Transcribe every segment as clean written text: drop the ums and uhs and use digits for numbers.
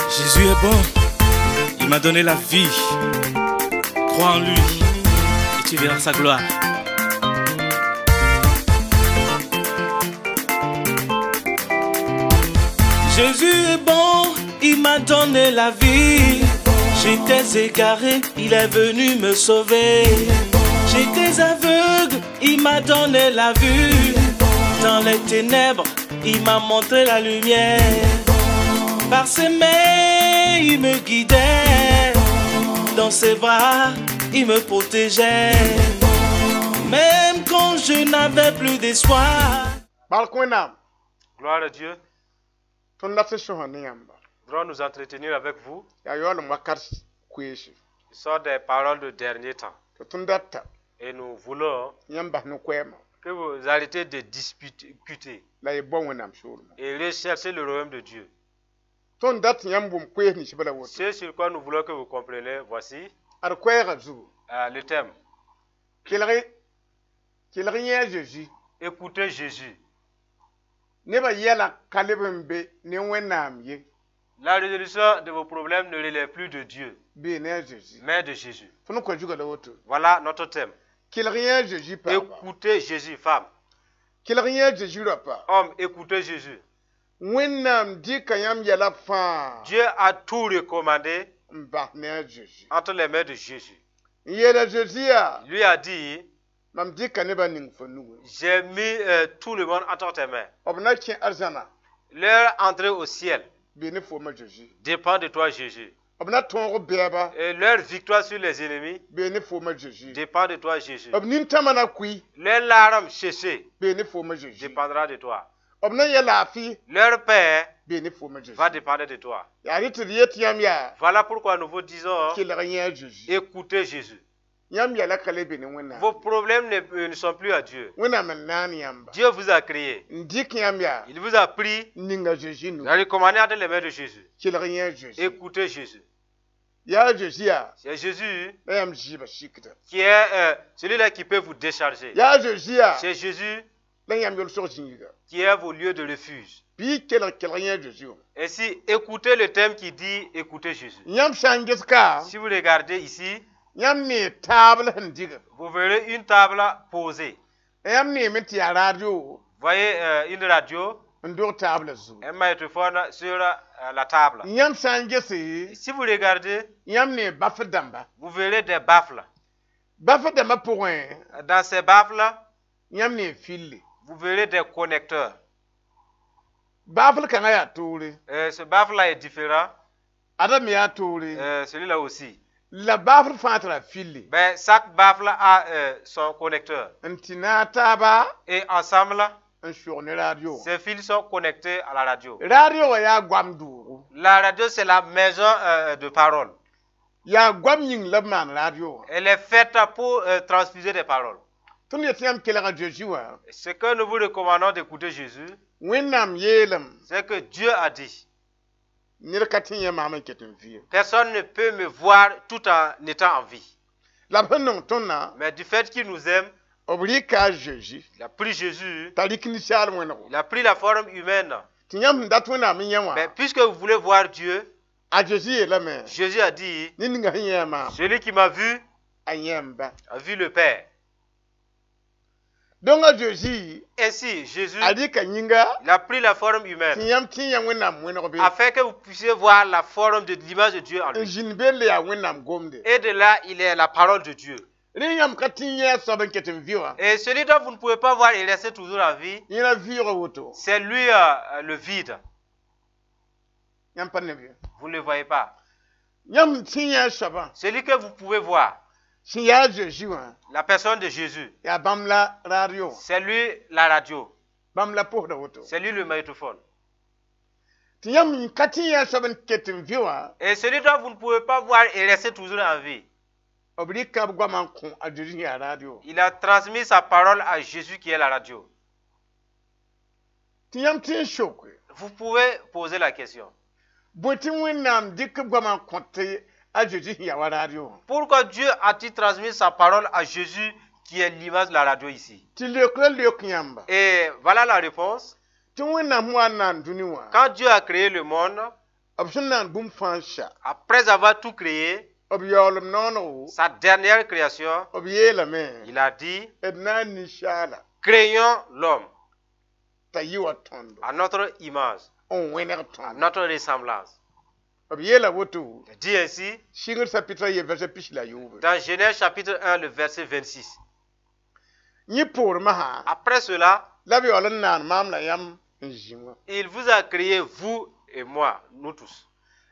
Jésus est bon. Il m'a donné la vie. Crois en lui et tu verras sa gloire. Jésus est bon, il m'a donné la vie. J'étais égaré, il est venu me sauver. J'étais aveugle, il m'a donné la vue. Dans les ténèbres, il m'a montré la lumière. Par ses mains, il me guidait. Dans ses bras, il me protégeait. Même quand je n'avais plus d'espoir. Bark Wẽnnaam. Gloire à Dieu. Tõnd dat n sõsa ne yãmba. Nous allons nous entretenir avec vous. Yaa yaoolem wakat koeese. Ce sont des paroles de dernier temps. Tɩ tõnd data Et nous voulons yãmb bas ne koɛɛmã que vous arrêtez de disputer la y bao Wẽnnaam soolmã. Et recherchez le royaume de Dieu. Tõnd dat tɩ yãmb wʋm koees ninsbã la woto. Ce sur quoi nous voulons que vous compreniez, voici Ad koɛɛgã zugu. Le thème. Kelg kelg yẽ a Zeezi. Écoutez Jésus. Nebã yɛla ka leb n be ne Wẽnnaam ye. La résolution de vos problèmes ne relève plus de Dieu, Bee ne a Zeezi. Mais de Jésus. Tõnd kõ zugã la woto. Voilà notre thème. Kelg yẽ a Zeezi paaba. Écoutez Jésus, femme. Kelg yẽ a Zeezi rapa. Homme, écoutez Jésus. Wẽnnaam dɩka yãmb yɛla fãa Dieu a tout recommandé n bas ne a Zeezi. Entre les mains de Jésus. N yeela Zeezi yaa Il lui a dit, mam dɩka nebã ning fo nugẽ. J'ai mis tout le monde entre tes mains. B na kẽ arzãna Leur entrée au ciel bee ne foomã Zeezi. Dépend de toi, Jésus. B na tõog bɛɛba Et leur victoire sur les ennemis bee ne foomã Zeezi. Dépend de toi, Jésus. B nintãmã na kʋɩ Leur larme séchée bee ne foomã Zeezi. Dépendra de toi. B na yɛ laafɩ Leur paix bee ne foomã Zeezi. Va dépendre de toi. Yaa rɩ tɩ d yet yãmb yaa Voilà pourquoi nous vous disons, kelg yẽ a Zeezi. Écoutez Jésus. Yãmb yɛla ka le be ne Wẽnnaam. Vos problèmes ne sont plus à Dieu. Wẽnnaam n naan yãmba. Dieu vous a créé. N dɩk yãmb yaa Il vous a pris. N ninga Zeezi Il nu. a recommandé entre les mains de Jésus. Kelg yẽ a Zeezi. Écoutez Jésus. Yaa a Zeezi yaa C'est Jésus la yãmb zɩɩbã sikda. Qui est celui-là qui peut vous décharger. Yaa a Zeezi yaa C'est Jésus la yãmb yolsg zĩiga. Qui est vos lieux de refuge. Bɩ y kelg kelg yẽ a Zeezi wã. Ainsi, écoutez le thème qui dit écoutez Jésus. Yãmb sã n ges ka Si vous regardez ici, yãmb nee taabl sẽn diga. Vous verrez une table posée. Yãmb neeme tɩ yaa radio Voyez une radio, n dog taablã zugu. Un magnétophone sur la table. Yãmb sã n gese Si vous regardez, yãmb nee bafr dãmba. Vous verrez des baffles. Bafr dãmbã pʋgẽ Dans ces baffles, yãmb nee fille. Vous verrez des connecteurs. Baafl kãngã yaa toore. Ce baffle-là est différent, Ada me yaa toore. Celui-là aussi. La baafl fãa tara fille. Ben, chaque baffle a son connecteur. N tɩ naag taaba Et ensemble, n sʋg ne radio. Ces fils sont connectés à la radio. Radio wã yaa goam doogo. La radio, c'est la maison de parole. Yaa goam yĩng la b maan radio wã. Elle est faite pour transfuser des paroles. Tõnd yet tɩ yãmb kelga Zeezi wã. Ce que nous vous recommandons d'écouter Jésus, Wẽnnaam yeelame c'est que Dieu a dit, ned ka tɩ yẽ maam n ket n vɩɩm. Personne ne peut me voir tout en étant en vie. La b sẽn nong tõndã Mais du fait qu'il nous aime, b rɩka a Zeezi il a pris Jésus, t'a rɩk ninsaal wẽnego. Il a pris la forme humaine. Tɩ yãmb sẽn dat Wẽnnaam n yẽ wã Mais puisque vous voulez voir Dieu, a Zeezi yeelame Jésus a dit, ned ninga sẽn yẽ maam celui qui m'a vu a yẽ n ba. A vu le Père. Donc a Zeezi Ainsi, Jésus, a rɩka yĩnga il a pris la forme tɩ humaine yãmb tɩ yã Wẽnnaam wẽneg be afin que vous puissiez voir la forme de l'image de Dieu en n lui. zĩnd belle yaa Wẽnnaam gomde. Et de là, il est la parole de Dieu. Rẽ yãmb ka tɩ yẽ a soab n ket n vɩ wã Et celui dont vous ne pouvez pas voir et rester toujours en vie, yẽ la vɩʋʋgã woto. C'est lui le vide. Yãmb pa ne bɩ. Vous ne le voyez pas. Yãmb tɩ yẽ a soabã Celui que vous pouvez voir, sẽn yaa Zeezi wã la personne de Jésus, yaa bãmb la radio wã. C'est lui la radio, Bãmb la posda woto. C'est lui le magnétophone. Tɩ yãmb n ka tɩ yẽ a soab n ket n vɩ wã Et celui dont vous ne pouvez pas voir et rester toujours en vie, b rɩka b goamã n kõ a Zeezi yaa radio. Il a transmis sa parole à Jésus qui est la radio. Tɩ yãmb tɩ n soke Vous pouvez poser la question. bõe tɩ Wẽnnaam dɩk b goamã n kõt a Zeezi sẽn yaa wa radio wã. Pourquoi Dieu a-t-il transmis sa parole à Jésus qui est l'image de la radio ici? Tɩ leok la leok yãmba. Et voilà la réponse. Tɩ Wẽnnaam sẽn wa n naan dũni wã, Quand Dieu a créé le monde, b sẽn naan bũmb fãa n sa, après avoir tout créé, b yaoolem noongo, sa dernière création, b yeelame, il a dit, d na n ninsaala créons l'homme t'a yɩ wa tõndo à notre image, n wẽneg à tõndo. notre ressemblance. B yeela woto Il dit ainsi sɩngr chapitre a ye verset 26. Dans Genèse chapitre 1, le verset 26. Yẽ poorẽ masã Après cela, la b yaool n naan maam la yãmb n zĩ wã. Il vous a créé, vous et moi, nous tous.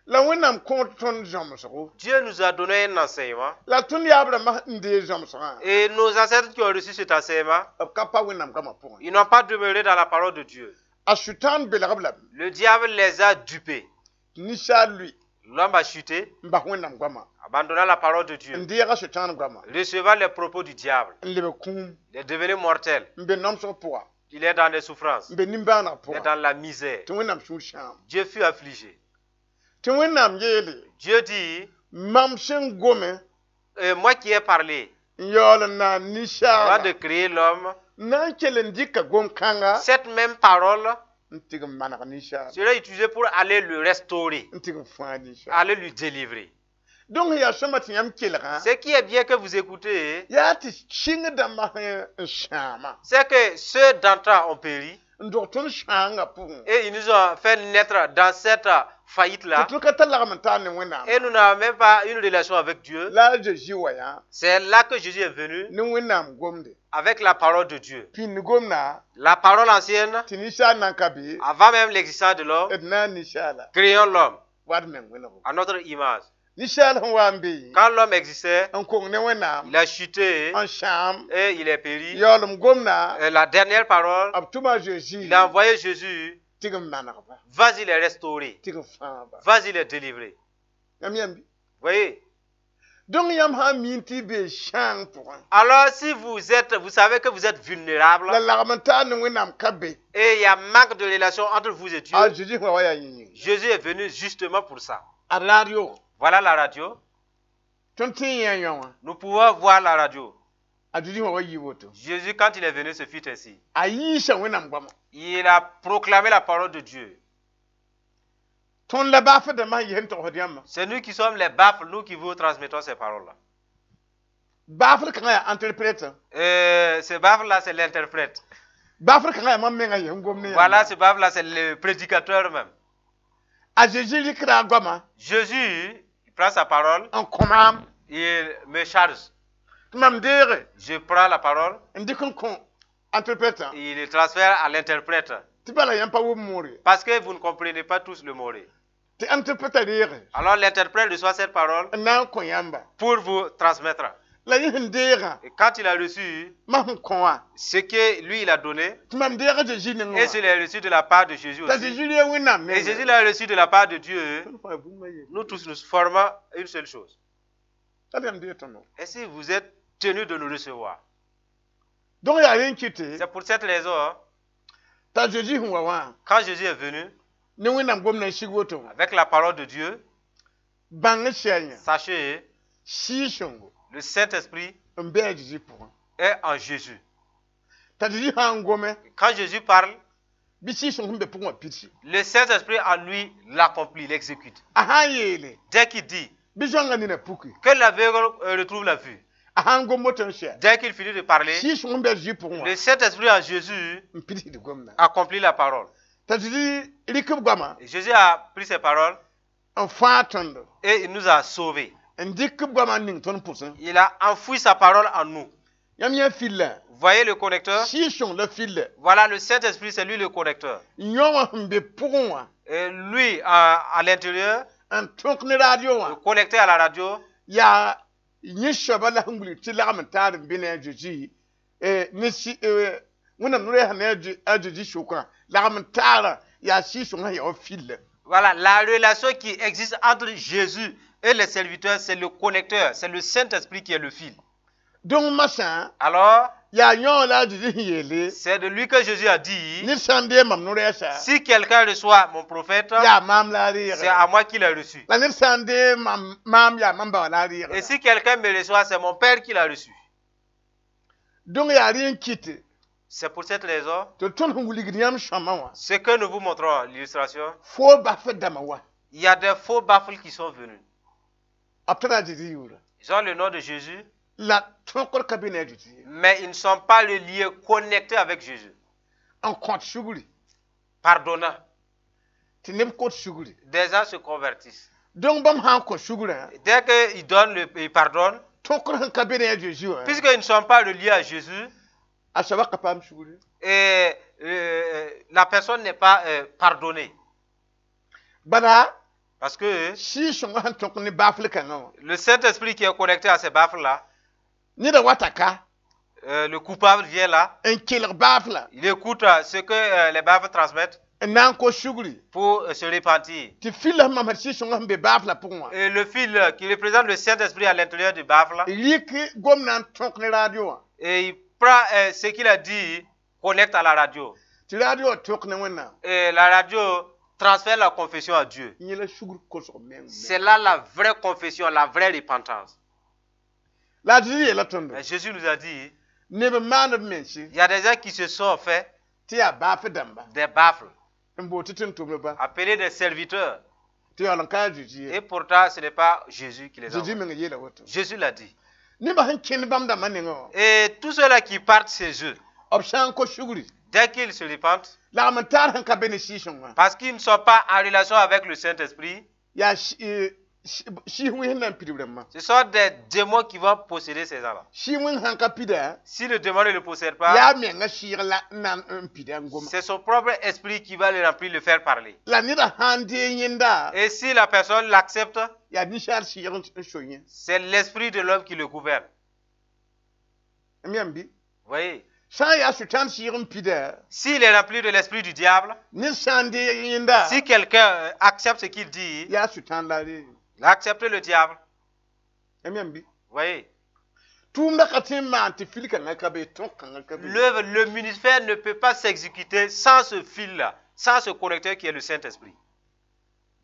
La Wẽnnaam kõot tõnd zãmsgo. Dieu nous a donné un enseignement. La tõnd yaab-rãmbã n deeg zãmsgã, Et nos ancêtres qui ont reçu cet enseignement, b ka pa Wẽnnaam goamã pʋgẽ. ils n'ont pas demeuré dans la parole de Dieu. A Sʋtãan belg-b lame Le diable les a dupés. tɩ ninsaal lʋɩ L'homme a chuté, n bas Wẽnnaam goamã, abandonnant la parole de n Dieu, deega Sʋtãan goamã, recevant les propos du diable. N lebg kũum, Il est devenu mortel. N be namsg pʋga, Il est dans des souffrances. N be nimbãaneg Il est pʋga, dans la misère. Tɩ Wẽnnaam sũur sãam. Dieu fut affligé. Tɩ Wẽnnaam yeele, Dieu dit, mam sẽn gome moi qui ai parlé, n yaool n naan avant de ninsaala, créer l'homme, n na n kell n dɩka gom-kãnga cette même parole n tɩg n maneg ninsaala, serait utilisée pour aller le restaurer, n tɩg n fãag ninsaala. Aller lui délivrer. Donc yaa sõma tɩ yãmb kelgã, Ce qui est bien que vous écoutez, yaa tɩ sɩng dãmbã sẽn n sãama c'est que ceux d'antan ont péri n dog tõnd sãangã pʋgẽ, et ils nous ont fait naître dans cette faillite-là tɩ tõnd ka tar lagm n taar ne Wẽnnaam. Et nous n'avons même pas une relation avec Dieu. La a Zeezi wa yã C'est là que Jésus est venu ne Wẽnnaam gomde avec la parole de Dieu. pĩnd gomda La parole ancienne, tɩ ninsaal nan ka be, avant même l'existence de l'homme, d na n ninsaala créons l'homme wa d meng wẽnego. À notre image. Ninsaal sẽn wa n be Quand l'homme existait, n kong ne Wẽnnaam il a chuté n sãam, et il est péri. yaoolem gomda, Et la dernière parole, b tʋma a Zeezi il a envoyé Jésus, tɩg n manegba, vas-y les restaurer, tɩg n fãagba. Vas-y les délivrer. Yãmb yãmb, Voyez? Donc yãmb sã n miin tɩ y bee sãang pʋgẽ, Alors si vous êtes, vous savez que vous êtes vulnérable la lagm n taar ne Wẽnnaam ka be, et il y a manque de relation entre vous et Dieu, a Zeezi sẽn wa wa yaa yẽ yĩnga. Jésus est venu justement pour ça. A radio, Voilà la radio. Tõnd tẽ yẽ yõ wã, Nous pouvons voir la radio. A Zeezi sẽn wa wa yɩ woto, Jésus, quand il est venu, se fit ainsi. A yiisa Wẽnnaam goama. Il a proclamé la parole de Dieu. Tõnd la baafd dãmbã sẽn yes n togsd yãmbã. C'est nous qui sommes les baffles, nous qui vous transmettons ces paroles-là. Baafd kãngã yaa interprète. Ce baffle-là, c'est l'interprète. Baafd kãngã yaa mam mengã yes n gom ne yãmba. Voilà, ce baffle-là, c'est le prédicateur même. A Zeezi rɩkda a goamã Jésus, il prend sa parole, n kõ maam il me charge. Tɩ mam deege Je prends la parole, n dɩk n kõ interprète il le transfère à l'interprète. Tɩ bala yãmb pa wʋm moore. Parce que vous ne comprenez pas tous le moré. Tɩ interprète reege Alors l'interprète reçoit cette parole n na n kõ yãmba. Pour vous transmettre. La yẽ sẽn deegã, Et quand il a reçu mam sẽn kõ wã, ce que lui il a donné, tɩ mam deeg a Zeezi nengẽ et wã, je l'ai reçu de la part de Jésus t'a aussi. Zeezi reeg Wẽnnaam Et Jésus nengẽ. l'a reçu de la part de Dieu. Tõnd fãa bũmb a yelle. Nous tous, nous formons une seule chose. T'a yãmb deeg tõndo. Et si vous êtes tenus de nous recevoir? Donc yaa rẽ n kɩte C'est pour cette raison, hein, t'a Zeezi sẽn wa wã quand Jésus est venu ne Wẽnnaam gomdã n sig woto, avec la parole de Dieu, bãng n sɛ yã sachez, Sɩɩg-sõngo le Saint-Esprit n bɩ a Zeezi pʋgẽ, est en Jésus. T'a Zeezi sã n gome, Quand Jésus parle, bɩ Sɩɩg-sõng sẽn be pʋgẽ wã pidsi. Le Saint-Esprit en lui l'accomplit, l'exécute. A sã n yeele, Dès qu'il dit bɩ zoangã nina puki, que l'aveugle retrouve la vue, a sã n gom woto n sɛ, dès qu'il finit de parler, Sɩɩg-sõng sẽn be a Zeezi pʋgẽ wã le Saint-Esprit en Jésus n pidsd gomdã, accomplit la parole. T'a Zeezi rɩk b goamã Et Jésus a pris ses paroles n fãag tõndo, et il nous a sauvés. N dɩk b goamã n ning tõnd pʋsẽ. Il a enfoui sa parole en nous. Yãmb yã filla, Vous voyez le connecteur? Sɩɩg-sõng la filla Voilà, le Saint-Esprit, c'est lui le connecteur. Yõ wã sẽn be pʋgẽ wã Et lui, à l'intérieur, n tõk ne radio le wã, connecté à la radio, yaa yẽ soaba la sẽn wilg tɩ lagm n taar n be ne a Zeezi ne sɩ Wẽnnaam no-rɛɛsã ne a Zeezi sʋkã lagm n taarã yaa Sɩɩg-sõngã sẽn yaa wa filla. Voilà, la relation qui existe entre Jésus et les serviteurs, c'est le connecteur, c'est le Saint-Esprit qui est le fil. Donc masã, Alors, yaa yõ la a Zeezi sẽn yeele, c'est de lui que Jésus a dit, ned sã n deeg mam no-rɛɛsa, si quelqu'un reçoit mon prophète, yaa maam la a c'est reegda, à moi qu'il a reçu. La ned sã n deeg mam maam, yaa mam ba la a Et reegda. si quelqu'un me reçoit, c'est mon Père qui l'a reçu. Donc yaa rẽ n kɩt C'est pour cette raison, Tɩ tõnd sẽn wilgd yãmb sõama wã, ce que nous vous montrons, l'illustration, fo bafd dãmbã wa. Il y a des faux baffles qui sont venus. B tara a Zeezi yʋʋra. Ils ont le nom de Jésus, La tõkr ka be ne a Zeezi ye. Mais ils ne sont pas reliés, connectés avec Jésus. N kõt sugri. Pardonnant. Tɩ neb kot sugri. Des gens se convertissent. Donc bãmb sã n kõ sugrã, Dès qu'ils donnent, ils pardonnent, tõkr sẽn ka be ne a Zeezi wã, puisqu'ils ne sont pas reliés à Jésus, a soaba ka paam sugri. Et la personne n'est pas pardonnée. Bala Parce que Sɩɩg-sõngã sẽn tõk ne baafl kãngã wã, le Saint-Esprit qui est connecté à ces baffles-là, neda wata ka le coupable vient là, n kelg baafla il écoute ce que les baffles transmettent n na n kos sugri pour se repentir. Tɩ fil-la sẽn mamsd Sɩɩg-sõngã sẽn be baaflã pʋgẽ wã Et le fil qui représente le Saint-Esprit à l'intérieur du baffle, rɩk gomdã n tõk ne radio wã et il prend ce qu'il a dit, connecte à la radio. Tɩ radio wã tõk ne Wẽnnaam. Et la radio transfère la confession à Dieu. Yẽ la sugr kosg meng. C'est là la vraie confession, la vraie repentance. La a Zezi yeela tõndo Mais Jésus nous a dit, neb n maan b mense il y a des gens qui se sont fait tɩ yaa baaf dãmba des baffles, n bool tɩ tʋm-tʋmdba appelés des serviteurs. Tɩ yaool n ka a Zezi ye. Et pourtant, ce n'est pas Jésus qui les a Zezi envoyés. meng yeela woto. Jésus l'a dit. Nebã sẽn kẽnd bãmb dãmbã nengẽ wã, Et tous ceux-là qui partent chez eux, b sã n kos sugri, dès qu'ils se repentent, lagm n taar sẽn ka be ne Sɩɩg-sõngã parce qu'ils ne sont pas en relation avec le Saint-Esprit, yaa sɩɩs wẽns na n pidb rãmbã. Ce sont des démons qui vont posséder ces gens-là. Sɩɩg wẽng sãn ka pida, Si le démon ne le possède pas, yaa menga sɩɩg la n na n pida n goma. C'est son propre esprit qui va le remplir, le faire parler. La neda sã n dee yẽnda, Et si la personne l'accepte, yaa ninsaal sɩɩg n so yẽ. C'est l'esprit de l'homme qui le gouverne. M yãmb bɩ? Vous voyez? Sã n yaa Sʋtãan sɩɩg n pida, S'il est rempli de l'esprit du diable, ned sã n dee yẽnda, si quelqu'un accepte ce qu'il dit, yaa Sʋtãan la re. Il a accepté le diable. M yãmb bɩ? Vous voyez? Tʋʋmdã ka tõe n maan tɩ fil kãngã ka be, tõk kãngã ka be. L'œuvre, le ministère ne peut pas s'exécuter sans ce fil-là, sans ce connecteur qui est le Saint-Esprit.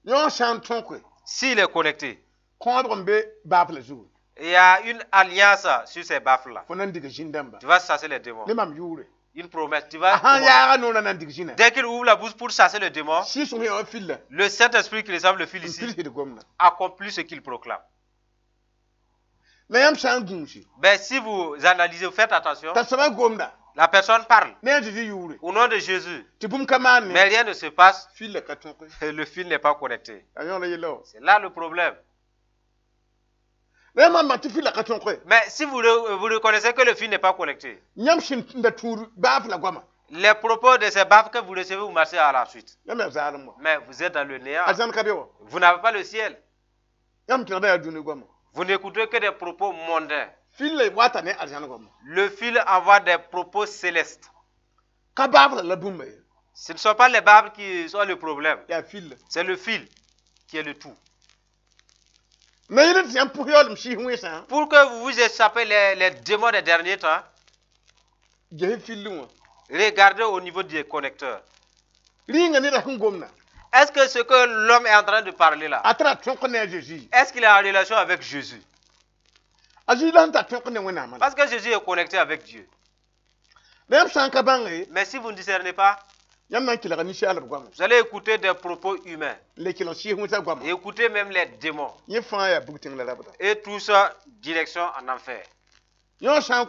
Yõ sã n tõke, S'il est connecté, kõodg n be baaflã zugu. Il y a une alliance sur ces baffles-là. Fo na n dig zĩn-dãmba Tu vas chasser les démons. ne mam yʋʋre. Une promesse. Tu vas. A sã n Commander. yaaga noorã na n dig zĩnã, Dès qu'il ouvre la bouche pour chasser le démon, Sɩɩg-sõng yã wã fil-la le Saint-Esprit qui ressemble le fil n ici pidsd gomdã. Accomplit ce qu'il proclame. La yãmb sã n gũusi, Mais si vous analysez, vous faites attention, t'a soabã gomda la personne parle ne a Zezi yʋʋre au nom de Jésus, tɩ bũmb ka maan mais ne, rien ne se passe, fil-la ka tõke. Le fil n'est pas connecté. A yõola yella wã. C'est là le problème. La yãmb maan tɩ fil-la ka tõke, Mais si vous, vous reconnaissez que le fil n'est pas connecté, yãmb sẽn da tũud baaflã goama, les propos de ces baffes que vous recevez, vous marchez à la suite. Yãmb yaa zaalem wã. Mais vous êtes dans le néant. Arzãn ka be wã. Vous n'avez pas le ciel. Yãmb kẽgda yaa dũni goama. Vous n'écoutez que des propos mondains. Fil-la wata ne arzãn goama. Le fil envoie des propos célestes. Ka baaflã la bũmba ye. Ce ne sont pas les baffes qui sont le problème. Yaa fil-la. C'est le fil qui est le tout. Na yẽl tɩ yãmb pʋs yaoolem sɩɩs wẽnsã, Pour que vous vous échappez les démons des derniers temps, ges fil wã. Regardez au niveau des connecteurs. Rĩnga neda sẽn gomda, Est-ce que ce que l'homme est en train de parler là, a tara tõk ne a Zeezi? Est-ce qu'il est en relation avec Jésus? A Zeezi la sẽn tar tõk ne Wẽnnaamã la. Parce que Jésus est connecté avec Dieu. La yãmb sã n ka bãnge, Mais si vous ne discernez pas, yãmb na n kelga ninsaalb goama vous allez écouter des propos humains. n le kelg sɩɩs wẽnsã goama. Et écouter même les démons. Yẽ fãa yaa bug-tẽng la rabda. Et tout ça, direction en enfer. Yõ sã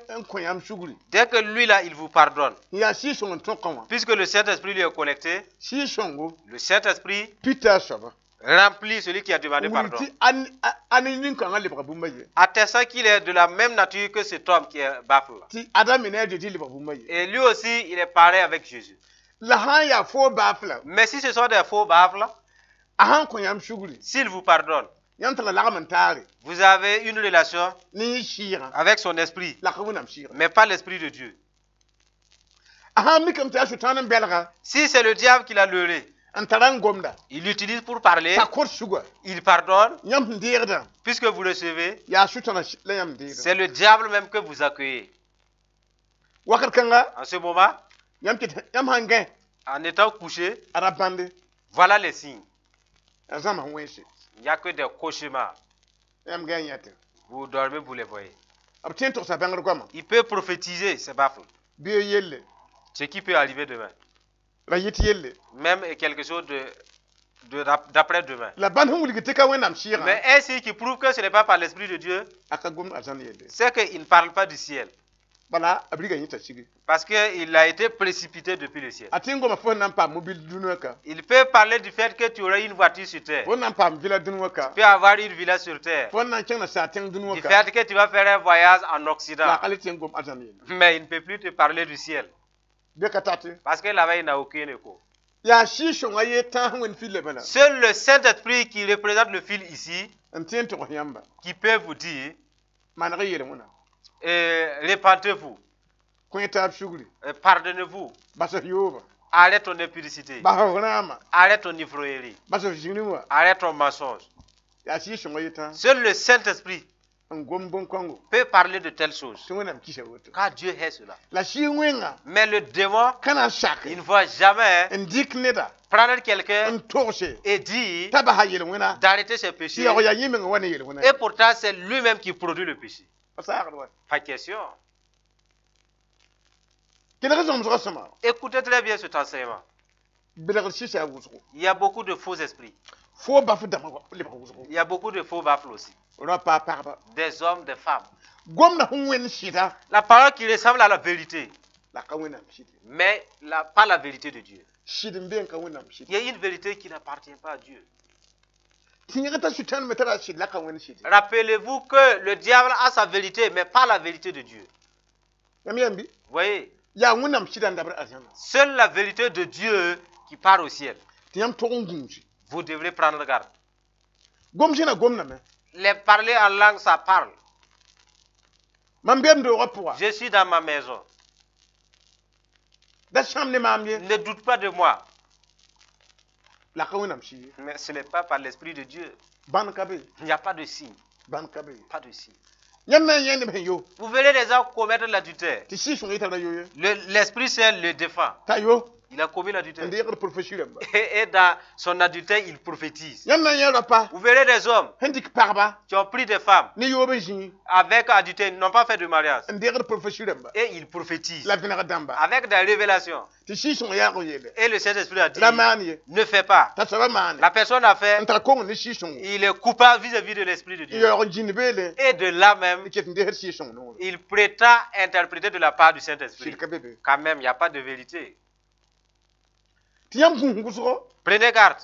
n kõ yãmb sugri, Dès que lui là, il vous pardonne, n yaa Sɩɩg-sõng n tõkã wã, puisque le Saint-Esprit lui est connecté, Sɩɩg-sõngo le Saint-Esprit pita a soaba remplit celui qui a demandé n pardon. wilg tɩ a ne nin-kãngã lebga bũmba ye, Attestant qu'il est de la même nature que cet homme qui est baffle là. Tɩ Adam me ne a Zeezi lebg bũmba ye. Et lui aussi, il est pareil avec Jésus. La sã n yaa foo baaflã, Mais si ce sont des faux baffles, a sã n kõ yãmb sugri, s'il vous pardonne, yãmb tara lagm n taare vous avez une relation ne yẽ sɩɩgã avec son esprit, la ka Wẽnnaam sɩɩgã. Mais pas l'esprit de Dieu. A sã n mikame tɩ yaa Sʋtãan n belga Si c'est le diable qui l'a leurré, n tara n gomda, il l'utilise pour parler, t'a kõt suga, il pardonne, yãmb sẽn deegdã, puisque vous recevez, yaa Sʋtãna la yãmb deegdã. C'est le diable même que vous accueillez. Wakat kãnga, En ce moment, yãmb ket yãmb sãn gãe, en étant couché, a ra bãnde, voilà les signes. A zãma wẽnse. Il n'y a que des cauchemars. Yãmb gãe n yãte. Vous dormez, vous les voyez. B tõe n togsa bãngr goama. Il peut prophétiser ces baffles. Bɩ yelle. Ce qui peut arriver demain. La yɩt yelle. Même quelque chose d'après demain. La bãnd sẽn wilg tɩ ka Wẽnnaam sɩɩgã, Mais un signe qui prouve que ce n'est pas par l'Esprit de Dieu, a ka gom arzãn yelle. c'est qu'il ne parle pas du ciel. Bala a briga yẽ t'a sigi. Parce qu'il a été précipité depuis le ciel. A tɩ n goma fo sẽn na n paam mobil dũni wã ka. Il peut parler du fait que tu aurais une voiture sur terre. Fo na n paam villa dũni wã ka. Tu peux avoir une villa sur terre. Fo na n kẽng nasaar tẽng dũni wã Du ka. fait que tu vas faire un voyage en La Occident. ka le tɩ n gom arzãn yelle. Mais il ne peut plus te parler du ciel. Bɩ ka tate. Parce que là-bas, il n'a aucun écho. Yaa Sɩɩg-sõngã yee tãas wẽnd fil bala. Seul le Saint-Esprit qui représente le fil ici, N tẽ n togs yãmba. qui peut vous dire, Maneg y yel-wẽna. Répentez-vous, Kõ taab sugri. Pardonnez-vous, Bas f yooba. arrête ton impudicité, Bas f rãama. arrête ton ivrerie, Bas f zĩni wã. arrête ton mensonge. Yaa Sɩɩg-sõngã yee tãas Seul le Saint-Esprit n gom bõn-kõngo peut parler de telles choses. Tɩ Wẽnnaam kisa woto. Car Dieu est cela. La sɩɩg wẽnga Mais le démon, ka na n sak il ne va jamais n dɩk neda prendre quelqu'un n togse et dire t'a basa yel-wẽna d'arrêter ses tɩ péchés. yaoog yaa yẽ menga wa ne yel-wẽna. Et pourtant, c'est lui-même qui produit le péché. Pa saagd wa. Pas question. Kelg zãmsgã sõma. Écoutez très bien cet enseignement. Belgr sɩsa yaa wʋsgo. Il y a beaucoup de faux esprits. Fo baf dãmbã lebg wʋsgo. Il y a beaucoup de faux baffles aussi. Rã paa pagba. Des hommes, des femmes. Gomda sẽn wẽnd sɩda La parole qui ressemble à la vérité, la ka Wẽnnaam sɩd. Mais pas la vérité de Dieu. Sɩd n be n ka Wẽnnaam sɩd. Il y a une vérité qui n'appartient pas à Dieu. Tẽeg t'a Sʋtãan me tara sɩd la ka Wẽnd sɩd. Rappelez-vous que le diable a sa vérité, mais pas la vérité de Dieu. Yãmb yãmb bɩ Vous voyez, yaa Wẽnnaam sɩda n dabd arzãna. Seule la vérité de Dieu qui part au ciel. Tɩ yãmb tog n gũusi. Vous devrez prendre garde. Gom sẽna gomdame. Les parler en langue, ça parle. Mam be m doogã pʋga. Je suis dans ma maison. Da sãam ne maam ye. Ne doute pas de moi. La ka Wẽnnaam sɩd ye. Mais ce n'est pas par l'Esprit de Dieu. Bãn ka be. Il n'y a pas de signe. Bãn ka be. Pas de signe. Yãmb na n yẽ neb sẽn yo. Vous verrez des gens commettre l'adultère. Tɩ Sɩɩg-sõng yetã ra yo ye. L'Esprit Saint le défend. T'a yo Il a commis n l'adultère. deegd prophétie rãmba. Et dans son adultère, il prophétise. Yãmb na n yẽ rapa Vous verrez des hommes sẽn dɩk pagba qui ont pris des femmes ne yoob n zĩig avec adultère, ils n'ont pas fait de mariage. N deegd prophétie rãmba Et ils prophétisent la vẽneg dãmba avec des révélations. Tɩ Sɩɩg-sõng yaag n yeele. Et le Saint-Esprit a dit, Ra maan ye. ne fais pas. T'a soaba maane. La personne a fait, N tar kong ne Sɩɩg-sõngo. Il est coupable vis-à-vis de l'Esprit de N Dieu. yaoog n zĩnd beele Et de là même, n ket n desd Sɩɩg-sõng noore. Il prétend interpréter de la part du Saint-Esprit. Sɩd ka be be. Quand même, il n'y a pas de vérité. Tɩ yãmb gũus wʋsgo. Prenez garde.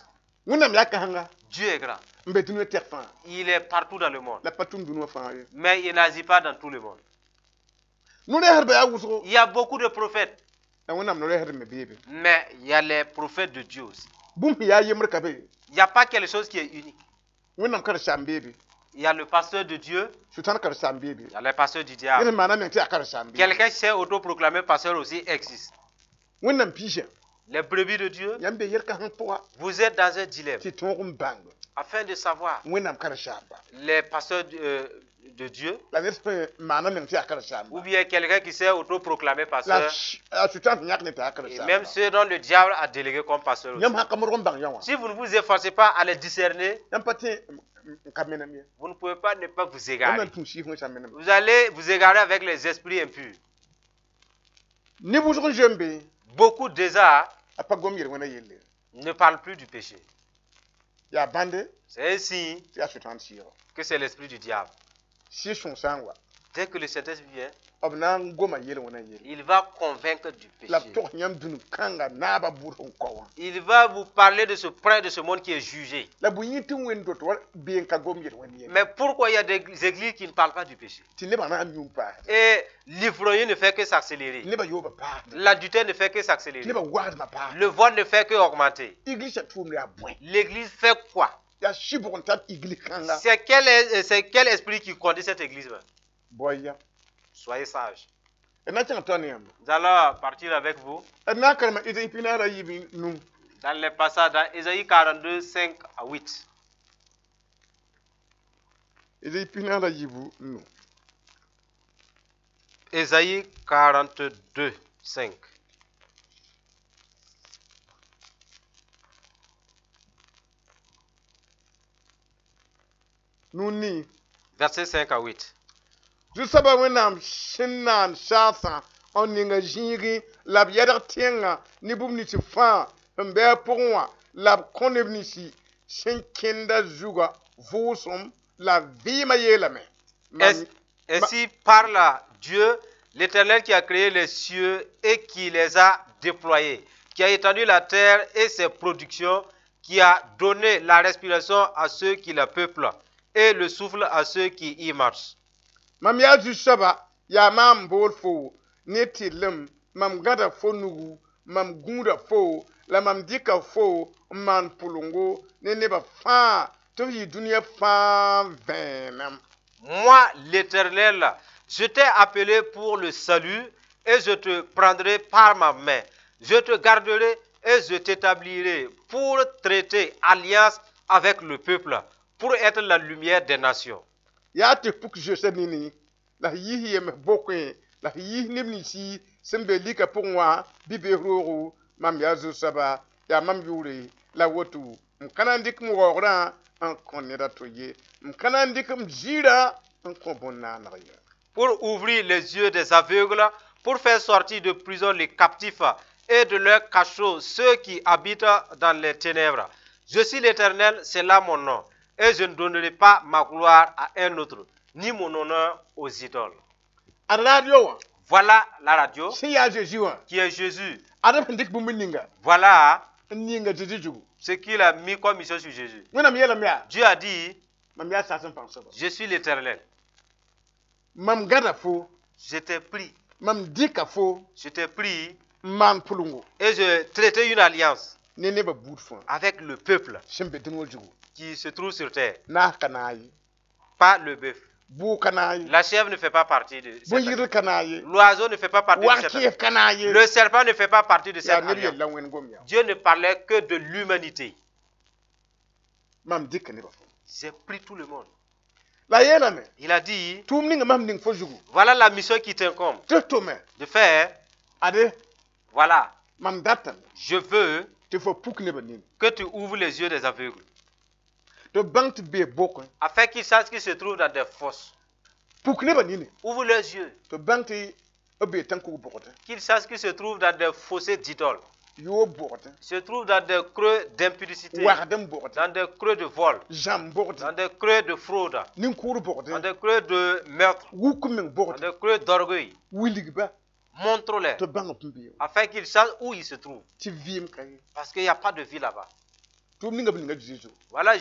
Wẽnnaam yaa kãsenga Dieu est grand. N be dũniyã tɛk fãa. Il est partout dans le monde. La pa tʋm dũniyã fãa ye. Mais il n'agit pas dans tout le monde. No-rɛɛsdbã yaa wʋsgo. Il y a beaucoup de prophètes, La Wẽnnaam no-rɛɛsd me beebe. Mais il y a les prophètes de Dieu aussi. Bũmb sẽn yaa yembr ka be. Il n'y a pas quelque chose qui est unique. Wẽnnaam karen-saam beebe. Il y a le pasteur de Dieu, Sʋtãan karen-saam beebe. il y a les pasteurs du Ned diable. sẽn maana meng tɩ yaa karen-saam beebe. Quelqu'un qui s'est autoproclamé pasteur aussi existe. Wẽnnaam piisã. Les brebis de Dieu, Yãmb be yel-kãseng pʋga vous êtes dans un dilemme tɩ tõog n bãng afin de savoir Wẽnnaam karen-saamba les pasteurs de Dieu la ned sẽn maana meng tɩ yaa karen-saamba ou bien quelqu'un qui s'est autoproclamé la pasteur a Sʋtãan sẽn yãk ne tɩ yaa et karen-saamba. même ceux dont le diable a délégué comme pasteur aussi. Yãmb sã ka modg n bãng yã wã, Si vous ne vous efforcez pas à les discerner, yãmb pa tẽ n ka menem ye. vous ne pouvez pas ne pas vous Yãmb na égarer. n tũ sɩɩs wẽn sã menem. Vous allez vous égarer avec les esprits impurs. Neb wʋsg n zoe n be Beaucoup déjà a pa gom yel-wẽna yelle. Ne parlent plus du péché. Yaa bãnde C'est un signe tɩ yaa Sʋtãan sɩɩgo. Que c'est l'esprit du diable. Sɩɩg-sõng sã n wa, Dès que le Saint-Esprit vient, b na n goma yel-wẽna yelle. Il va convaincre du La b péché. tog yãmb dũni kãnga naabã bʋd sẽn kao wã. Il va vous parler de ce prince de ce monde qui est jugé. La bõe yẽ tɩ wẽnd dot wa bee n ka gom yel-wẽnd yelle? Mais pourquoi il y a des églises qui ne parlent pas du péché? Tɩ nebã na n yũum paasde. Et l'ivrognerie ne fait que s'accélérer. Nebã yooba paasde. L'adultère ne fait que s'accélérer. Nebã waasmã paasde. Le vol ne fait que augmenter. Iglisã tʋʋmd yaa bõe? L'église fait quoi? Yaa sɩbg n tar iglis kãnga. C'est quel esprit qui conduit cette église-là? Bao-ya. Soyez sages. D na n kẽng tao ne yãmba. Nous allons partir avec vous D na n karema Ezayi 45. Dans les passages dans Ésaïe 42, 5 à 8. Ezayi 45. Ésaïe 42, 5. Nu nii. Versets 5 à 8. Zu-soabã Wẽnnaam sẽn naan saasã n ninga zĩigẽ la b yɛdg tẽngã ne bũmb nins fãa sẽn bɩ a pʋgẽ wã la b kõ neb ninsi sẽn kẽnda zugã vʋʋsem la vɩɩmã yeelame. Ainsi parle Dieu, l'Éternel qui a créé les cieux et qui les a déployés, qui a étendu la terre et ses productions, qui a donné la respiration à ceux qui la peuplent et le souffle à ceux qui y marchent. Mam yaa zu-soaba, yaa maam n bool fo ne tɩrlem. Mam gãda fo nugu, mam gũuda fo, la mam dɩka fo n maan pʋlengo ne nebã fãa tɩ f yɩ dũniyã fãa vẽenem. Moi, l'Éternel, je t'ai appelé pour le salut et je te prendrai par ma main. Je te garderai et je t'établirai pour traiter alliance avec le peuple, pour être la lumière des nations. Yaa tɩ puk zoesa nini la f yis yems bokẽ, la f yis neb ninsi sẽn be lika pʋgẽ wã bɩ bees roogo. Mam yaa zu-soaba, yaa mam yʋʋre la woto. M ka na n dɩk m waoogrã n kõ ned a to ye, m ka na n dɩk m ziirã n kõ bõn-naaneg ye. Pour ouvrir les yeux des aveugles, pour faire sortir de prison les captifs et de leur cachot ceux qui habitent dans les ténèbres. Je suis l'Éternel, c'est là mon nom. Et je ne donnerai pas ma gloire à un autre, ni mon honneur aux idoles. Ad radio wã Voilà la radio sẽn yaa Zeezi wã qui est Jésus. Ad sẽn dɩk bũmb ninga Voilà n ninga Zeezi zugu. Ce qu'il a mis comme mission sur Jésus. Wẽnnaam yeelame yaa Dieu a dit, mam yaa saas n pãng soaba. Je suis l'Éternel. Mam gãda fo. Je t'ai pris. Mam dɩka fo. Je t'ai pris n maan pʋlengo et je traitais une alliance ne nebã buud fãa avec le peuple sẽn be dũni wã zugu. Qui se trouve sur terre. Naas ka naag ye. Pas le bœuf. Bʋʋg ka naag ye. La chèvre ne fait pas partie de cette alliance. Bõn-yɩgd ka naag ye. L'oiseau ne fait pas partie de cette alliance. Wag-kɩɩf ka naag ye. Le serpent ne fait pas partie de Yaa cette neb alliance. yella Wẽnd gom yaa. Dieu ne parlait que de l'humanité. Mam dɩka nebã fo. J'ai pris tout le monde. La yeelame Il a dit, tʋʋm ninga mam ning fo zugu voilà la mission qui t'incombe tɩ f tome. De faire. Ade Voilà, mam datame je veux tɩ fo puk nebã nini que tu ouvres les yeux des aveugles, tɩ b bãng tɩ b bee bokẽ. Afin qu'ils sachent qu'ils se trouvent dans des fosses. Puk nebã nini Ouvre leurs yeux, tɩ b bãng tɩ b bee tãn-kug bogdẽ. Qu'ils sachent qu'ils se trouvent dans des fossés d'idoles, Yoob bogdẽ. Se trouvent dans des creux d'impudicité, Wagdem bogdẽ. Dans des creux de vol, Zãmb bogdẽ. Dans des creux de fraude, Nin-kʋʋd dans bogdẽ. Des creux de meurtre, Wuk meng dans bogdẽ. Des creux d'orgueil. Wilgba Montre-les, tɩ b bãng b bee afin qu'ils sachent où ils se trouvent. Tɩ vɩɩm ka ye. Parce qu'il n'y a pas de vie là-bas. Tʋʋm ninga b ninga Zeezi. Voilà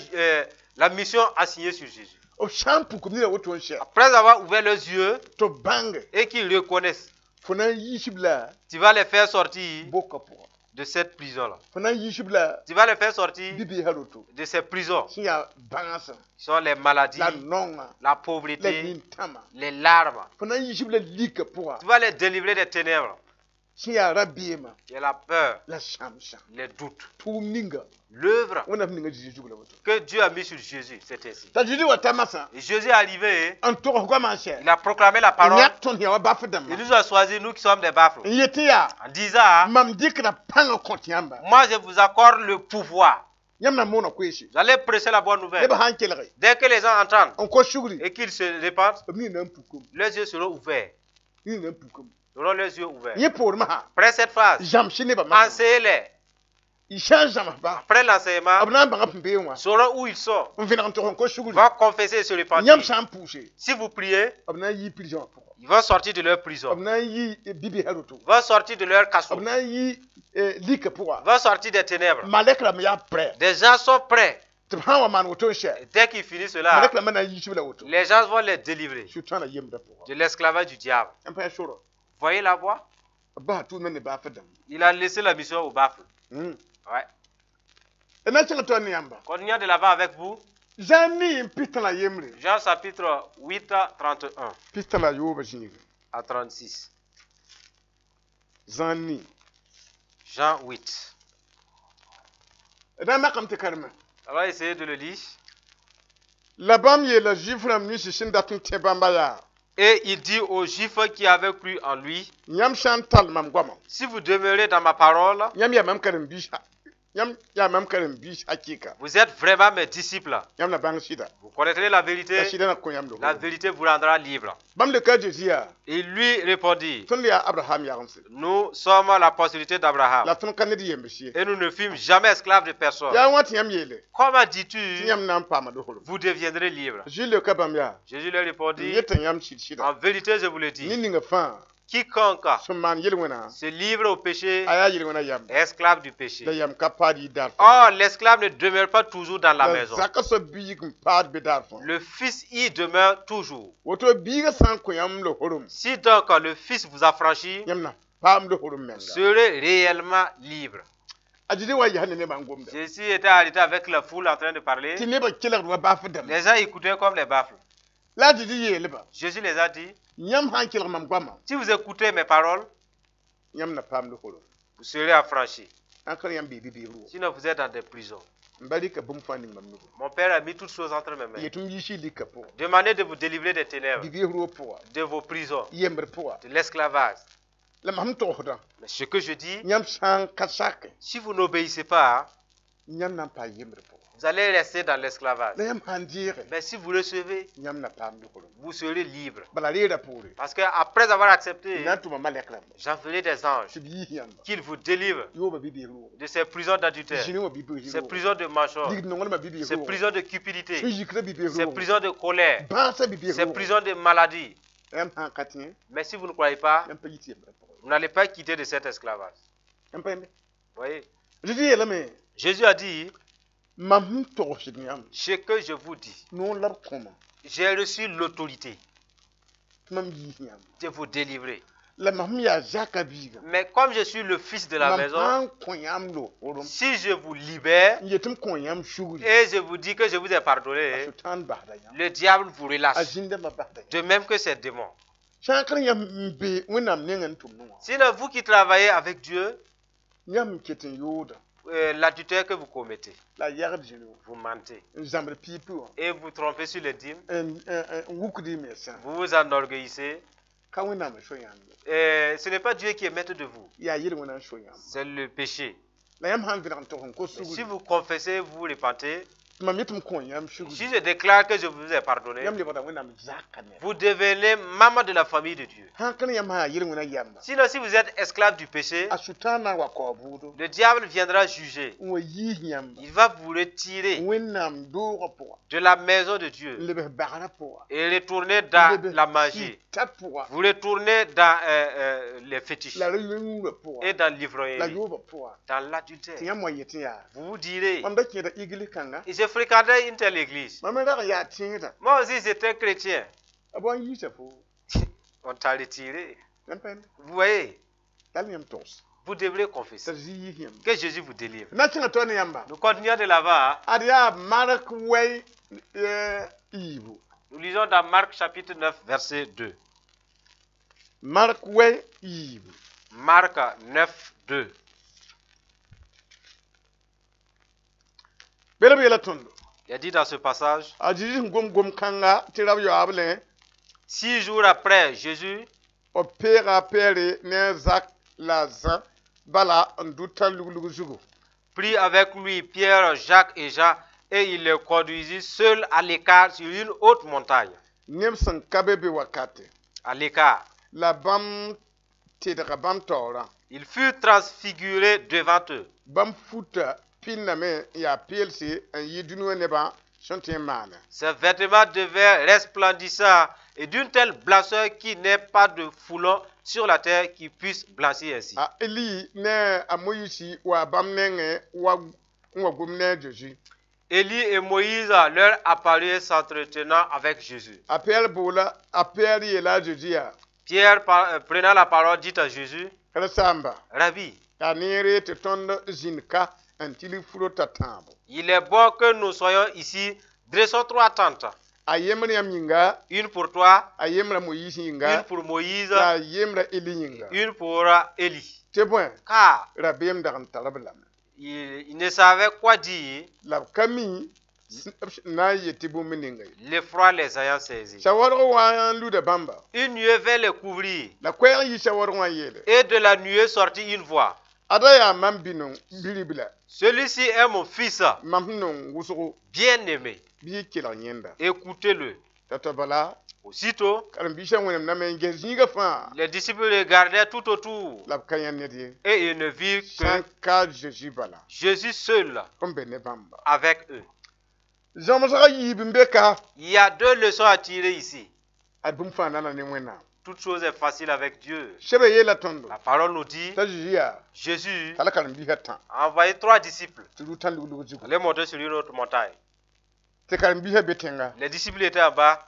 la mission assignée sur Jésus. B sã n puk b nina woto n sɛ Après avoir ouvert leurs yeux tɩ b bãnge et qu'ils reconnaissent, fo na n yiis-b la tu vas les faire sortir bokã pʋgã. De cette prison-là. Fo na n yiis-b la Tu vas les faire sortir bi-beesã roto de ces prisons. Sẽn yaa bãasã Qui sont les maladies, la naongã la la pauvreté, nintãmã. Les larmes. Fo na n yiis-b la lika pʋgã Tu vas les délivrer des ténèbres. Sẽn yaa rabeemã Et la peur, la sãmsã. Les doutes. Tʋʋm ninga L'œuvre Wẽnnaam ninga Zeezi zug la woto. Que Dieu a mise sur Jésus, c'est ainsi. T'a Zeezi wa ta masã Et Jésus est arrivé, n togs goamã n sɛ il a proclamé la n parole. yãk tõnd yã wa baf dãmbã. Il nous a choisi, nous qui sommes des baffles. N yetɩ yaa En disant, mam dɩkda pãngã kõt yãmba. Moi, je vous accorde le pouvoir. Yãmb na moona koeese. Vous allez prêcher la bonne nouvelle. Nebã sã n kelge Dès que les gens entendent n kos sugri et qu'ils se répandent, b nin na n pukame. Leurs yeux seront ouverts. Nin na n pukame. Ils auront leurs yeux ouverts. Yẽ poormã sã Après cette phrase, zãmsɩ nebã masã. Enseignez-les. Y sã n zãms-ba Après l'enseignement, b na n bãnga b sẽn bee wã sauront où ils sont. N vẽneg n tog n kos sugri. Vont confesser et se Yãmb repentir. Sã n pʋʋse Si vous priez, b na n yii prison wã pʋgã. Ils vont sortir de leur prison. B na n yii bi-beesã roto. Ils vont sortir de leur cachot. B na n yii lika pʋga. Ils vont sortir des ténèbres. Malɛk rãmb yaa prêt Des gens sont prêts. Tɩ b sã n wa maan woto n sɛ Et dès qu'ils finissent cela, malɛk rãmbã na n yiisb la woto. Les gens vont les délivrer Sʋtãana yembdã pʋga. De l'esclavage du diable. N pa sora. Voyez la voie? B basa tʋʋmã ne baafã dãmb. Il a laissé la mission au baffle. Ouais. D na n kẽng tõe ne yãmba. Continuons de l'avant avec vous. Zãn nii n pistã la yembre. Jean chapitre 8, 31 Pistã la yoobã zĩige. À 36. Zãn nii. Jean 8. D na n makame tɩ karema. On va essayer de le lire. La bãmb yeela Zuif rãmb ninsi sẽn dat n tẽ bãmba yaa Et il dit aux Juifs qui avaient cru en lui, yãmb sã n tall mam goamã si vous demeurez dans ma parole, yãmb yaa mam karen-biisã. Yãmb yaa mam karen-biis hakɩɩka. Vous êtes vraiment mes disciples. Yãmb na bãng sɩda. Vous connaîtrez la vérité. La sɩda na kõ yãmb La vérité vous rendra libre. Bãmb leoka a Zezi yaa. Il lui répondit, Tõnd yaa Abraham yagense. Nous sommes la postérité d'Abraham. La tõnd ka ned yembs ye. Et nous ne fûmes jamais esclaves de personne. Yaa wã tɩ yãmb yeele. Comment dis-tu, Tɩ yãmb na n paama lohorem. Vous deviendrez libre? Zezi leoka bãmb yaa. Jésus leur répondit, N yeta yãmb sɩd sɩda. En vérité, je vous le dis, Ned ninga fãa quiconque sẽn maan yel-wẽna se livre au péché a yaa yel-wẽna yam. Est esclave du péché. La yam ka paad yɩ daar. Or, l'esclave ne demeure pas toujours dans la La maison. zakã soab biig n paad be daar fãa. Le fils y demeure toujours. Woto biigã sã n kõ yãmb lohorem. Si donc le fils vous affranchit, Yãmb na paam lohorem menga. Vous serez réellement libre. A Zezi wa yaa ne nebã n gomda. Jésus était arrêté avec la foule en train de parler. Tɩ nebã kelgd wa baaf dãmb. Les gens écoutaient comme les baffles. La a Zezi yeelba. Jésus les a dit, Yãmb sã n kelg mam goamã. Si vous écoutez mes paroles, Yãmb na paam lohorem. Vous serez affranchis. Ãnkr yãmb bee bi-beer wʋ. Sinon, vous êtes dans des prisons. M ba rɩka bũmb fãa ning mam nugu. Mon père a mis toutes choses entre mes mains. Yet m yiisi lika pʋgã. Demandez de vous délivrer des ténèbres, Bi-beer roog pʋga. De vos prisons, Yembr pʋga. De l'esclavage. La mam sẽn togsdã. Mais ce que je dis, Yãmb sã n ka sake. Si vous n'obéissez pas, Yãmb na n paam yembr pʋga. Vous allez rester dans l'esclavage. La yãmb sã n deege. Mais si vous recevez, Yãmb na paam lohorem. Vous serez libre. Bala reera poore. Parce qu'après avoir accepté, Na n tʋma malɛk rãmba. J'enverrai des anges Tɩ b yiis yãmba. Qu'ils vous délivrent Yooba bi-beer roog. De ces prisons d'adultère, Zĩni wã bi-beer ces roog. prisons de mensonge, Ligd nonglmã bi-beer ces roog. prisons de cupidité, Sẽn yikra bi-beer ces roog. prisons de colère, Bãasã bi-beer ces roog. Prisons de maladie. Yãmb sã n ka tẽ. Mais si vous ne croyez pas, Yãmb pa yit yembrã pʋgẽ. Vous n'allez pas quitter de cet esclavage. Yãmb pa yẽmbe. Vous voyez? Zezi yeelame. Jésus a dit, Mam sẽn togsd yãmb. Ce que je vous dis, Noor la b kõma. J'ai reçu l'autorité Tɩ mam yiis yãmb. De vous délivrer. La mam sẽn yaa zakã biiga. Mais comme je suis le fils de la Mam maison, sã n kõ yãmb lohorem. Si je vous libère N yet m kõ yãmb sugri. Et je vous dis que je vous ai pardonné, Sʋtãan basda yãmb. Le diable vous A relâche. zĩndãmbã basda yãmb. De même que ces démons. Sã n ka yãmb n be Wẽnnaam nengẽ n tʋmdẽ wã. Sinon, vous qui travaillez avec Dieu, Yãmb n ket n yooda. L'adultère que vous commettez, La yagd zĩni wã. Vous mentez N zãmbd piipi wã. Et vous trompez sur les dîmes, N n wukd y mensã. Vous vous enorgueillissez. Ka Wẽnnaam n so yãmb ye. Et ce n'est pas Dieu qui est maître de vous, Yaa yel-wẽna n so yãmb. C'est le péché. La yãmb sã n vẽneg n tog n kos Mais si sugri. vous confessez, vous vous repentez, Tɩ mam yet m kõ yãmb sugri. Si je déclare que je vous ai pardonné, Yãmb lebgda Wẽnnaam zakã ned. Vous devenez membre de la famille de Dieu. Sã n ka yãmb sã yaa yel-wẽna yamba. Sinon, si vous êtes esclave du péché, A sʋtãan na n wa kao bʋʋdo. Le diable viendra juger. N wa yiis yãmba. Il va vous retirer Wẽnnaam doogã pʋga. De la maison de Dieu N lebs bagrã pʋga. Et retourner dans N lebs la magie. sɩta pʋga. Vous retournez dans les fétiches La ra-yũurã pʋga. Et dans La l'ivrognerie, yoobã pʋga. Dans l'adultère. Tɩ yãmb wa yetẽ yaa. Vous vous direz, Mam da kẽeda igl kãnga. Et je fréquentais une telle église. Mam me rag n yaa tẽeda. Moi aussi, j'étais chrétien. A bao n yiisa fo. On t'a retiré. Yãmb pa yẽmbe. Vous voyez, Dal yãmb togs. Vous devrez confesser. T'a Zezi yiis yãmb. Que Jésus vous délivre. Na kẽngã tao ne yãmba. Nous continuons de là-bas, hein. Ad yaa Mark wɛy yiibu. Nous lisons dans Marc chapitre 9, verset 2. Mark wɛy yiibu. Marc 9, 2. Bela b yeela tõndo. Il a dit dans ce passage, A Zezi sẽn gom gom-kãnga tɩ rab yaoab lẽ. 6 jours après, Jésus B peega a Pɛɛre ne a Zak la a Zã bala n dʋ tã luglug zugu. Prit avec lui Pierre, Jacques et Jean et il les conduisit seuls à l'écart sur une haute montagne. Neb sẽn ka be be wakate. À l'écart. La bãmb tedga bãmb taoorã. Il fut transfiguré devant eux. Bãmb futa pĩndame n yaa peelse n yɩ dũni wã nebã sẽn tõe n maane. Ses vêtements devinrent resplendissants et d'une telle blancheur qu'il n'est pas de foulon sur la terre qui puisse blanchir ainsi. A Eli ne a Moyisi wa bãmb nengẽ wa n wa gom ne a Zeezi. Élie et Moïse leur apparurent s'entretenant avec Jésus. A Pɛɛr boola a Pɛɛr yeela a Zeezi yaa. Pierre, prenant la parole, dit à Jésus, Karen-saamba. Rabbi, Yaa neere tɩ tõnd zĩnd ka n tilg furo t'a tãabo. Il est bon que nous soyons ici. Dressons trois tentes. A yembr yãmb yĩnga. Une pour toi, A yembra Moyis yĩnga. Une pour Moïse, La a yembra Eli yĩnga. Une pour Élie. Tɩ bõe. Car Rabeem dag n tar b lame. il ne savait quoi dire, La b ka mi b na n yet tɩ bũmb ninga ye. L'effroi les ayant saisis. Sawaoodg wã n luda bãmba. Une nuée vint les couvrir, La koɛɛg n yi sawaoodg wã n yeele. Et de la nuée sortit une voix. Ada yaa mam bi-nong bi-ribla. Celui-ci est mon fils Mam sẽn nong wʋsgo. bien-aimé. Bɩ y kelg yẽnda. Écoutez-le. T'a bala Aussitôt, karen-biisã wẽnemdame n ges zĩigã fãa. Les disciples regardaient tout autour La b ka yã ned ye. Et ils ne virent Sã que n ka Zeezi bala. Jésus seul N be ne bãmba. Avec eux. Zãmsgã yiib n be ka. Il y a deux leçons à tirer ici. Ad bũmb fãa nana ne Wẽnnaam. Toute chose est facile avec Dieu. Sebra yeela tõndo. La parole nous dit, T'a Zeezi yaa. Jésus T'a la karen-biisã tã. A envoyé trois disciples Tɩ rʋ tã lug-lug zugu. aller monter sur une autre montagne. Tɩ karen-biisã be tẽnga. Les disciples étaient en bas,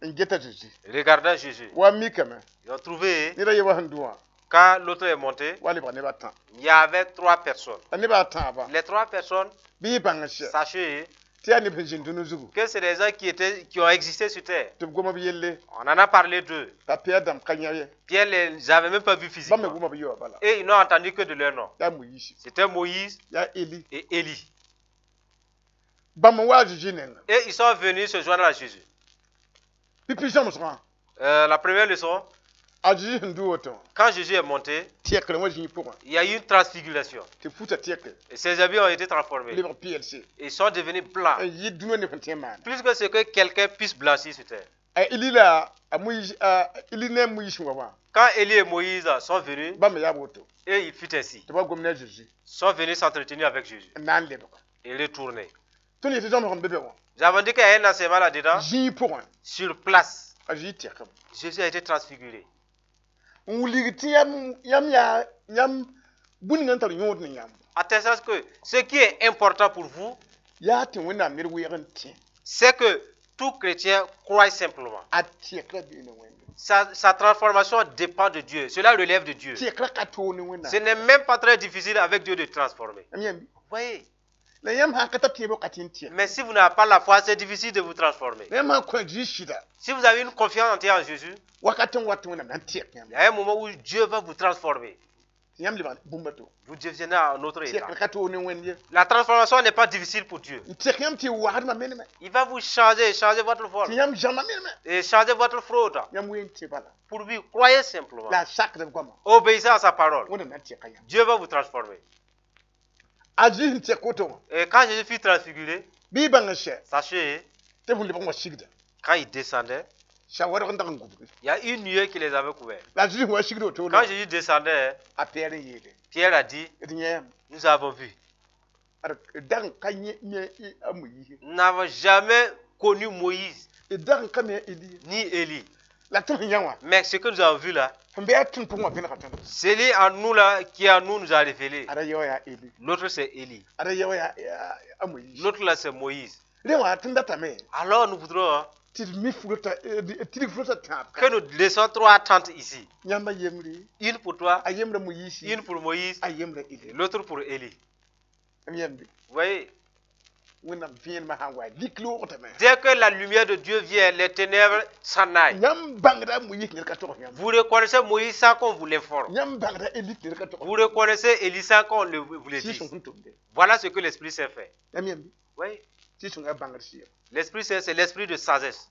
N geta Zeezi. Regardant Jésus. Wa mikame. Ils ont trouvé, Ned a ye wa sẽn dʋ wã. Quand l'autre est monté, Wa lebg nebã tã. Il y avait trois personnes. La nebã a tãabã. Les trois personnes, Bɩ y bãng n sɛ. Sachez Tɩ yaa neb sẽn zĩnd dũni zugu. Que c'est des gens qui ont existé sur terre. Tɩ b goma b yelle. On en a parlé d'eux. T'a Pɩyɛɛr dãmb ka yã ye. Pierre les avait même pas vus Bãmb me physiquement. goma b yoa bala. Et ils n'ont entendu que de leur nom. Yaa Moyiisi. C'était Moïse Yaa Eli. Et Élie. Bãmb n wa a Zeezi nenga. Et ils sont venus se joindre à Jésus. Pipi zãmsgã. La première leçon, A Zeezi sẽn dʋ woto. Quand Jésus est monté, Tẽkr wã zĩig pʋgẽ. Il y a eu une transfiguration. Tɩ futa tẽke. Et ses habits ont été transformés. Lebg PLC. Ils sont devenus blancs. N yɩ dũniyã neb sẽn tõe n maana. Plus que ce que quelqu'un puisse blanchir sur terre. A Eli la a Moyiis a Eli ne a Moyiis wa wã. Quand Élie et Moïse sont venus, Bãmb me yaa woto. Et il fut ainsi. Tɩ ba gom ne a Zeezi. Sont venus s'entretenir avec Jésus N na n lebg. Et retourner. Tõnd yetɩ zãmsg n be be wã. Nous avons dit qu'il y a un enseignement là-dedans. Zĩig pʋgẽ. Sur place, A Zeezi tẽkame. Jésus a été transfiguré. N wilg tɩ yãmb yãmb yaa yãmb bũmb ninga n tar yõod ne yãmb. À tel sens que ce qui est important pour vous, Yaa tɩ Wẽnnaam ned wɛɛg n tẽ. C'est que tout chrétien croit simplement. A tẽkrã bee ne Wẽnde. Sa transformation dépend de Dieu. Cela relève de Dieu. Tẽkrã ka toog ne Wẽnnaam. Ce n'est même pas très difficile avec Dieu de transformer. Yãmb yãmb. Vous voyez? La yãmb sã n ka tar tẽebã ka tɩ n tẽk. Mais si vous n'avez pas la foi, c'est difficile de vous transformer. La yãmb sã n kõ Zeezi sɩda. Si vous avez une confiance entière en Jésus, Wakat n wat tɩ Wẽnnaam na n tẽk yãmb. Il y a un moment où Dieu va vous transformer. Tɩ yãmb lebg bũmb to. Vous deviendrez un autre état. Tẽkrã ka toog ne Wẽnd ye. La transformation n'est pas difficile pour Dieu. N tẽk yãmb tɩ y wagsdmã meneme. Il va vous changer, changer votre Tɩ vol yãmb zãma meneme. Et changer votre fraude. Yãmb ween tẽ bala. Pour lui, croyez simplement. La a sakd b goamã. Obéissez à sa parole. Wẽnnaam na n tẽka yãmb. Dieu va vous transformer. A Zeezi sẽn tẽk woto wã. Et quand Jésus fut transfiguré, Bɩ y bãng n sɛ. Sachez, Tɩ fõn lebg n wa sigda. Quand il descendait, Sawadg n dag n gubgi. Il y a une nuée qui les avait couverts. La Zeezi sẽn wa sigd woto Quand Jésus descendait, a Pɩyɛɛr n yeele. Pierre a dit, D yã nous avons vu. D dag n ka yẽ me a Moyiis ye. Nous n'avons jamais connu Moïse D dag n ka me a Eli ye. Ni Élie. La tõnd sẽn yã wã. Mais ce que nous avons vu là, Sẽn be a tõnd pʋgẽ wã vẽnega tõndo. Celui en nous là, qui est en nous, nous a révélé. Ada ye wã yaa Eli. L'autre c'est Élie. Ada ye wã yaa a Moyiis. L'autre là c'est Moïse. Rẽ wã tõnd datame. Alors nous voudrons, hein, Tɩ d mi fulota tɩ d fulota tãab. Que nous laissons trois tentes ici. Yãmb a yembre. Une pour toi, A yembra Moyiis. Une pour Moïse A yembra et Eli. L'autre pour Élie. M yãmbe. Vous voyez, Wẽnnaam vẽenemã sã n wa lik loogdame. Dès que la lumière de Dieu vient, les ténèbres s'en aillent. Yãmb bãngda Moyiis ned ka tog yãmb. Vous reconnaissez Moïse sans qu'on vous l'informe. Yãmb bãngda Eli tɩ ned ka tog. Vous reconnaissez Élie sans qu'on vous le Sɩɩg dise. sõng sẽn tʋmde. Voilà ce que l'Esprit Saint fait. Yãmb yãmb. Oui. Sɩɩg sõng yaa bãngd sɩɩg. L'Esprit Saint, c'est l'esprit de sagesse.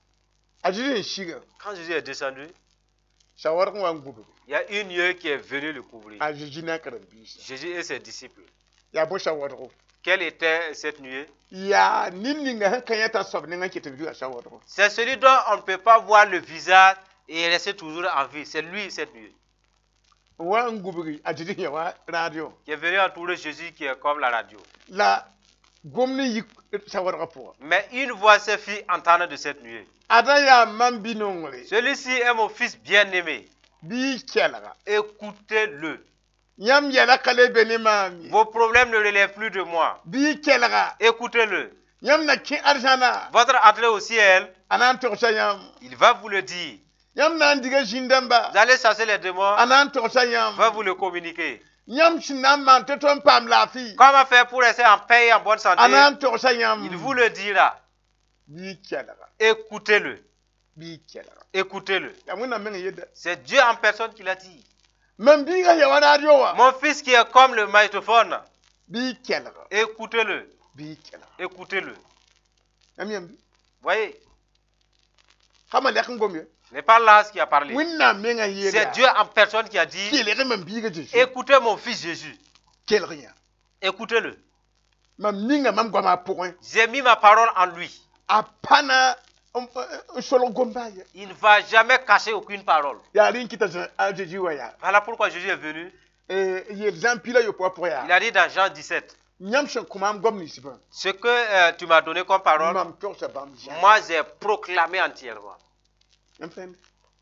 A Zeezi sẽn siga. Quand Jésus est descendu, Sawadg n wa n gubgi. Il y a une nuée qui est venue le couvrir. A Zeezi ne a karen-biisã. Jésus et ses disciples. Yaa bõe sawadgo? Quelle était cette nuée? Yaa ned ninga sẽn ka yã t'a soab nengã ket b vɩga sawadgo. C'est celui dont on ne peut pas voir le visage et rester toujours en vie. C'est lui, cette nuée. N wa n gubgi a Zeezi yã wa radio. Qui est venu entourer Jésus qui est comme la radio. La gomd n yi sawadgã pʋga. Mais une voix s'est fit entendre de cette nuée. Ada yaa mam bi-nongre. Celui-ci est mon fils bien-aimé. Bɩ y kelga. Écoutez-le. Yãmb yɛla ka le be ne maam ye. Vos problèmes ne relèvent plus de moi. Bɩ y kelga. Écoutez-le. Yãmb na kẽ arzãna. Votre entrée au ciel, A na n togsa yãmb. Il va vous le dire. Yãmb na n diga zĩn-dãmba. Vous allez chasser les démons, A na n togsa il va yãmb. Vous le communiquer. Yãmb sẽn na n maan tɩ tõnd paam laafɩ. Comment faire pour rester en paix et en bonne santé? A na n togsa yãmb. Il vous le dira. Bɩ y kelga. Écoutez-le. Bɩ y kelga. Écoutez-le. Yaa Wẽnnaam meng yella. C'est Dieu en personne qui l'a dit. Mam biigã ya wa radio wã. Mon fils qui est comme le magnétophone, Bɩ y kelga. Écoutez-le. Bɩ y kelga. Écoutez-le. Yãmb yãmb. Voyez, Ka malɛk n gom ye. Ce n'est pas l'âge qui a parlé. Wẽnnaam mengã yeela. C'est Dieu en personne qui a dit, Kelg mam biigã Zeezi. Écoutez mon fils Jésus. Kelg yã. Écoutez-le. Mam ninga mam goamã pʋgẽ. J'ai mis ma parole en lui. A pa na n solg gom-baa ye. Il ne va jamais cacher aucune parole. Yaa rẽ n kɩta a Zeezi wa yaa. Voilà pourquoi Jésus est venu. Yeel Zã 16 pʋgẽ Il yaa. a dit dans Jean 17, Yãmb sẽn kõ maam goam ninsbã. ce que tu m'as donné comme parole, Mam togsa bãmb zã. moi j'ai proclamé entièrement. Yãmb tõe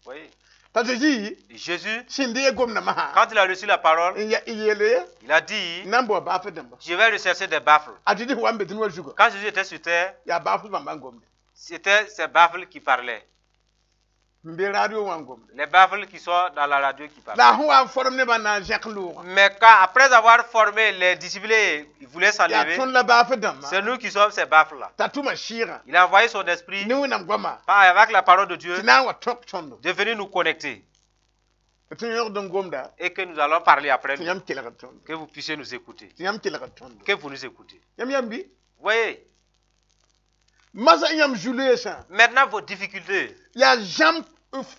Oui. T'a Zeezi Jésus, sẽn deeg gomdã masã quand il a reçu la parole, n yeele il a dit, n na n bao baafr dãmba. je vais rechercher des baffles. A Zeezi sẽn wa n be dũni wã zuga Quand Jésus était sur terre, yaa baafr bãmba n gomde. c'était ces baffles qui parlaient. N be radio wã n gomde. Les baffles qui sont dans la radio qui parlaient. La a sẽn wa n form nebã na n zẽk loogã. Mais quand, après avoir formé les disciples, ils voulaient Yaa s'enlever. tõnd la baafr dãmba. C'est nous qui sommes ces baffles-là. T'a tʋma sɩɩgã Il a envoyé son esprit ne Wẽnnaam goama par, avec la parole de Dieu tɩ na n wa tõk tõndo. de venir nous connecter Tɩ yõgd n gomda et que nous allons parler après tɩ nous. yãmb kelgd tõndo. Que vous puissiez nous écouter. Tɩ yãmb kelgd tõndo. Que vous nous écoutez. Yãmb yãmb bɩ? Voyez, Masã yãmb zu-loeesã maintenant vos difficultés, yaa zãmb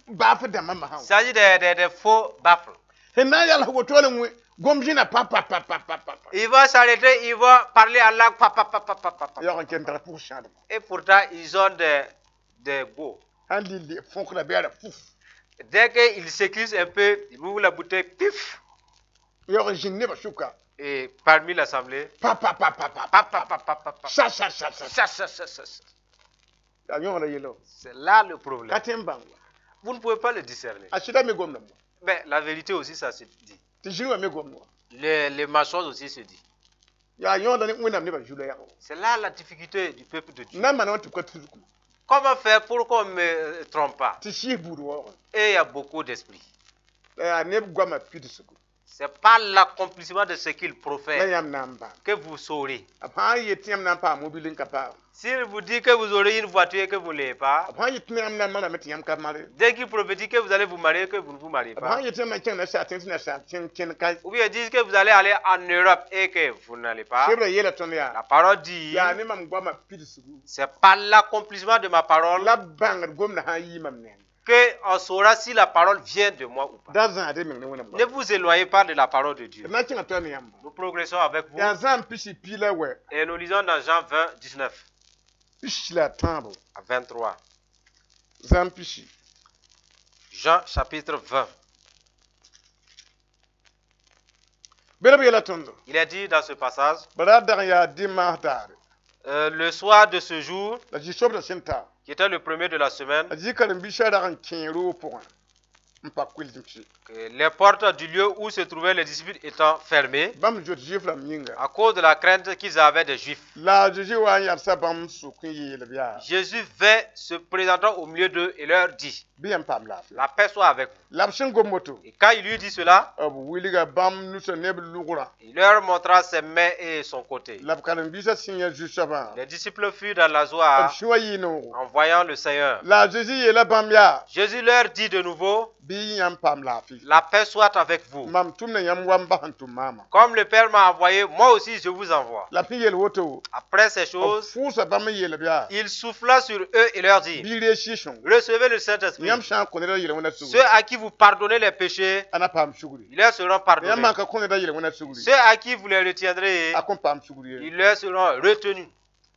baafr dãmbã masã il s'agit des faux baffles. sẽn na n yals woto la wẽ gom zĩna pa pa pa pa pa pa pa. Ils vont s'arrêter, ils vont parler en langue. Pa, pa, pa, pa, pa, pa, pa. Yaoog n ken tara pʋg sãadma. Et pourtant, ils ont des go. Sãn lilli fõkda bɩ yaa fuf. Dès qu'ils s'éclipsent un peu, ils ouvrent la bouteille, pif. Yaoog n zĩnd nebã sʋka. Et parmi l'assemblée, Pa pa pa pa pa pa, pa, pa, pa, pa, pa. Sa sa sa sa. Ça, ça, ça, ça, ça. Yaa yõog la yella. C'est là le problème. Ka tõe n bãng wa. Vous ne pouvez pas le discerner. A sɩda me gomdame wa. Mais la vérité aussi, ça se dit. Tɩ zĩig wã me gomd wa. Les mensonges aussi se dit. Yaa yõoda ne Wẽnnaam nebã zu-loɛɛgã wa. C'est là la difficulté du peuple de Dieu. N na n maana wã tɩ b ka tudg Comment faire pour qu'on ne me trompe pas? Tɩ sɩɩs buud waoogã. Et il y a beaucoup d'esprits. La yaa neb goamã pidsgo. C'est pas l'accomplissement de ce qu'il La profère yãmb na n bãng. que vous saurez. B sã n yet tɩ yãmb na n paam mobil n ka paam. S'il vous dit que vous aurez une voiture et que vous ne l'ayez pas, B sã n yet tɩ yãmb na n maname tɩ yãmb ka mare. dès qu'il prophétise que vous allez vous marier, que vous ne vous mariez B pas, sã n yet tɩ yãmb na n kẽng nasaar tẽng tɩ nasaar tẽng kẽnd ka. ou bien ils disent que vous allez aller en Europe et que vous n'allez pas, Sebrã yeela tõnd yaa. La parole dit, Yaa ne mam goamã pidsgo. c'est par l'accomplissement de ma parole La b bãngd gomdã sã n yɩ mam neng. que on saura si la parole vient de moi ou pas. Da zãad meng ne Wẽnnaam Ne goamã. vous éloignez pas de la parole de Dieu. D na n kẽnga tõe ne yãmba. Nous progressons avec vous Yaa Zãn pisi piig la wɛ. Et nous lisons dans Jean 20, 19 33. À 23. Zãn pisi. Jean chapitre 20. Bɩ b yeela tõndo. Il est dit dans ce passage, Bara dag n yaa dimanche daare. Le soir de ce jour, La zu-soabdã sẽn ta. Qui était le premier de la semaine, A zĩ karen-biisã rag n kẽe roog pʋgẽ n pa kʋɩl-zĩmse. Que les portes du lieu où se trouvaient les disciples étant fermées, Bãmb zoet Zuif rãmb yĩnga. À cause de la crainte qu'ils avaient des Juifs, La a Zeezi wa n yalsa bãmb sʋk n yeel b yaa. Jésus vint se présentant au milieu d'eux et leur dit, Bɩ yãmb paam laafɩ. La paix soit avec vous. La b sẽn gom woto. Et quand il lui dit cela, B wilga bãmb nusã ne b lʋgrã. Il leur montra ses mains et son côté. La b karen-biisã sẽn yã zu-soabã. Les disciples furent dans la B joie sũ wã yɩ noogo. En voyant le Seigneur. La a Zeezi yeela bãmb yaa. Jésus leur dit de nouveau, Bɩ yãmb paam laafɩ. La paix soit avec vous. Mam tʋmda yãmb wa n bas n tʋm maamã. Comme le Père m'a envoyé, moi aussi je vous envoie. La b sẽn yeel woto. Après ces B choses, fʋʋsa bãmb n yeel b yaa. Il souffla sur eux et leur dit, Bɩ reeg sɩ-sõngo. Recevez le Saint-Esprit. Yãmb sã n kõ ned a yel-wẽnã sugri. Ceux à qui vous pardonnez les péchés, A na paam sugri. ils leur seront Yãmb pardonnés. man ka kõ ned a yel-wẽnã sugri. Ceux à qui vous les retiendrez, A kõn paam sugri ye. ils leur seront retenus.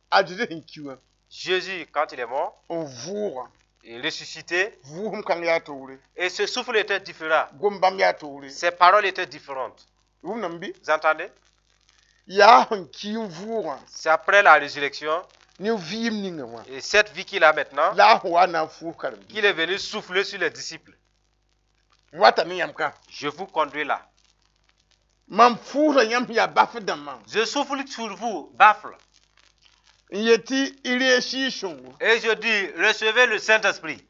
A Zeezi sẽn ki wã. Jésus, quand il est mort, N vʋʋgã. il est ressuscité, Vʋʋsem kãng yaa toore. Et ce souffle était différent. Gom bãmb yaa toore. Ses paroles étaient différentes. Wʋmdame bɩ? Vous entendez? Yaa sẽn ki n vʋʋgã. C'est après la résurrection, Ne vɩɩm ninga wã. Et cette vie qu'il a maintenant, La a sẽn wa na n fʋʋs karen-biisã. qu'il est venu souffler sur les disciples. Wata ne yãmb ka. Je vous conduis là. Mam fʋʋsda yãmb sẽn yaa baf dãmbã. Je souffle sur vous, baffle. N yet tɩ y reeg sɩɩg-sõngo. Et je dis, recevez le Saint-Esprit.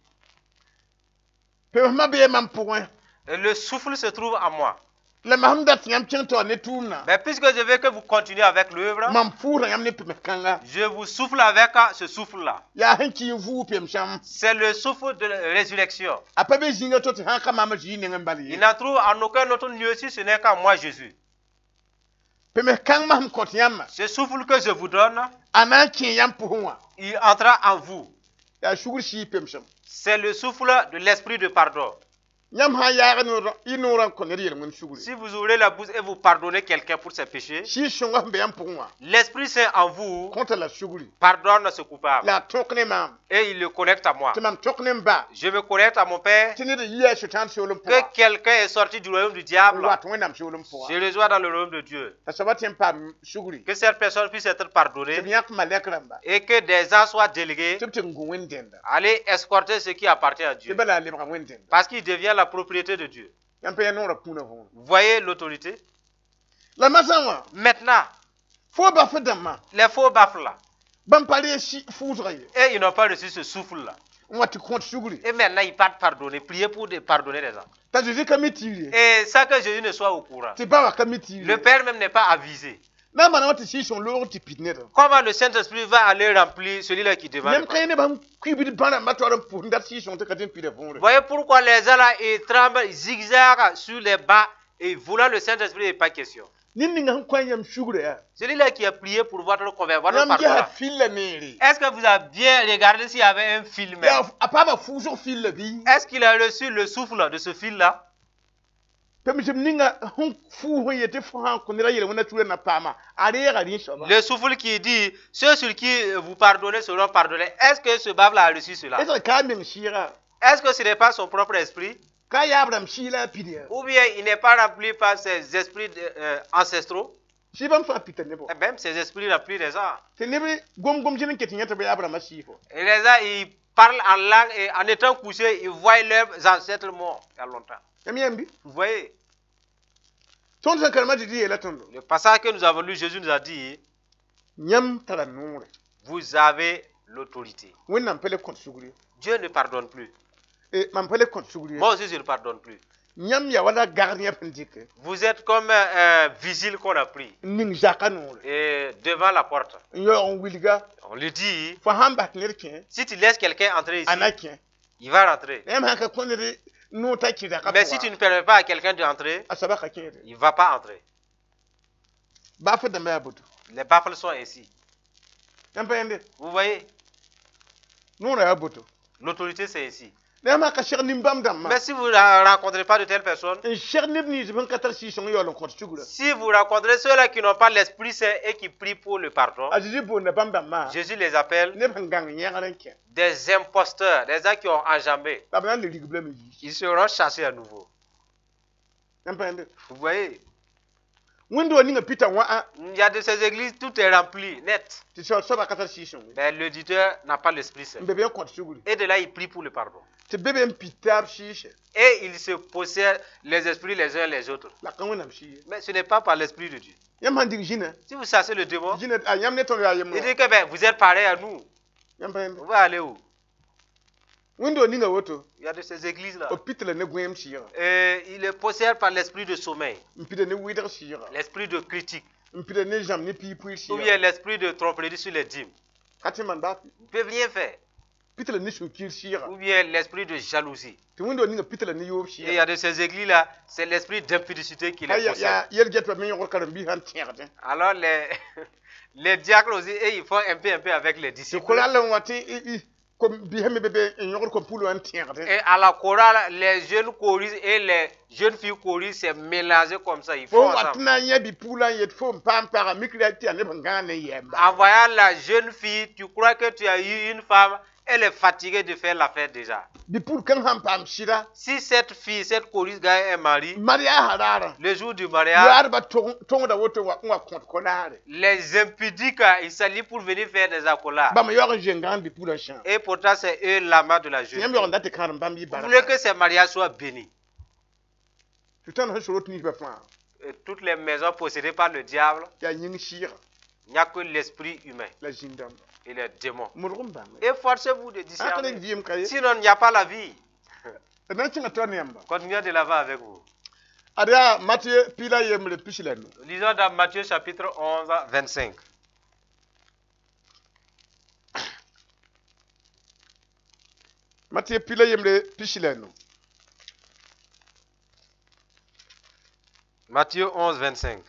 Pemsmã bee mam pʋgẽ. Et le souffle se trouve en moi. La mam dat tɩ yãmb kẽng taoor ne tʋʋmdã. Mais puisque je veux que vous continuiez avec l'œuvre, Mam fʋʋsda yãmb ne pems-kãnga. Je vous souffle avec ce souffle-là. Yaa sẽn ki n vʋʋg pemsãm. C'est le souffle de la résurrection. A pa be zĩnga to tɩ sã n ka maam zĩig nengẽ bal ye. Il n'en trouve en aucun autre lieu si ce n'est qu'en moi, Jésus. Pems-kãng masem kõt yãmbã. Ce souffle que je vous donne, A na n kẽe yãmb pʋgẽ wã. Il entrera en vous. Yaa sugr sɩɩg pemsem. C'est le souffle de l'esprit de pardon. Yãmb sã n yaag y noorã n kõ ned yel-wẽnd sugri, Si vous ouvrez la bouche et vous pardonnez quelqu'un pour ses péchés, Sɩɩg-sõngã sẽn be yãmb pʋgẽ wã l'Esprit Saint en vous kõta la sugri pardonne ce coupable. La a tõk ne maam Et il le connecte à moi. Tɩ mam tõk ne m ba Je me connecte à mon Père. Tɩ ned n yia Sʋtãan soolem Que pʋga quelqu'un est sorti du royaume du n diable, wat Wẽnnaam soolem pʋga je rejoins dans le royaume de Dieu. T'a soaba tɩ n paam sugri Que cette personne puisse être tɩ pardonnée b yãk malɛk rãmba et que des gens soient délégués, tɩ b tɩ n gu Wẽnd dẽnda aller escorter ce qui appartient à tɩ Dieu. Bala a lebga Wẽnd dẽnda. Parce qu'il devient la propriété de Dieu. Yãmb pa yaa noorã kũuna võor. Vous voyez l'autorité? La masã wã Maintenant, fo baf dãmbã les faux baffles là, bãmb pa reeg fʋʋsga ye et ils n'ont pas reçu ce souffle là. N wa tɩ kõt sugri Et maintenant, ils partent pardonner, prier pour pardonner les gens. T'a Zeezi ka mi tiir ye Et sans que Jésus ne soit au courant. Tɩ ba wã ka mi tiir Le ye Père même n'est pas avisé. Na n maana wã tɩ Sɩɩg-sõng loog tɩ pid nedã? Comment le Saint-Esprit va aller remplir celui-là qui demande? Yãmb ka yẽ nebã sẽn kuibd bã rãmbã toar n pʋs n dat Sɩɩg-sõng tɩ ka tɩ n pida võore. Voyez pourquoi les gens là, ils tremblent, ils zigzagent sur les bas et voulant le Saint-Esprit n'est pas question. Ned ninga sẽn kõ yãmb sugrã yaa Celui-là qui a prié pour votre conversion, votre yãmb pardon, gesa là, fil la neere? est-ce que vous avez bien regardé s'il y avait un fil même? Yaa a paama fʋʋsg fil la bɩ? Est-ce qu'il a reçu le souffle de ce fil-là? Pemsem ninga sẽn fʋʋs n yetɩ fo sã n kõ ned a yel-wẽnã sugrã na paama a reega rẽ soaba. Le souffle qui dit, ceux sur qui vous pardonnez seront pardonnés. Est-ce que ce bave-là a reçu cela? Est ce que ka a meng sɩɩga? Est-ce que ce n'est pas son propre esprit? Ka yaab rãmb sɩɩg la a pid yaa? Ou bien il n'est pas rempli par ses esprits ancestraux? Sɩɩg bãmb fãa pita nebã. Et même ces esprits remplissent les gens. Tɩ neb gom-gom zĩnd n ket yẽ tɩ b yaab rãmbã sɩɩg fo. Et les gens, ils parlent en langue et en étant couchés, ils voient leurs ancêtres morts il y a longtemps. Yãmb yãmb bɩ? Vous voyez, Tõnd sẽn karema tɩ tɩ yeela tõndo le passage que nous avons lu, Jésus nous a dit, yãmb tara noore. Vous avez l'autorité. Wẽnnaam pa le kõt sugr ye. Dieu ne pardonne plus. Eh, mam pa le kõt sugr ye. Moi aussi, je ne pardonne plus. Yãmb yaa wala gardien sẽn dɩke Vous êtes comme un vigile qu'on a pris n ning zakã noore et devant la porte. N yaoog n wilga. On lui dit, Fo sãn bas tɩ ned kẽ si tu laisses quelqu'un entrer ici, a na kẽ. Il va rentrer. Yãmb sã ka kõ ned noor t'a kẽ zakã Mais si tu ne permets pas à quelqu'un d'entrer, a soaba ka kẽede. Il ne va pas entrer. Baf dãmbã yaa boto. Les baffles sont ainsi. Yãmb pa yẽnde? Vous voyez, Noorã yaa boto. L'autorité, c'est ainsi. Yãmb sã ka seg nin-bãmb dãmbã Mais si vous ne rencontrez pas de telles personnes, n seg neb nins sẽn ka tar Sɩɩg-sõng yaool n kõt sugrã si vous rencontrez ceux-là qui n'ont pas l'Esprit Saint et qui prient pour le pardon, a Zeezi boonda bãmb dãmbã Jésus les appelle neb sẽn gãng yẽgr n kẽ des imposteurs, des gens qui ont enjambé. La b na n le rigb lame yiis. Ils seront chassés à nouveau. Yãmb pa yẽnde? Vous voyez, Wẽnd wa ninga pita wã il y a de ces églises, tout est rempli, net. Tɩ soaba ka tar Sɩɩg-sõng ye. Mais l'auditeur n'a pas l'Esprit Saint. N be be n kõt sugri Et de là, il prie pour le pardon. Tɩ be be n pid taab sɩɩsɛ. Et ils se possèdent les esprits les uns les autres. La ka Wẽnnaam sɩɩg ye. Mais ce n'est pas par l'Esprit de Dieu. Yãmb sãn dig zĩnã Si vous chassez le démon, zĩnã a yãmb ne tõnd yaa yembrã. Il dit que ben, vous êtes pareil à nous. Yãmb pa yẽnde? On va aller où? Wẽnd wa ninga woto Il y a de ces églises-là. B pita la ne gõeem sɩɩga. Et il est possédé par l'esprit de sommeil, N pida ne wɩdg sɩɩga. L'esprit de critique, N pida ne zãmb ne piig pʋɩɩr ou sɩɩga. Bien l'esprit de tromperie sur les dîmes. Ka tɩ maan baa. Ils ne peuvent rien faire. Pita la ne sũ-kiir sɩɩga. Ou bien l'esprit de jalousie. Tɩ wẽnd wa ninga pita la ne yoob Et il y a sɩɩga. De ces églises-là, c'est l'esprit d'impudicité qui Ka les possède. Yaa yel-getbã me yõgd karen-biisã n tẽegdẽ. Alors les diacres aussi, et ils font un peu avec les Tɩ disciples. koral n wa tɩ kom-biisã me be be n yõgd kom-pul wã n tẽegdẽ. Et à la chorale, les jeunes choristes et les jeunes filles choristes, c'est mélangé comme ça. Ils Fo font n wat ensemble. na n yã bi-puglã n yet fo n paam paga mikra tɩ yaa neb sẽn gãag ne yɛɛmba. En voyant la jeune fille, tu crois que tu as eu une femme, elle est fatiguée de faire la fête déjà. Bi-pugl kãng sãn paam sɩda Si cette fille, cette choriste gagne un mari, mariage raarã le jour du mariage, yaadbã tõngda woto n wa kõt kolaare. Les impudiques, ils s'allient pour venir faire des accolades. Bãmb yaoog n zoe gãand bi-puglã sã. Et pourtant, c'est eux l'amant de la Tɩ jeune yãmb fille. yaoog n dat tɩ kãadem bãmb yɩ Vous voulez barka. que ces mariages soient bénis. Sʋtãan sẽn sorot ninsbã fãa Et toutes les maisons possédées par le diable, yaa yĩng sɩɩga il n'y a que l'esprit humain la zĩn-dãmba. Et les démons. Modg n bãnge. Efforcez-vous de Sã ka discerner. rek vɩɩm ka ye. Sinon, il n'y a pas la vie. D na n kẽnga tao ne yãmba. Continuez de l'avant avec vous. Ad yaa Matɩ piila yembre pis la nu. Lisons dans Matthieu chapitre 11, 25. Matɩ piila yembre pis la nu. Matthieu 11, 25.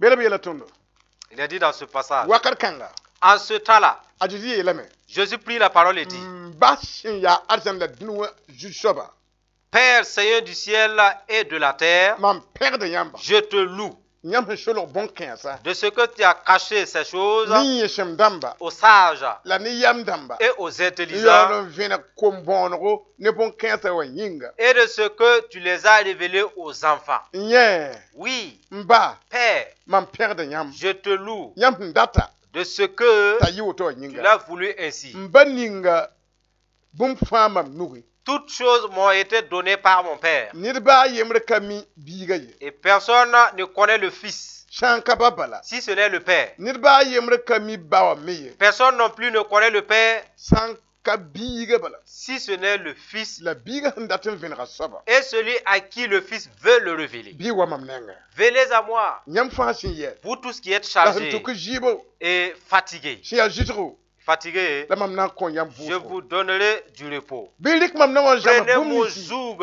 Beela b yeela tõndo. Il est dit dans ce passage. Wakat kãnga En ce temps-là, a Zeezi yeelame Jésus prit la parole et dit, n Ba sẽn yaa arzãn la dũni wã zu-soaba, Père, Seigneur du ciel et de la terre, mam pẽgda yãmba je te loue yãmb sẽn solg bõn-kãensa de ce que tu as caché ces choses ne yẽsem dãmba aux sages la ne yam dãmba et aux n yaool intelligents n vẽneg kom-bõonego ne bõn-kãensã wã yĩnga. Et de ce que tu les as révélés aux enfants. N yẽ, Oui, n ba, Père, mam pẽgda yãmb je te loue yãmb sẽn data de ce que t'a yɩ woto wã tu yĩnga. l'as voulu ainsi. N ba ninga bũmb fãa mam nugi. Toutes choses m'ont été données par mon Père. Ned baa a yembre ka mi biiga ye Et personne ne connaît le Fils, sã n ka ba bala. Si ce n'est le Père. Ned baa a yembre ka mi ba wã me ye Personne non plus ne connaît le Père, sã n ka biiga bala. Si ce n'est le Fils La biiga sẽn dat n vẽnega soaba et celui à qui le Fils veut le révéler. Bɩ wa mam nengã. Venez à moi, Yãmb fãa sẽn yɛ vous tous qui êtes la sẽn chargés tʋk zɩɩbo et fatigués. Sẽn yaa zɩsgo Fatigués, la mam na n kõ yãmb je vʋʋsgo. Vous donnerai du repos. Bɩ rɩk mam na wã zãms Prenez bũmb mon ninsi joug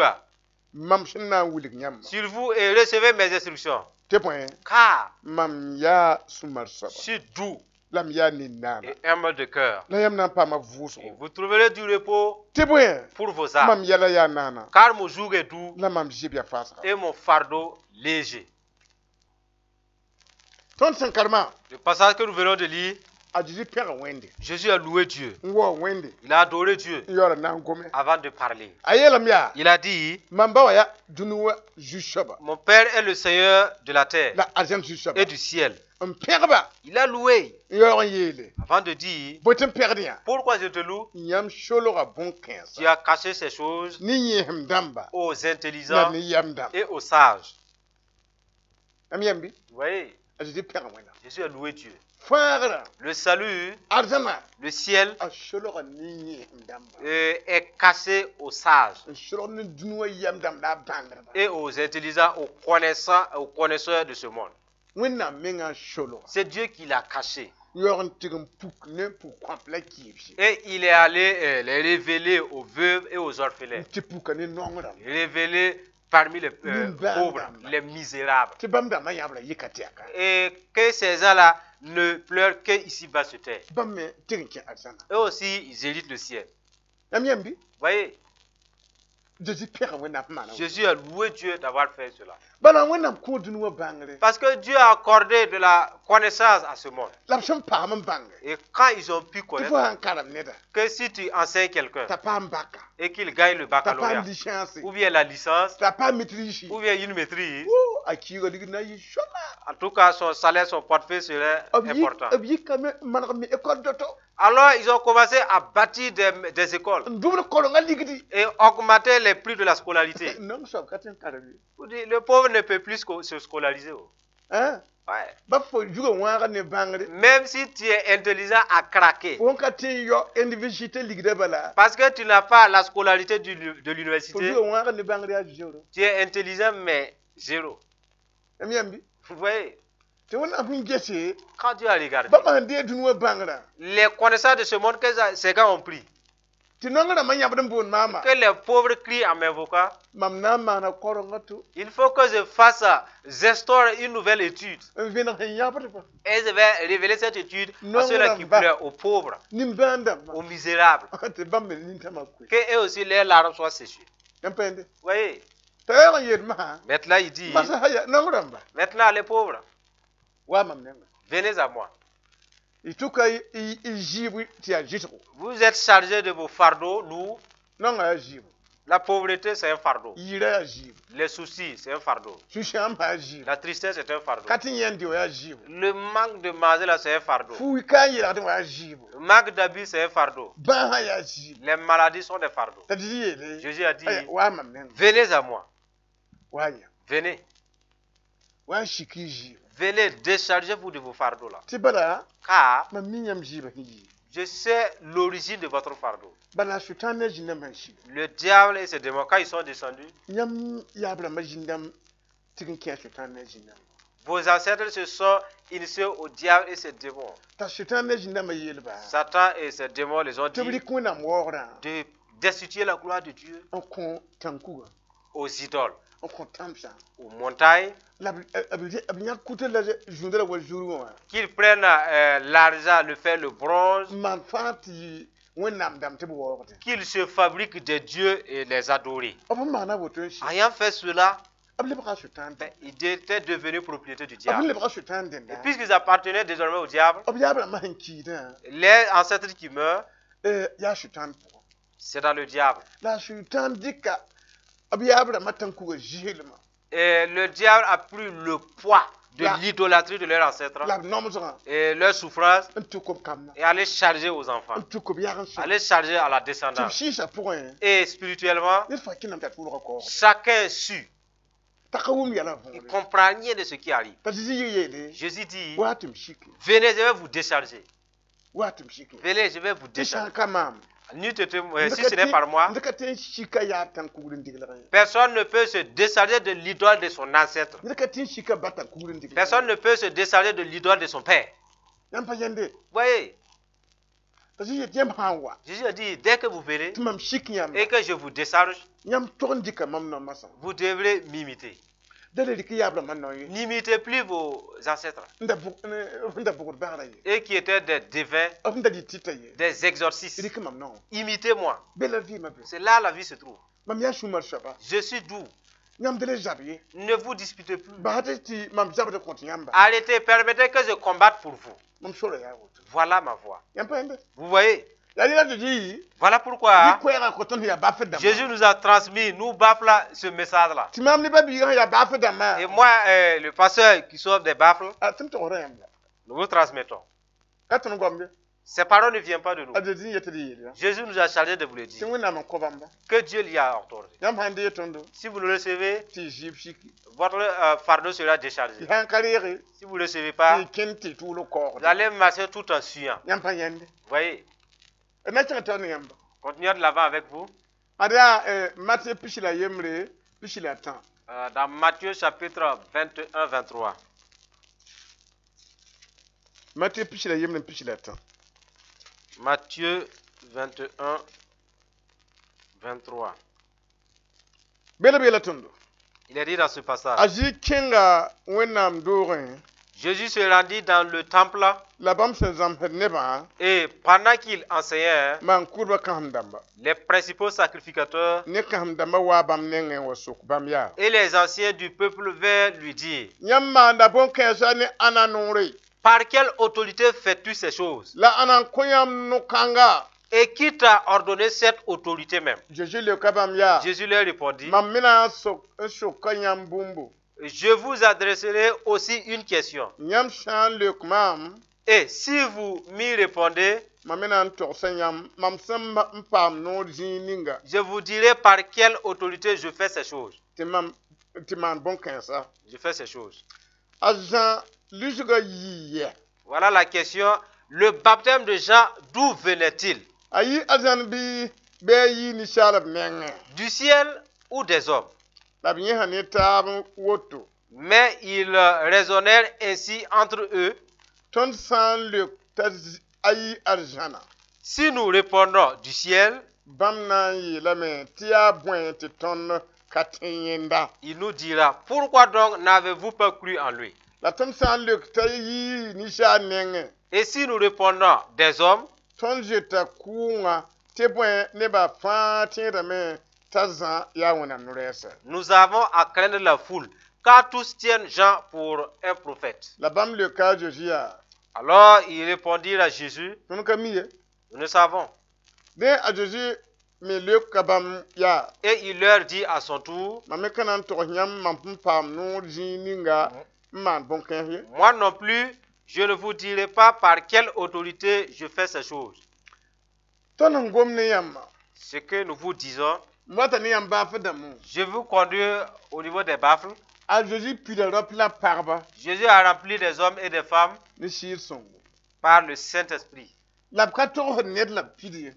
mam sẽn na n wilg yãmba sur vous et recevez mes instructions. Tɩ bõe Car mam yaa sũ-mar soaba je suis doux la m yaa nin-naana et humble de cœur. La yãmb na n paama Et vʋʋsgo. vous trouverez du repos Tɩ bõe pour vos âmes. Mam yɛla yaa naana Car mon joug est doux la mam zɩb yaa faasga. Et mon fardeau léger. Tõnd sẽn karema Le passage que nous venons de lire, a Zeezi pẽga Wẽnde Jésus a loué Dieu. N waoog Wẽnde Il a adoré Dieu n yaoola na n gome. Avant de parler. A yeelame yaa Il a dit, mam ba wa yaa dũni wã zu-soaba mon Père est le Seigneur de la terre la arzãn zu-soaba et du ciel. N pẽgba Il a loué n yaoog n yeele avant de dire, bõe tɩ n pẽgd yã pourquoi je te loue? Yãmb solga Tu bõn-kãensa as caché ces choses ne yẽesem dãmba aux la intelligents ne yam dãmba. Et aux sages. Yãmb yãmb bɩ Vous voyez, a Zezi pẽga Wẽnnaam. Jésus a loué Dieu. Fãagrã Le salut, arzãna le ciel a solga ne yẽesem dãmba est caché aux sages n solg ne dũni wã yam dãmb la a bãngdba. Et aux intelligents, aux connaissants, aux connaisseurs de ce monde. Wẽnnaam mengã n solga C'est Dieu qui l'a caché. Yaoog n tɩg n puk ne n puk kõap la kɩɩbse Et il est allé les révéler aux veuves et aux orphelins. N tɩ puka ne nong rãmba. Révéler parmi les Nimba pauvres, ndamba. Les misérables. Tɩ bãmb dãmbã yãbra yɩka tɛka. Et que ces gens-là ne pleurent que ici-bas sur terre. Bãmb me tɩg n kẽ arzãna. Eux aussi, ils héritent le ciel. Yãmb yãmb bɩ Vous voyez, Zeezi pẽga Wẽnnaam sẽn maana. Jésus a loué Dieu d'avoir fait cela. Bala Wẽnnaam kõ dũni wã bãngre Parce que Dieu a accordé de la connaissance à ce monde. La b sẽn paam n bãnge Et quand ils ont pu tɩ connaître fo sã n karem neda que si tu enseignes quelqu'un t'a paam baka et qu'il gagne le t'a paam baccalauréat, licence ou bien la licence, t'a paam maîtrise ou bien une maîtrise, a kiiga ligd na n yɩ sõma. En tout cas son salaire, son portefeuille serait B important. Yik- b yikame n maneg me école doto Alors ils ont commencé à bâtir des écoles n dʋbd korengã ligdi. Et augmenter les prix de la scolarité. Naong soab ka tõe n karem ye. Vous dites, le pauvre ne peut plus se scolariser, oh. Hein? Ouais. Ba fo zuga wãaga ne bãngre. Même si tu es intelligent à craquer, Fo ka tõe n yao université ligdã bala parce que tu n'as pas la scolarité de fo l'université, zuga wãaga ne bãngre yaa zero. Tu es intelligent mais zéro. Yãmb yãmb bɩ Vous voyez, tɩ Wẽnnaam sẽn gese quand Dieu a regardé, bãmba sẽn deeg dũni wã bãngrã les connaissances de ce monde que ces gars ont pris, tɩ naong rãmbã yãbd n boond maama que les pauvres crient en m'invoquant, mam na n maana korengã to il faut que je fasse, j'instaure une nouvelle étude. N vẽneg sẽn yãbdba Et je vais révéler cette étude Non, à ceux-là qui non, pleurent, aux pauvres, nin-bãan dãmbã aux misérables. Tɩ bãmb me nintãmã koe. Que eux aussi, leurs larmes soient séchées. Yãmb pa yẽnde Vous voyez, t'a yaoog n yeel masã maintenant il dit, masã sã ya naong rãmba maintenant les pauvres, wa mam nengã venez à moi. Y tʋka y zɩɩb tɩ yaa zɩsgo. Vous êtes chargés de vos fardeaux lourds. Naongã yaa zɩɩbo. La pauvreté, c'est un fardeau. Yɩɩrã yaa zɩɩbo. Les soucis, c'est un fardeau. Sũ-sãambã yaa zɩɩbo. La tristesse est un fardeau. Ka tɩ yẽnd dɩ wã yaa zɩɩbo. Le manque de manger, là, c'est un fardeau. Fu ka n yeelgdẽ wã yaa zɩɩbo. Le manque d'habits, c'est un fardeau. Bãasã yaa zɩɩbo. Les maladies sont des fardeaux. T'a Zezi yeele Jésus a dit, aya wa mam nengã venez à moi. Wa yã Venez. Wa n sik y zɩɩbo. Venez, déchargez-vous de vos fardeaux là. Tɩ bala Car mam mi yãmb zɩɩbã sẽn yɩ je sais l'origine de votre fardeau. Bala Sʋtãan ne zĩndãmbã n siga Le diable et ses démons, quand ils sont descendus, yãmb yaab rãmbã zĩndãmb tɩg n kẽ Sʋtãan ne zĩndãmbã vos ancêtres se sont initiés au diable et ses démons. T'a Sʋtãan ne zĩndãmbã yeelba Satan et ses démons les ont tɩ b dit rɩk Wẽnnaam waoogrã de destituer la gloire de Dieu n kõ tãn-kuga aux idoles, n kõ tãmsã aux montagnes, la b b yãk kutã la zũudã la wa zurgã wã qu'ils prennent l'argent, le fer, le bronze, n maan fãa tɩ yɩ Wẽnnaam dãmb tɩ b waoogdẽ. Qu'ils se fabriquent des dieux et les adorer. B sẽn maana woto n sɩ Ayant fait cela, b lebga Sʋtãan ben, ils étaient devenus propriété du b sẽn diable. lebga Sʋtãan Et dẽnda puisqu'ils appartenaient désormais au diable, b yaab rãmbã sẽn kiidã les ancêtres qui meurent, yaa Sʋtãan pʋgẽ. C'est dans le diable. La Sʋtãan dɩka b yaab rãmbã tãn-kuga zislmã Et le diable a pris le poids de l'idolâtrie de leurs ancêtres la b nomsgã et leur souffrance n tuk b kambã et aller charger aux enfants, n tuk b yagensã aller charger à la tɩ b descendance. sɩɩsã pʋgẽ Et spirituellement, ned fãa kẽnam t'a tʋʋlga kaoogde chacun su. t'a ka wʋm yɛla Il võore comprend rien de ce qui arrive. t'a Zezi yɩ yeele Jésus dit, wa tɩ m sike venez, je vais vous décharger. Wa tɩ m sike Venez, je vais vous tɩ sã décharger. n ka maam N'eût été- Si ce n'est par moi, ned ka tõe n sika yaab tãn-kugr n diglgẽ ye personne ne peut se décharger de l'idole de son ancêtre. Ned ka tõe n sika ba tãn-kugr n diglgẽ. Personne ne peut se décharger de l'idole de son père. Yãmb pa yẽnde Voyez, t'a Zezi yet yãmb sã n wa Jésus a dit, dès que vous venez tɩ mam sik yãmba et que je vous décharge, yãmb tog n dɩka mam namasã vous devrez m'imiter. Da le rɩk yaab rãmbã nao ye N'imitez plus vos ancêtres, n da bʋg n da bʋgd bagrã ye et qui étaient des devins, b sẽn da dɩ tɩta ye des exorcistes. rɩk mam nao Imitez-moi. Be la vɩɩmã be C'est là la vie se trouve. Mam yaa sũ-mar soaba Je suis doux. Yãmb da le zab ye Ne vous disputez plus. Bas tɩ mam zabd kõt yãmba Arrêtez, permettez que je combatte pour vous. Mam sora yaa woto Voilà ma voix. Yãmb pa yẽnde Vous voyez? Yaa rɩla tɩ yɩ Voilà pourquoi koɛɛgã kõ tõnd yaa bafd dãmbã Jésus nous a transmis, nous baffles, ce message-là. Tɩ maam ne ba-biigã sẽn yaa baafd dãmbã Et moi, le pasteur qui sauve des baffles, tɩ m togsda yãmb la nous vous transmettons. Ka tõnd goambe Ces paroles ne viennent pas de nous. A Zezi n yet d yeelã Jésus nous a chargé de vous le tɩ dire. Wẽnnaam n kõ bãmba Que Dieu lui a ordonné. Yãmb sãn dee tõndo Si vous le recevez, tɩ y zɩɩb siki votre fardeau sera déchargé. Tɩ sãn ka reege Si vous ne recevez tɩ pas, y kẽnd tɩ y tʋʋl vous kaoogde allez marcher tout en suant. Yãmb pa yẽnde Vous voyez? D na kẽng tao ne yãmba Continuons de l'avant avec vous. Ad yaa Matɩ 13 13. Dans Matthieu chapitre 21, 23. Matɩ 13 13. Matthieu 21, 23. Bela beela tõndo Il est dit dans ce passage. A Zɩ kẽnga Wẽnnaam doogẽ Jésus se rendit dans le temple la bãmb sẽn zãmsd nebã et pendant qu'il enseignait, maan-kʋʋdbã kãsem-dãmba les principaux sacrificateurs ne kãsem-dãmbã waa bãmb nengẽ n wa sok bãmb yaa et les anciens du peuple vinrent lui dire, yãmb maanda bõn-kãensã ne ãnna noore par quelle autorité fais-tu ces choses? La ãnna n kõ yãmb no-kãnga Et qui t'a ordonné cette autorité même? Zeezi leoka bãmb yaa Jésus leur répondit, mam me na n sok n soka yãmb bũmbu je vous adresserai aussi une question. Yãmb sã n leok maam Et si vous m'y répondez, mam me na n togsa yãmb mam sẽn n paam noor zĩig ninga je vous dirai par quelle autorité je fais ces choses. Tɩ mam tɩ maan bõn-kãensa Je fais ces choses. A Zã lisgã yii yɛ Voilà la question. Le baptême de Jean, d'où venait-il? A yɩ a Zãn bɩ bɩ a yii ninsaalb nengẽ Du ciel ou des hommes? La b yẽsa ne taab woto Mais ils raisonnèrent ainsi entre eux. Tõnd sã n leok t'a a yɩ arzãna Si nous répondons du ciel, bãmb na n yeelame tɩ yaa bõe tɩ tõnd ka tẽ yẽnda il nous dira, pourquoi donc n'avez-vous pas cru en lui? La tõnd sã n leok t'a yii ninsaal nengẽ Et si nous répondons des hommes, tõnd zoeta kʋʋngã tɩ bõe nebã fãa tẽedame t'a Zã yaa Wẽnnaam no-rɛɛsa nous avons à craindre la foule, car tous tiennent Jean pour un prophète. La bãmb leoka a Zeezi yaa Alors ils répondirent à Jésus, tõnd ka mi ye nous ne savons. Dẽ a Zeezi me leoka bãmb yaa Et il leur dit à son tour, mam me ka na n togs yãmb mam sẽn paam noor zĩig ninga n maan bõn-kãens ye moi non plus, je ne vous dirai pas par quelle autorité je fais ces choses. Tõnd sẽn gom ne yãmbã Ce que nous vous disons, m wata ne yãmb baaf dãmbẽ je vous conduis au niveau des baffles. A Zeezi pida raop la pagba Jésus a rempli des hommes et des femmes ne Sɩɩg Sõngo par le Saint-Esprit. La b ka togsd ned la b pid ye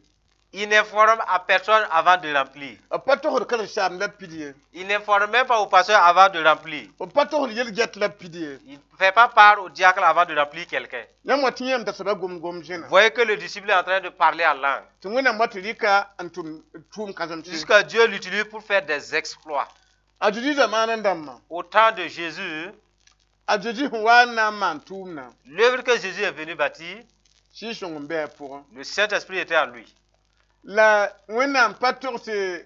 Il n'informe à personne avant de remplir. B pa togsd karen-saamd la b pid ye Il n'informe même pas au pasteur avant de remplir. B pa togsd yel-gɛt la b pid ye Il ne fait pas part au diacre avant de remplir quelqu'un. Yãmb wa tɩ yãmb dasaba gom-gom zẽna Vous voyez que le disciple est en train de parler en langue. Tɩ Wẽnnaam wa tɩ rɩka n tʋm tʋʋm kãsemse Jusqu'à Dieu l'utilise pour faire des exploits. A Zeezi zamaanã dãmbã Au temps de Jésus, a Zeezi sẽn wa n na n maan tʋʋmdã l'œuvre que Jésus est venu bâtir, Sɩɩg Sõng n bɩ a pʋgẽ le Saint-Esprit était en lui. La Wẽnnaam pa togse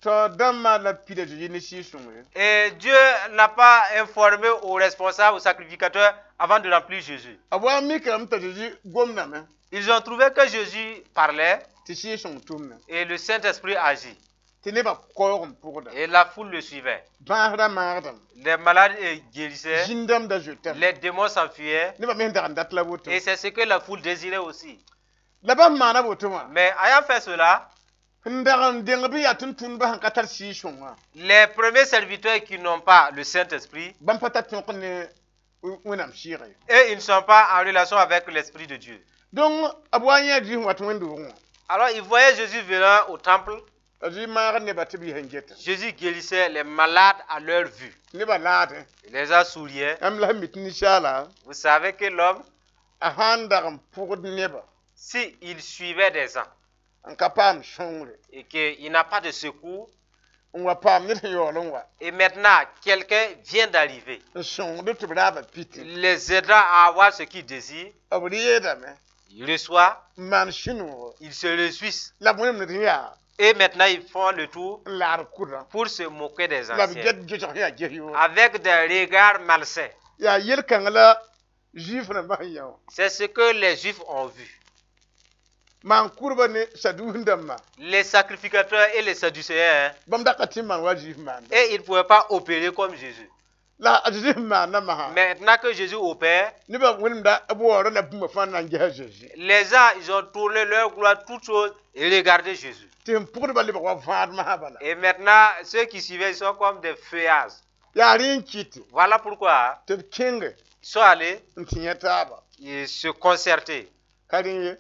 taoor dãmbã la pida Zeezi ne Sɩɩg-sõng ye. Et Dieu n'a pas informé aux responsables, aux sacrificateurs, avant de remplir Jésus. B wa mikame t'a Zeezi gomdame Ils ont trouvé que Jésus parlait tɩ Sɩɩg-sõng tʋmna et le Saint-Esprit agit. Tɩ nebã kaoog n pʋgda. Et la foule le suivait. Bãasdã maagdame. Les malades guérissaient, Zĩn-dãmb da zoetame. Les démons s'enfuyaient. Nebã me dag n dat la woto. Et c'est ce que la foule désirait aussi. La bãmb maana woto wã. Mais ayant fait cela, N dag n dẽng bɩ yaa tʋm-tʋmdbã sẽn ka tar Sɩɩg-sõng wã. Les premiers serviteurs qui n'ont pas le Saint-Esprit, Bãmb pa tar tõk ne Wẽnnaam sɩɩga ye. Et ils ne sont pas en relation avec l'Esprit de Dieu. Donc b wa n yã Zĩig sẽn wat wẽnd-doogẽ wã. Alors ils voyaient Jésus venant au temple. A Zĩig maagd nebã tɩ b yis n geta. Jésus guérissait les malades à leur vue. Nebã laadẽ. Les gens souriaient. Yãmb la sẽn mi tɩ ninsaala Vous savez que l'homme, a sã n dag n pʋgd nebã si il suivait des gens n ka paam sõngre et qu'il n'a pas de secours, n wa paam ned sẽn yaool n wa et maintenant quelqu'un vient d'arriver, n sõngd tɩ b raaba piti les aidant à avoir ce qu'ils désirent, b reedame il reçoit, n maan sũ-noogo il se réjouissent. La b wẽnem ned yaa Et maintenant ils font le tour n laad kʋdã pour se moquer des la b anciens. get gesg sẽn yaa ges yoor Avec des regards malsains. Yaa yel-kãng la Zuif rãmbã sẽn yã wã. C'est ce que les Juifs ont vu. Maan-kʋrbã ne Saduus dãmbã Les sacrificateurs et les Sadducéens, hein, bãmb da ka tɩ n maan wa Zuif maanda. Et ils ne pouvaient pas opérer comme Jésus. La a Zeezi sẽn maanda masã Maintenant que Jésus opère, nebã wẽnemda b waoorã la bũmba fãa na n gesa Zeezi les gens, ils ont tourné leur gloire, toutes choses, et regardé Jésus. Tɩ sẽn pʋgdbã lebg wa vãad masã bala. Et maintenant, ceux qui suivaient, ils sont comme des feuillages. Yaa rẽ n kɩtɩ Voilà pourquoi tɩ b kẽnge ils sont allés n tɩ yẽ taaba. Et se concerter. Ka rẽ ye.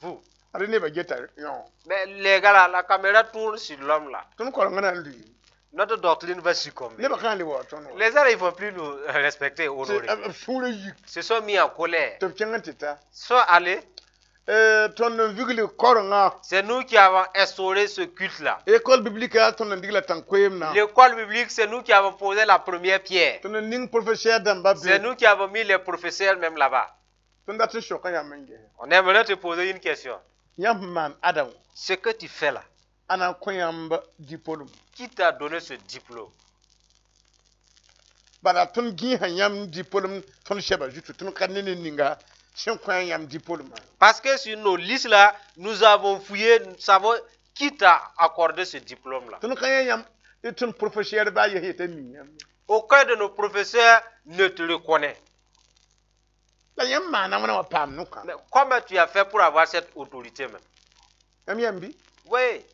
Vous. Ad nebã geta yõ. Mais les gars là, la caméra tourne sur l'homme là. Tõnd korengã na n lʋɩ. Notre doctrine va succomber. Nebã kãn le waoog tõnd wa. Les gens, ils ne vont plus nous respecter, Tɩ honorer. B sũurã yik. Se sont mis en colère. Tɩ b kẽng n tɩ ta. Ils sont allés. Tõnd n vigl korengã. C'est nous qui avons instauré ce culte-là. École biblique tõnd n digla tãn-koeemdã. L'école biblique, c'est nous qui avons posé la première pierre. Tõnd n ning professeur dãmba C'est be. Nous qui avons mis les professeurs même là-bas. Tõnd dat n soka yãmb n ges. On aimerait te poser une question. Yãmb sẽn maan Adam Ce que tu fais là, ãna n kõ yãmb diplôme? Qui t'a donné ce diplôme? Bala tõnd gĩisa yãmb diplôme tõnd sɛba zutu tõnd ka ne ne ninga sẽn kõ yãmb diplômã. Parce que sur nos listes là, nous avons fouillé, nous savons qui t'a accordé ce diplôme-là. Tõnd ka yã yãmb tõnd professeur baa yes yetã mi yãmb. Aucun de nos professeurs ne te reconnaît. La yãmb maana wãna wa paam nokã. Mais comment tu as fait pour avoir cette autorité même? Yãmb yãmb bɩ? Oui.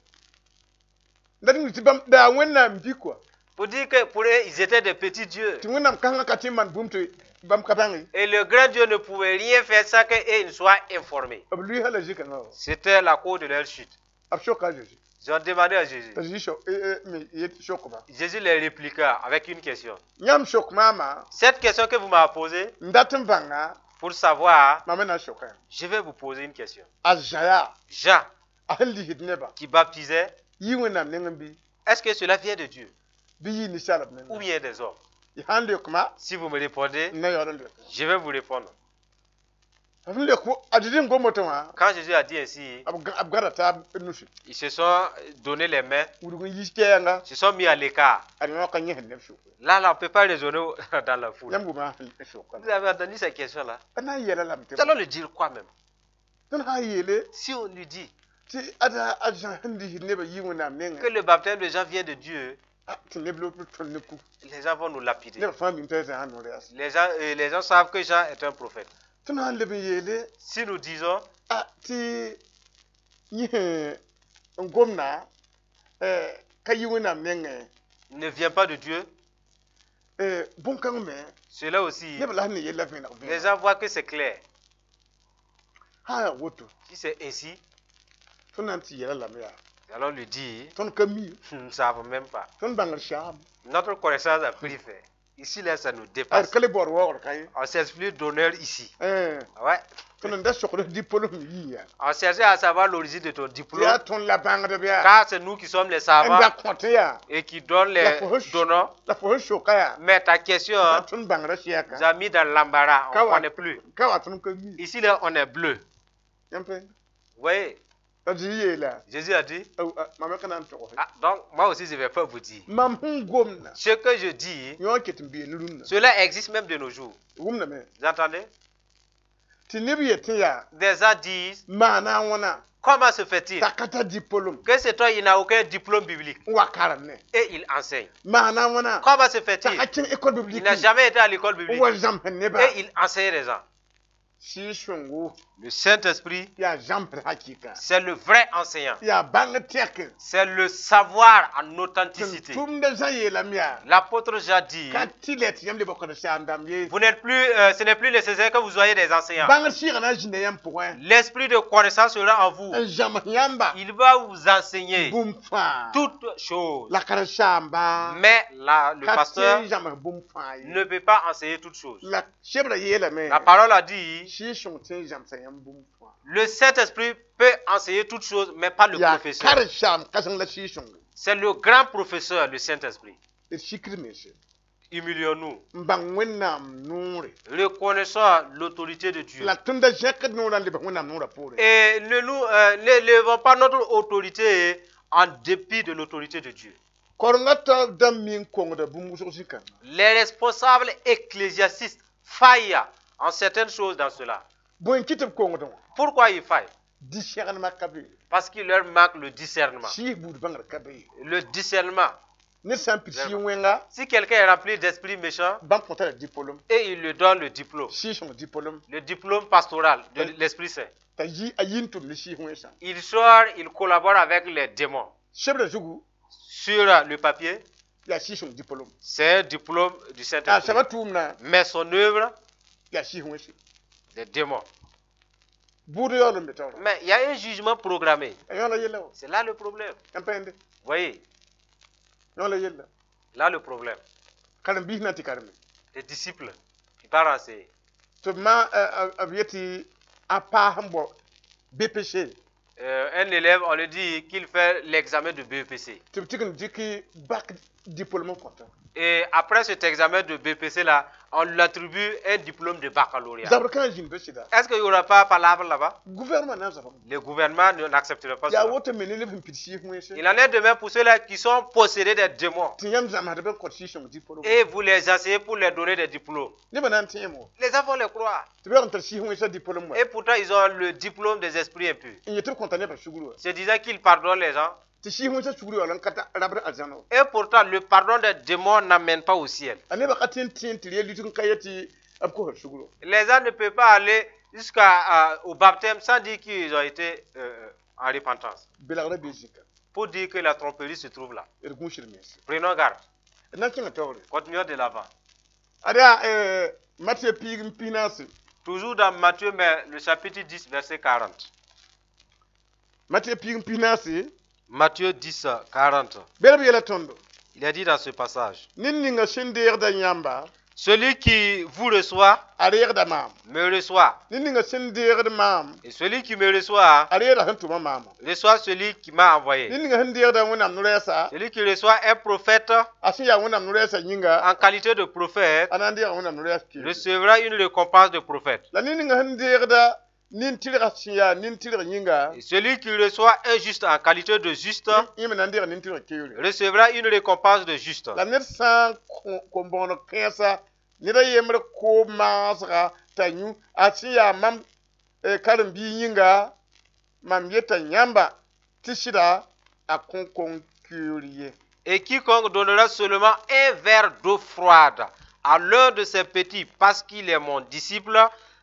La d tɩ bãmb daa Wẽnnaam bi kɔa. Pour dire que pour eux, ils étaient des petits dieux. Tɩ Wẽnnaam kãngã ka tɩ n maan bũmb tɩ bãmb ka bãng ye. Et le grand Dieu ne pouvait rien faire sans qu'ils ne soient informés. B lʋɩɩsã la zĩ-kãngã wã. C'était la cause de leur chute. B soka a Zeezi. Ils ont demandé à Jésus. T'a Zeezi sok me yet sokba. Jésus les répliqua avec une question. Yãmb sok maamã Cette question que vous m'avez posée, n dat n bãnga pour savoir, mam me na n soka yãmb. Je vais vous poser une question. A Zã yaa Jean, a sẽn lisd nebã qui baptisait, yɩ Wẽnnaam nengẽ bɩ est-ce que cela vient de Dieu bɩ yɩ ninsaalb ou nengẽ? Bien des hommes? Y sã n leokma Si vous me répondez, n na yaool n leoka. Je vais vous répondre. B sẽn leok a Zezi n gom woto wã Quand Jésus a dit ainsi, b gada taab nusi. Ils se sont donné les mains, Wudg n yis kɛɛnga. Se sont mis à l'écart. A yõka yẽsd neb sʋka. Là, là, on ne peut pas raisonner dans la foule. Yãmb wʋma n soka. Vous avez entendu ces questions-là? A na n yɛla lame tɩ Nous allons lui dire quoi même? Tõnd sã n yeele Si on lui dit tɩ ada a Zã sẽn lisd nebã yɩ Wẽnnaam que nengẽ le baptême de Jean vient de Dieu, tɩ neb lob tõnd ne kug. Les gens vont nous lapider. Neb fãa mim t'a Zã sã no-rɛɛs. Les gens savent que Jean est un prophète. Tõnd sã n leb n yeele Si nous disons a tɩ yẽ n gomda ka yɩ Wẽnnaam nengẽ ne vient pas de Dieu, bõn-kãng me cela aussi, neb la sẽn ne yella vẽneg les vẽneg. Gens voient que c'est clair. Sã n yaa woto Si c'est ainsi, tõnd na n tɩ yɛla lame yaa nous allons lui dire, tõnd ka mi. Nous ne savons même pas. Tõnd bãngr saam. Notre connaissance a pris fait. Ici, là, ça nous Ad dépasse. ka le baood waoogr ka ye. On ne cherche plus d'honneur ici. Ouais. Tõnd n da sokd diplôme yii yaa. On cherchait à savoir l'origine de ton Tɩ diplôme. Yaa tõnd la bãngdb yaa Car c'est nous qui sommes les n savants da kõt yaa et qui donnent La les poche. donnons. La fo sẽn soka yaa Mais ta question, yaa hein, tõnd bãngrã sɛka nous a mis dans l'embarras. On ne Kawa. Connaît plus. Ka wa tõnd ka mi. Ici, là, on est bleu. Yãmb pe Vous voyez? T'a Zezi yeela Jésus a dit, mam me ka na n togse. Ah, donc moi aussi je ne vais pas vous dire. Mam sẽn gomda Ce que je dis, yõ ket n bee ne rũnnã. Cela existe même de nos jours. Wʋmdame Vous entendez? Tɩ neb yetẽ yaa Des gens disent, maana a wãna comment se fait-il t'a ka tar diplôme que cet homme, il n'a aucun diplôme biblique n wa karem ne et il enseigne? Maana a wãna Comment se t'a fait-il? Ka kẽng école Il biblique n'a jamais été à l'école n biblique wa zãmsd nebã et il enseigne les gens. Sɩɩg-sõngo Le Saint-Esprit, yaa zãmsd hakɩka c'est le vrai enseignant. Yaa bãng tɛk C'est le savoir en tɩ authenticité. Tʋmda Zã yeelame yaa L'apôtre Jean dit, ka tɩ lɛ tɩ yãmb le baokd saam-dãmb ye vous n'êtes plus, ce n'est plus nécessaire que vous soyez des enseignants. Bãngd sɩɩgã na n zĩnda yãmb pʋgẽ L'esprit de connaissance sera en vous. N zãms yãmba Il va vous enseigner bũmb fãa toutes choses. La karen-saamba Mais le ka pasteur tõe n zãms bũmb fãa ye ne peut pas enseigner toutes choses. La sebrã yeelame La parole a dit, Sɩɩg-sõng tõe n zãmsa yãmb bũmb fãa le Saint-Esprit peut enseigner toutes choses, mais pas le yaa professeur. Karen-saam kãseng la Sɩɩg-sõngo C'est le grand professeur, le Saint-Esprit. D sikd mense Humilions-nous. N bãng Wẽnnaam noore Reconnaissons l'autorité de Dieu. La tõnd da zẽkd noorã n lebg Wẽnnaam noorã poorẽ Et ne nous n'élevons pas notre autorité en dépit de l'autorité de Dieu. Korengã taoor dãmb mi n kongda bũmb wʋsg zĩ-kãngã Les responsables ecclésiastiques faillent en certaines choses dans cela. Bõe n kɩt b kongdẽ wã Pourquoi ils faillent? Discernement ka be Parce qu'il leur manque le discernement. Sɩɩs buud bãngr ka be Le discernement. Ned sã n pid sɩɩ wẽnga Si quelqu'un est rempli d'esprit méchant bãmb kõta la diplôme et il lui donne le diplôme, Sɩɩg-sõng diplôme le diplôme pastoral de l'Esprit Saint, t'a yi a yi n tʋm ne sɩɩs wẽnsã il sort, il collabore avec les démons. Sebrã zugu Sur le papier, yaa Sɩɩg-sõng diplôme c'est un diplôme du a Saint-Esprit. saba tʋʋmdã Mais son œuvre, yaa sɩɩs wẽnse des démons. Bʋʋd yaool n be taoora Mais il y a un jugement programmé. A yõ la yella wa C'est là le problème. Yãmb pa yẽnde Voyez, yõ la yella là le problème. Karen-biis na n tɩ kareme Les disciples, ils partent enseigner. Tɩ b ma b yetɩ a paas n bao BPC Un élève, on lui dit qu'il fait l'examen de BEPC. Tɩ b tɩg n dɩk bac diplôme n kõta Et après cet examen de BPC là, on lui attribue un diplôme de baccalauréat. Zabr kãn zĩnd be sɩda Est-ce qu'il n'y aura pas palabre là-bas? Gouvernement na n zabame Le gouvernement n'acceptera pas yaa cela. Woto me ne neb sẽn pid sɩɩs wẽnse Il en est de même pour ceux-là qui sont possédés des démons. Tɩ yãmb zãmsdb n kõt Sɩɩg-sõng diplôme Et vous les enseignez pour leur donner des diplômes. Nebã na n tẽem wã Les enfants les croient. Tɩ b yaool n tar sɩɩs wẽnsã diplôme wã Et pourtant, ils ont le diplôme des esprits impurs. N yetɩ b kõta nebã sugr wã Se disant qu'ils pardonnent les gens. Tɩ sɩɩs wẽnsã sugr yaool n ka ta rabd arzãna wã Et pourtant, le pardon des démons n'amène pas au ciel. A nebã ka tõe n tẽ tɩ ree lusg n ka yet tɩ b kosb sugr wã Les gens ne peuvent pas aller jusqu'au baptême sans dire qu'ils ont été en repentance. Belgrã bee zĩka Pour dire que la tromperie se trouve là. D gũusd mense Prenons garde. D na n kẽngã taoore Continuons de l'avant. Ad yaa Matthieu piig n pis naase Toujours dans Matthieu, mais le chapitre 10, verset 40. Matthieu piig n pis naase Matthieu 10, 40. Bel b yeela tõndo Il a dit dans ce passage: Ned ninga sẽn deegda yãmba Celui qui vous reçoit, a reegda maam me reçoit. Ned ninga sẽn deegd maam Et celui qui me reçoit, a reegda sẽn tʋma maamã reçoit celui qui m'a envoyé. Ned ninga sẽn deegda Wẽnnaam no-rɛɛsa Celui qui reçoit un prophète a sẽn yaa Wẽnnaam no-rɛɛsã yĩnga en qualité de prophète a na n deega Wẽnnaam no-rɛɛs keere recevra une récompense de prophète. La ned ninga sẽn deegda nin-tɩrgã sẽn yaa nin-tɩrg yĩnga Et celui qui reçoit un juste en qualité de juste yẽ me na n deega nin-tɩrg keoore recevra une récompense de juste. La ned sã n kom-bõoneg kãensa ned a yembr koob maasga t'a yũ a sẽn yaa mam karen-biig yĩnga mam yeta yãmba tɩ sɩda a kõ kong keoor ye Et quiconque donnera seulement un verre d'eau froide à l'un de ses petits parce qu'il est mon disciple,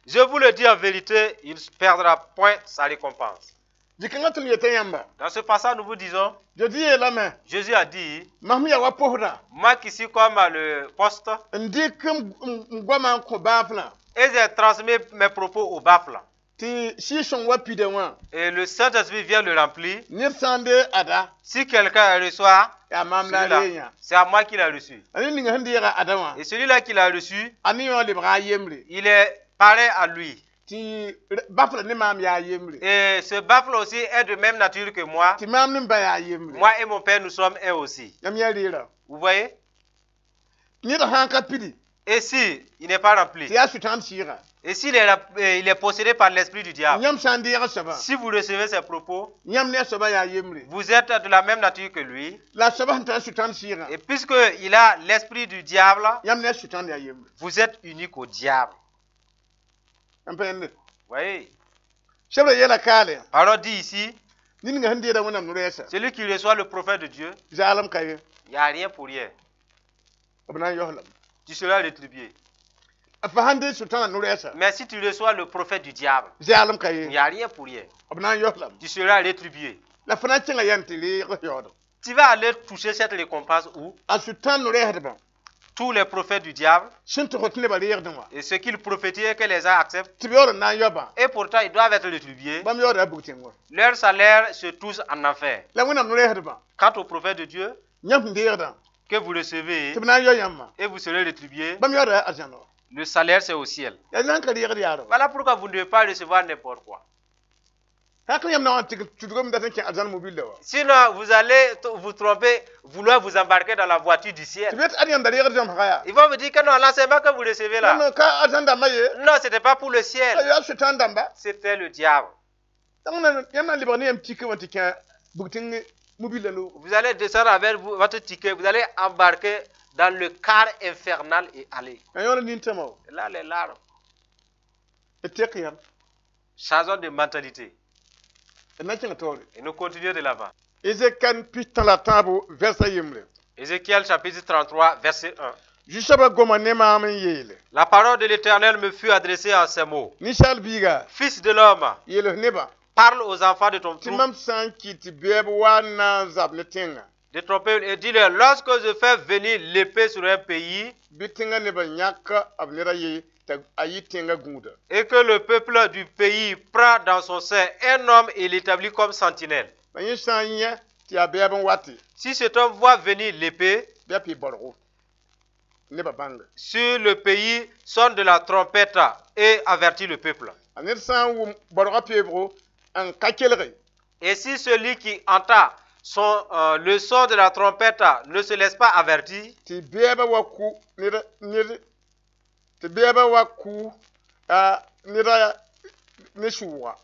je vous le dis en vérité, il ne perdra point sa récompense. Dɩk-kãngã tɩ m yeta yãmba Dans ce passage, nous vous disons, Zezi yeelame Jésus a dit, mam yaa wa posdã moi qui suis comme le poste, n dɩk n goamã n kõ baaflã et j'ai transmis mes propos au baffle. Tɩ Sɩɩg-sõng wa pida wã Et le Saint-Esprit vient le remplir. Ned sã n dee ada Si quelqu'un reçoit, yaa maam la a celui-là, ree yã c'est à moi qu'il a reçu. A ned ninga sẽn deega ada wã Et celui-là qu'il a reçu, a ne yõ lebga a yembre il est pareil à lui. Tɩ bafla ne maam yaa yembre Et ce baffle aussi est de même nature que moi. Tɩ maam ne m ba yaa yembre Moi et mon père, nous sommes un aussi. Yãmb yaa reera Vous voyez? Ned sã n ka pidi Et si il n'est pas rempli, Tɩ yaa sʋtãan sɩɩga. Et s'il il est possédé par l'esprit du diable, Yãmb sã n deeg a soabã, si vous recevez ses propos, yãmb ne a soabã yaa yembre. Vous êtes de la même nature que lui. La a soabã sẽn tar sʋtãan sɩɩgã, Et puisqu'il a l'esprit du diable, yãmb ne a sʋtãan yaa yembre. Vous êtes unique au diable. N pa yẽnde. Voyez? Sebrã yeela kaale, Parole dit ici, ninga sẽn deeda Wẽnnaam no-rɛɛsa, celui qui reçoit le prophète de Dieu, zaalem ka ye, il n'y a rien pour rien. B na n yaoos lame. Tu seras rétribué. A fa sãn deeg sʋtãanã no-rɛɛsa, Mais si tu reçois le prophète du diable, zaalem ka il ye, n'y a rien pour rien. B na n yaoos lame. Tu seras rétribué. La fo na n kẽnga yãnd tɩ reeg yaoodg. Tu vas aller toucher cette récompense où? A sʋtãan no-rɛɛsdbã, Tous les prophètes du diable, sẽn togs tɩ nebã reegdẽ wã, et ce qu'ils prophétisent et que les gens acceptent, tɩ b yaool n na n yaobã, et pourtant ils doivent être rétribués. Bãmb yaooda bug-tẽng wã. Leur salaire se touche en enfer. La Wẽnnaam no-rɛɛsdbã, Quant au prophète de Dieu yãmb sẽn deegdã, que vous recevez tɩ b na n yao yãmbã, et vous serez rétribué, bãmb yaooda arzãn wã. Le salaire, c'est au ciel. Yaa sãn ka reegd yaadg. Voilà pourquoi vous ne devez pas recevoir n'importe quoi. Sã n yãmb na wa n tɩg tudgame dat n kẽ arzãn mobile wã. Sinon, vous allez vous tromper, vouloir vous embarquer dans la voiture du Tɩ ciel. b yet ad yãmb da reegd zãmsga yaa. Ils vont vous dire que non, l'enseignement que vous recevez là, Non, ka arzãn dãmbã ye, non, ce n'était pas pour le la ciel, yaa sʋtãan dãmba. C'était le diable. Yãmb na n lebg ne yãmb tike wã tɩ kẽ bug-tẽng mobile la. Vous allez descendre avec votre ticket, vous allez embarquer dans le car infernal et aller. La yõod nintãmã wa. Et là, les larmes. D tek yãmb. Changeons de mentalité D na n kẽng taoore. Et nous continuons de l'avant. Ezekan pistã la tãabo vɛrsa yembre. Ézéchiel chapitre 33, verset 1. Zu-soabã goma ne maam n yeele. La parole de l'Éternel me fut adressée en ces mots. Ninsaal biiga, Fils de l'homme, yeel nebã parle aux enfants de ton tɩ troupe, mam sã n kɩt tɩ bɛɛb wa n na n zab ne tẽngã, de ton peuple et dis-leur, lorsque je fais venir l'épée sur un pays bɩ tẽngã nebã yãk b ned a ye t'a a yɩ tẽngã gũuda. Et que le peuple du pays prend dans son sein un homme et l'établit comme sentinelle. La yẽ sã n yẽ tɩ yaa bɛɛb n wate, Si cet homme voit venir l'épée bɩ a pɩ baorgo nebã bãnga. Sur le pays, sonne de la trompette et avertit le peuple. A ned sã n wʋm baorgã peebgo n ka kelge, Et si celui qui entend le son de la trompette ne se laisse pas avertir, tɩ bɛɛbã wa ku ned ned tɩ bɛɛbã wa ku a neda ne sʋʋga,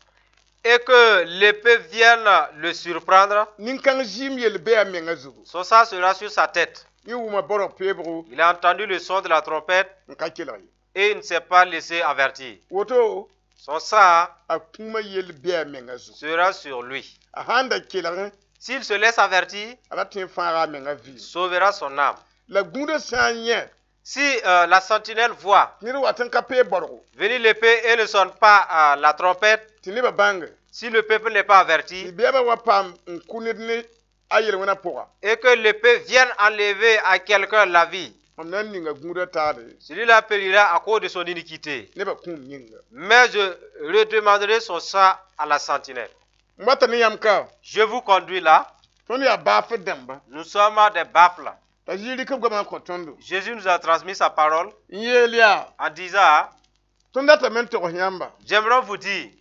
et que l'épée vienne le surprendre, nin-kãng zɩɩm yel bee a menga zugu. Son sang sera sur sa tête. Yẽ wʋma baorg peebgo Il a entendu le son de la trompette n ka kelg ye. Et il ne s'est pas laissé avertir. Woto Son sang a kũumã yel bee a menga zugu. Sera sur lui. A sãn da kelg, S'il se laisse avertir, a ra tõe n fãaga a menga vɩɩm. Sauvera son âme. La gũudã sã n yẽ Si la sentinelle voit ned wat n ka peeb baorgo, venir l'épée et ne sonne pas la trompette, tɩ nebã bãnge, si le peuple n'est pas tɩ averti bɛɛbã wa paam n kʋ ned ne a yel-wẽnã pʋga, et que l'épée vienne enlever à quelqu'un la vie, mam na n ninga gũudã taade celui-là périra à cause de son iniquité. Nebã kũum yĩnga. Mais je redemanderai son sang à la sentinelle. M wata ne yãmb ka, Je vous conduis là. Tõnd yaa baafd dãmba. Nous sommes des baffles. T'a Zezi rɩk b goamã n kõ tõndo Jésus nous a transmis sa parole n yeel yaa, en disant, tõnd datame n togs yãmba. J'aimerais vous dire,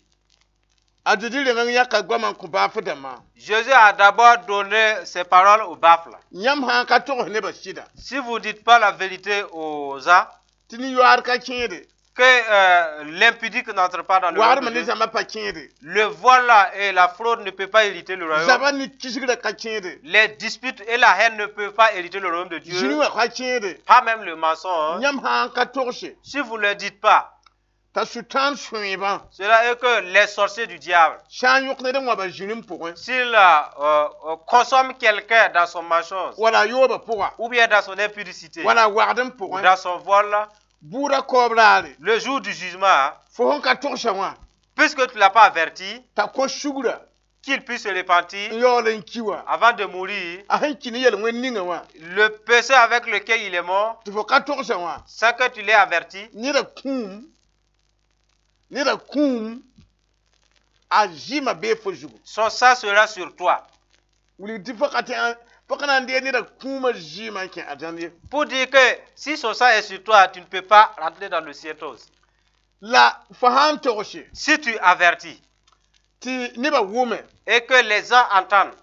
A Zezi reng n yãka goamã n kõ baafd dãmbã. Jésus a d'abord donné ses paroles aux baffles. Yãmb sã n ka togs nebã sɩda, Si vous ne dites pas la vérité aux gens, tɩ nin-yoaad ka kẽede, que l'impudique n'entre pas dans le royaume waadmã de ne Dieu. zãmbã pa kẽede, Le vol et la fraude ne peuvent pas hériter le royaume. zabã ne kisgrã ka kẽede, Les disputes et la haine ne peuvent pas hériter le royaume de Dieu. zĩni wã ka kẽede. Pas même le mensonge. Yãmb sã n ka togse, Si vous ne le dites pas, t'a sʋtãan sõeebã cela est que les sorciers du diable, sã n yõk ned n waba zĩnim pʋgẽ, s'ils consomment quelqu'un dans son mensonge, wala a yoobã pʋga, ou bien dans son impudicité, wala a wagdem ou pʋgẽ, dans son vol, bʋʋda kaoob raare, le jour du jugement, hein, fo sẽn ka togsa wã, puisque tu ne l'as pas averti, t'a kõ sugra qu'il puisse se repentir n yaool n ki wã, avant de mourir, a sẽn ki ne yel-wẽnd ninga wã, le péché avec lequel il est mort, tɩ fo ka togsa wã, sans que tu l'aies averti, neda kũum neda kũum a zɩɩmã bee fo zugu. Son sang sera sur toi. Wilg tɩ fo ka tẽ fo ka na n deeg neda kũumã zɩɩmã n kẽ arzãn ye. Pour dire que si son sang est sur toi, tu ne peux pas rentrer dans le ciel aussi. La fo sã n togse Si tu avertis tɩ nebã wʋme et que les gens entendent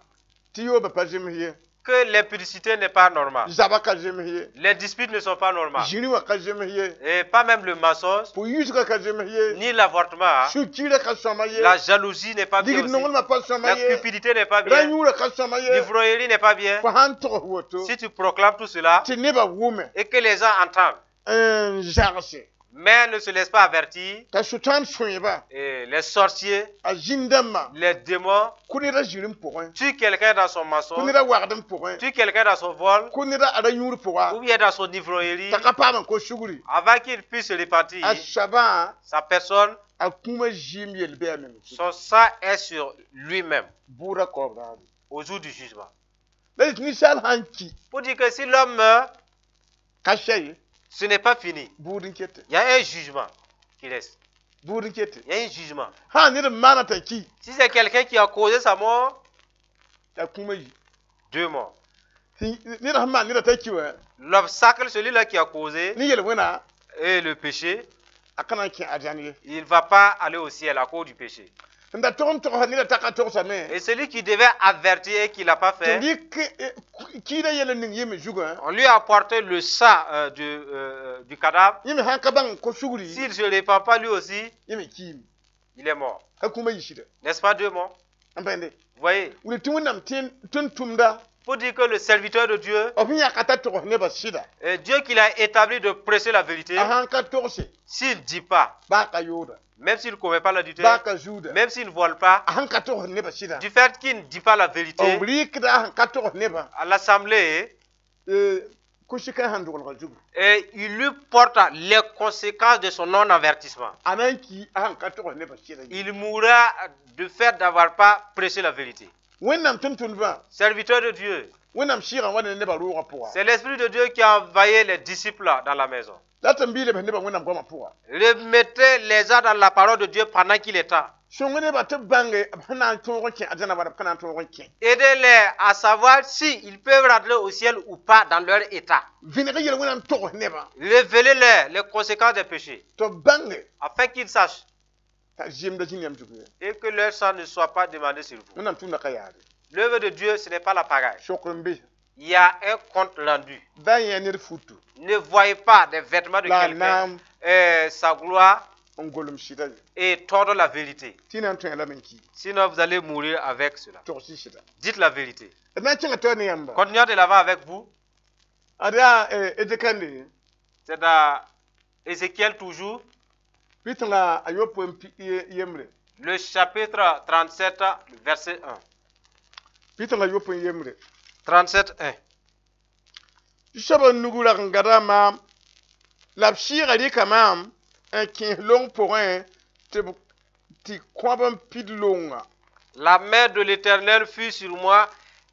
tɩ yoobã pa zems ye, Que l'impudicité n'est pas normale. Zaba ka zems ye. Les disputes ne sont pas normales. Zĩri wã ka zems ye. Et pas même le mensonge, Pʋ-yiisgã ka zems ye. Ni l'avortement, hein. Sũ-kiirã ka sõama ye. La jalousie n'est pas bien Ligd aussi. nonglmã pa sõama La ye. Cupidité n'est pas bien. Rã-yũurã ka sõama ye. L'ivrognerie n'est pas bien. Fo sãn togs woto Si tu proclames tout cela tɩ nebã wʋme et que les gens entendent, n zagse mais ne se laissent pas avertir, t'a sʋtãan sõeba et les sorciers, a zĩn-dãmbã les démons, kʋ ned a zĩrẽ pʋgẽ tuent quelqu'un dans son kʋ mensonge, ned a wagdem pʋgẽ tuent quelqu'un dans son vol, kʋ ned a ra-yũur pʋga ou bien dans son ivrognerie, t'a ka paam n kos sugri avant qu'il puisse se repentir, a soabã sa personne, a kũumã zɩɩm yel-bɩ a meng son sang est sur lui-même bʋʋda kaoob raare au jour du jugement. La tɩ ninsaal sãn ki Pour dire que si l'homme meurt, ka sɛ ye ce n'est pas fini. Bʋʋd n kete Il y a un jugement qui reste. Bʋʋd n kete Il y a un jugement. sã ned n maana t'a ki Si c'est quelqu'un qui a causé sa mort, t'a kũumã yi deux morts. Tɩ ned sẽn maan neda t'a ki wã L'obstacle, celui-là qui a causé, ne yel-wẽna et le péché, a ka na n kẽ arzãn ye il ne va pas aller au ciel à cause du péché. Sẽn da tog n togsa neda t'a ka togsame Et celui qui devait avertir et qui ne l'a pas tɩ fait, rɩk kiidã yɛl n ning yẽ me zugã on lui a apporté le sang du cadavre. Yẽ me sãn ka bãng ko sugri S'il ne se répand pas lui aussi, yẽ me kiime il est mort. Ka kũumã yi sɩda N'est-ce pas deux morts? N bẽnde Vous voyez? Wʋle tɩ Wẽnnaam tɩ n tʋmda Pour dire que le serviteur de Dieu, b sẽn yãka t'a togs nebã sɩda Dieu qu'il a établi de prêcher la vérité, a sãn ka togse s'il ne dit pas, baa ka yooda même s'il ne commet pas l'adultère, baa ka zuuda même s'il ne vole pas, a sãn ka togs nebã sɩda du fait qu'il ne dit pas la vérité b rɩkda a sẽn ka togs nebã à l'assemblée, kʋsɩkã sãn doglga zugu et il lui porte les conséquences de son non-avertissement. A na n ki a sãn ka togs nebã sɩda ye Il mourra du fait d'avoir pas prêché la vérité. Wẽnnaam tʋm-tʋmdbã Serviteur de Dieu, Wẽnnaam sɩɩgã wa ne nebã roogã pʋga c'est l'Esprit de Dieu qui a envoyé les disciples dans la maison. La tɩ n bii lebs nebã Wẽnnaam goamã pʋga Remettez les gens dans la parole de Dieu pendant qu'il est temps. Sõng nebã tɩ b bãnge b sẽn na n tõog n kẽ arzãna wala b ka na n tõog n kẽ Aidez-les à savoir s'ils peuvent rentrer au ciel ou pas dans leur état. Vẽneg yel-wẽna n togs nebã Révélez-leur les conséquences des péchés tɩ b bãnge afin qu'ils sachent t'a zemda zĩnd yãmb zug ye et que leur sang ne soit pas demandé sur vous. Wẽnnaam tʋmda ka yaade L'œuvre de Dieu, ce n'est pas la pagaille. Sokr n be Il y a un compte rendu. Da yẽ ned futu Ne voyez pas des vêtements de la quelqu'un, naam sa gloire n golem sɩda ye et tordre la vérité. Tɩ na n tõe lame n ki Sinon, vous allez mourir avec cela. Togs sɩda Dites la vérité. D na n kẽngã tɩ ne yãmba Continuons de l'avant avec vous. Ad yaa Ezekande C'est dans Ézéchiel toujours, pɩtẽ la a yopoe n pi yembre le chapitre 37, le verset 1. Pɩtẽ la yopoe n yembre 37, 1. Soaba nug rag n gada maam la b sɩɩga rɩka maam n kẽes long pʋgẽ tɩ b tɩ kõab n pid longa La main de l'Éternel fut sur moi,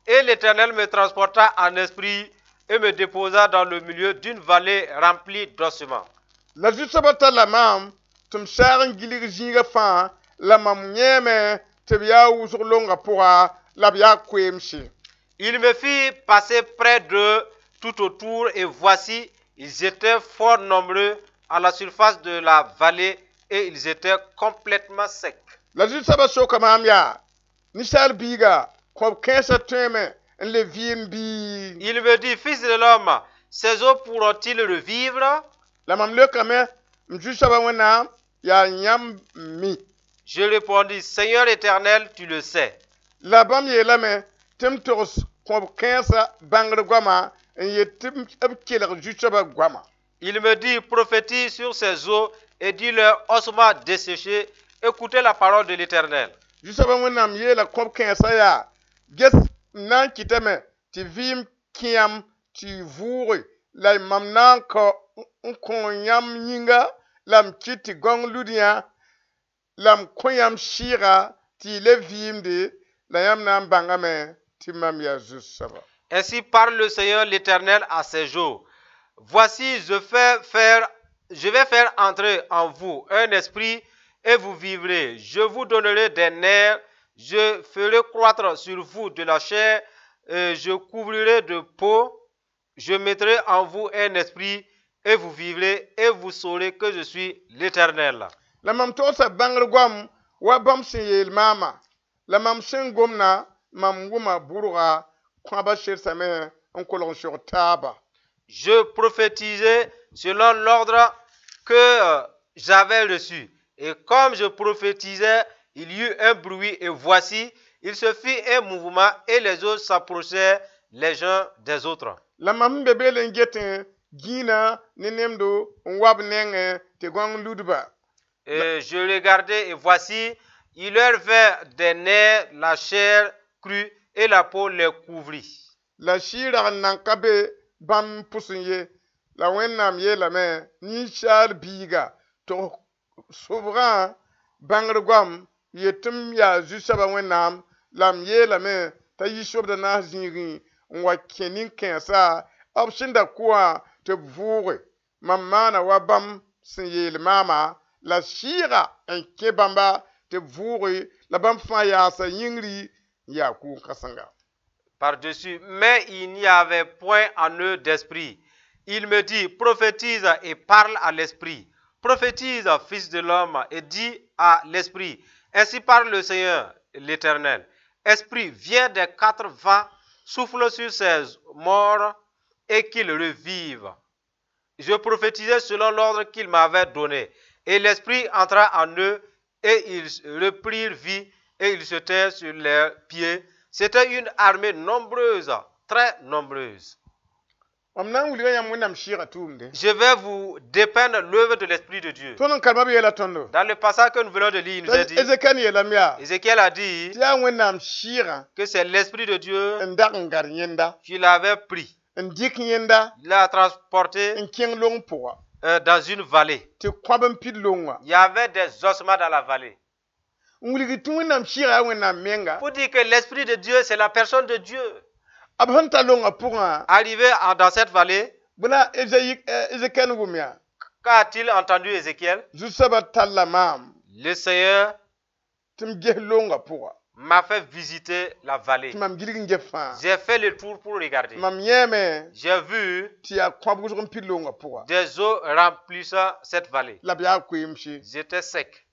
et l'Éternel me transporta en esprit et me déposa dans le milieu d'une vallée remplie d'ossements. La zu-soabã talla maam tɩ m saag n gilg zĩigã fãa la mam yẽeme tɩ b yaa wʋsg longa pʋga la b yaa koeemse Il me fit passer près d'eux tout autour, et voici, ils étaient fort nombreux à la surface de la vallée, et ils étaient complètement secs. La zu-soabã soka maam yaa ninsaal biiga kõb kãensã tõeme n le vɩɩm bii Il me dit, Fils de l'homme, ces eaux pourront-ils revivre? La mam leokame m zu-soabã Wẽnnaam yaa yãmb mi Je répondis, Seigneur éternel, tu le sais. La bãmb yeelame tɩ m togs kõb kãensã bãngr goama n yet tɩ b kelg zu-soabã goama Il me dit, prophétise sur ces eaux et dis-leur, ossements desséchés, écoutez la parole de l'Éternel. Zu-soabã Wẽnnaam yeela kõb kãensã yaa ges n na n kɩtame tɩ vɩɩm kẽ yãmb tɩ y vʋʋge la mam na n kao n kõ yãmb yĩnga la m kɩt tɩ gãong lud yã la m kõ yãmb sɩɩga tɩ y le vɩɩmde la yãmb na n bãngame tɩ mam yaa zu-soaba Ainsi parle le Seigneur l'Éternel à ces jours. Voici, je vais faire entrer en vous un esprit et vous vivrez. Je vous donnerai des nerfs, je ferai croître sur vous de la chair, et je couvrirai de peau, je mettrai en vous un esprit et vous vivrez et vous saurez que je suis l'Éternel. La mam togsa bãngr goam wa bãmb sẽn yeel maama la mam sẽn gomna mam wʋma bʋrga. Kãabã sedsame n kolg n sog taaba. Je prophétisais selon l'ordre que j'avais reçu. Et comme je prophétisais, il y eut un bruit et voici, il se fit un mouvement et les autres s'approchaient les uns des autres. La mam sẽn be beele n getẽ gĩinã ne nemdo n wa b nengẽ tɩ gãong ludba. Et je regardais et voici, il leur vint des nerfs, la chair crue et la peau les couvrit. La sɩɩg rag n nan ka be bãmb pʋsẽ ye. La Wẽnnaam yeelame: ninsaal biiga, tog sobgã bãngr goam yet tɩ m yaa zu-soabã Wẽnnaam. La m yeelame t'a yi sobda naas zĩigẽ n wa kẽ nin-kãensã b sẽn da kʋ wã tɩ b vʋʋge. Mam maana wa bãmb sẽn yeel maama. La sɩɩga n kẽ bãmba tɩ b vʋʋge, la bãmb fãa yaasa yĩngri n yaa kʋʋn-kãsenga. Par-dessus, mais il n'y avait point en eux d'esprit. Il me dit: prophétise et parle à l'esprit. Prophétise, fils de l'homme, et dis à l'esprit: ainsi parle le Seigneur, l'Éternel. Esprit, viens des quatre vents, souffle sur ces morts et qu'ils revivent. Je prophétisais selon l'ordre qu'il m'avait donné. Et l'esprit entra en eux et ils reprirent vie et ils se tinrent sur leurs pieds. C'était une armée nombreuse, très nombreuse. Mam na n wilga yãmb Wẽnnaam sɩɩgã tʋʋmde. Je vais vous dépeindre l'œuvre de l'Esprit de Dieu. Tõnd n karema b yeela tõndo. Dans le passage que nous venons de lire, il nous a dit, Ezekiel yeelame yaa Ézéchiel a dit tɩ yaa Wẽnnaam sɩɩgã que c'est l'Esprit de Dieu n dag n gar yẽnda qui l'avait pris. N dɩk yẽnda Il l'a transporté n kẽng long pʋga dans une vallée. Tɩ kõab n pid long wã. Il y avait des ossements dans la vallée. N wilg tɩ Wẽnnaam sɩɩgã yaa Wẽnnaam menga. Pour dire que l'Esprit de Dieu, c'est la personne de Dieu. B sẽn ta longã pʋgã, Arrivé dans cette vallée, bõe la Ezekiel wʋm yaa? Qu'a-t-il entendu, Ézéchiel? Zu-soabã talla maam Le Seigneur tɩ m ges longã pʋga m'a fait visiter la vallée. Tɩ mam gilg n ges fãa. J'ai fait le tour pour regarder. Mam yẽeme J'ai vu tɩ yaa kõab wʋsg n pid longã pʋga des eaux remplissant cette vallée. La b yaa koeemse. J'étais sec.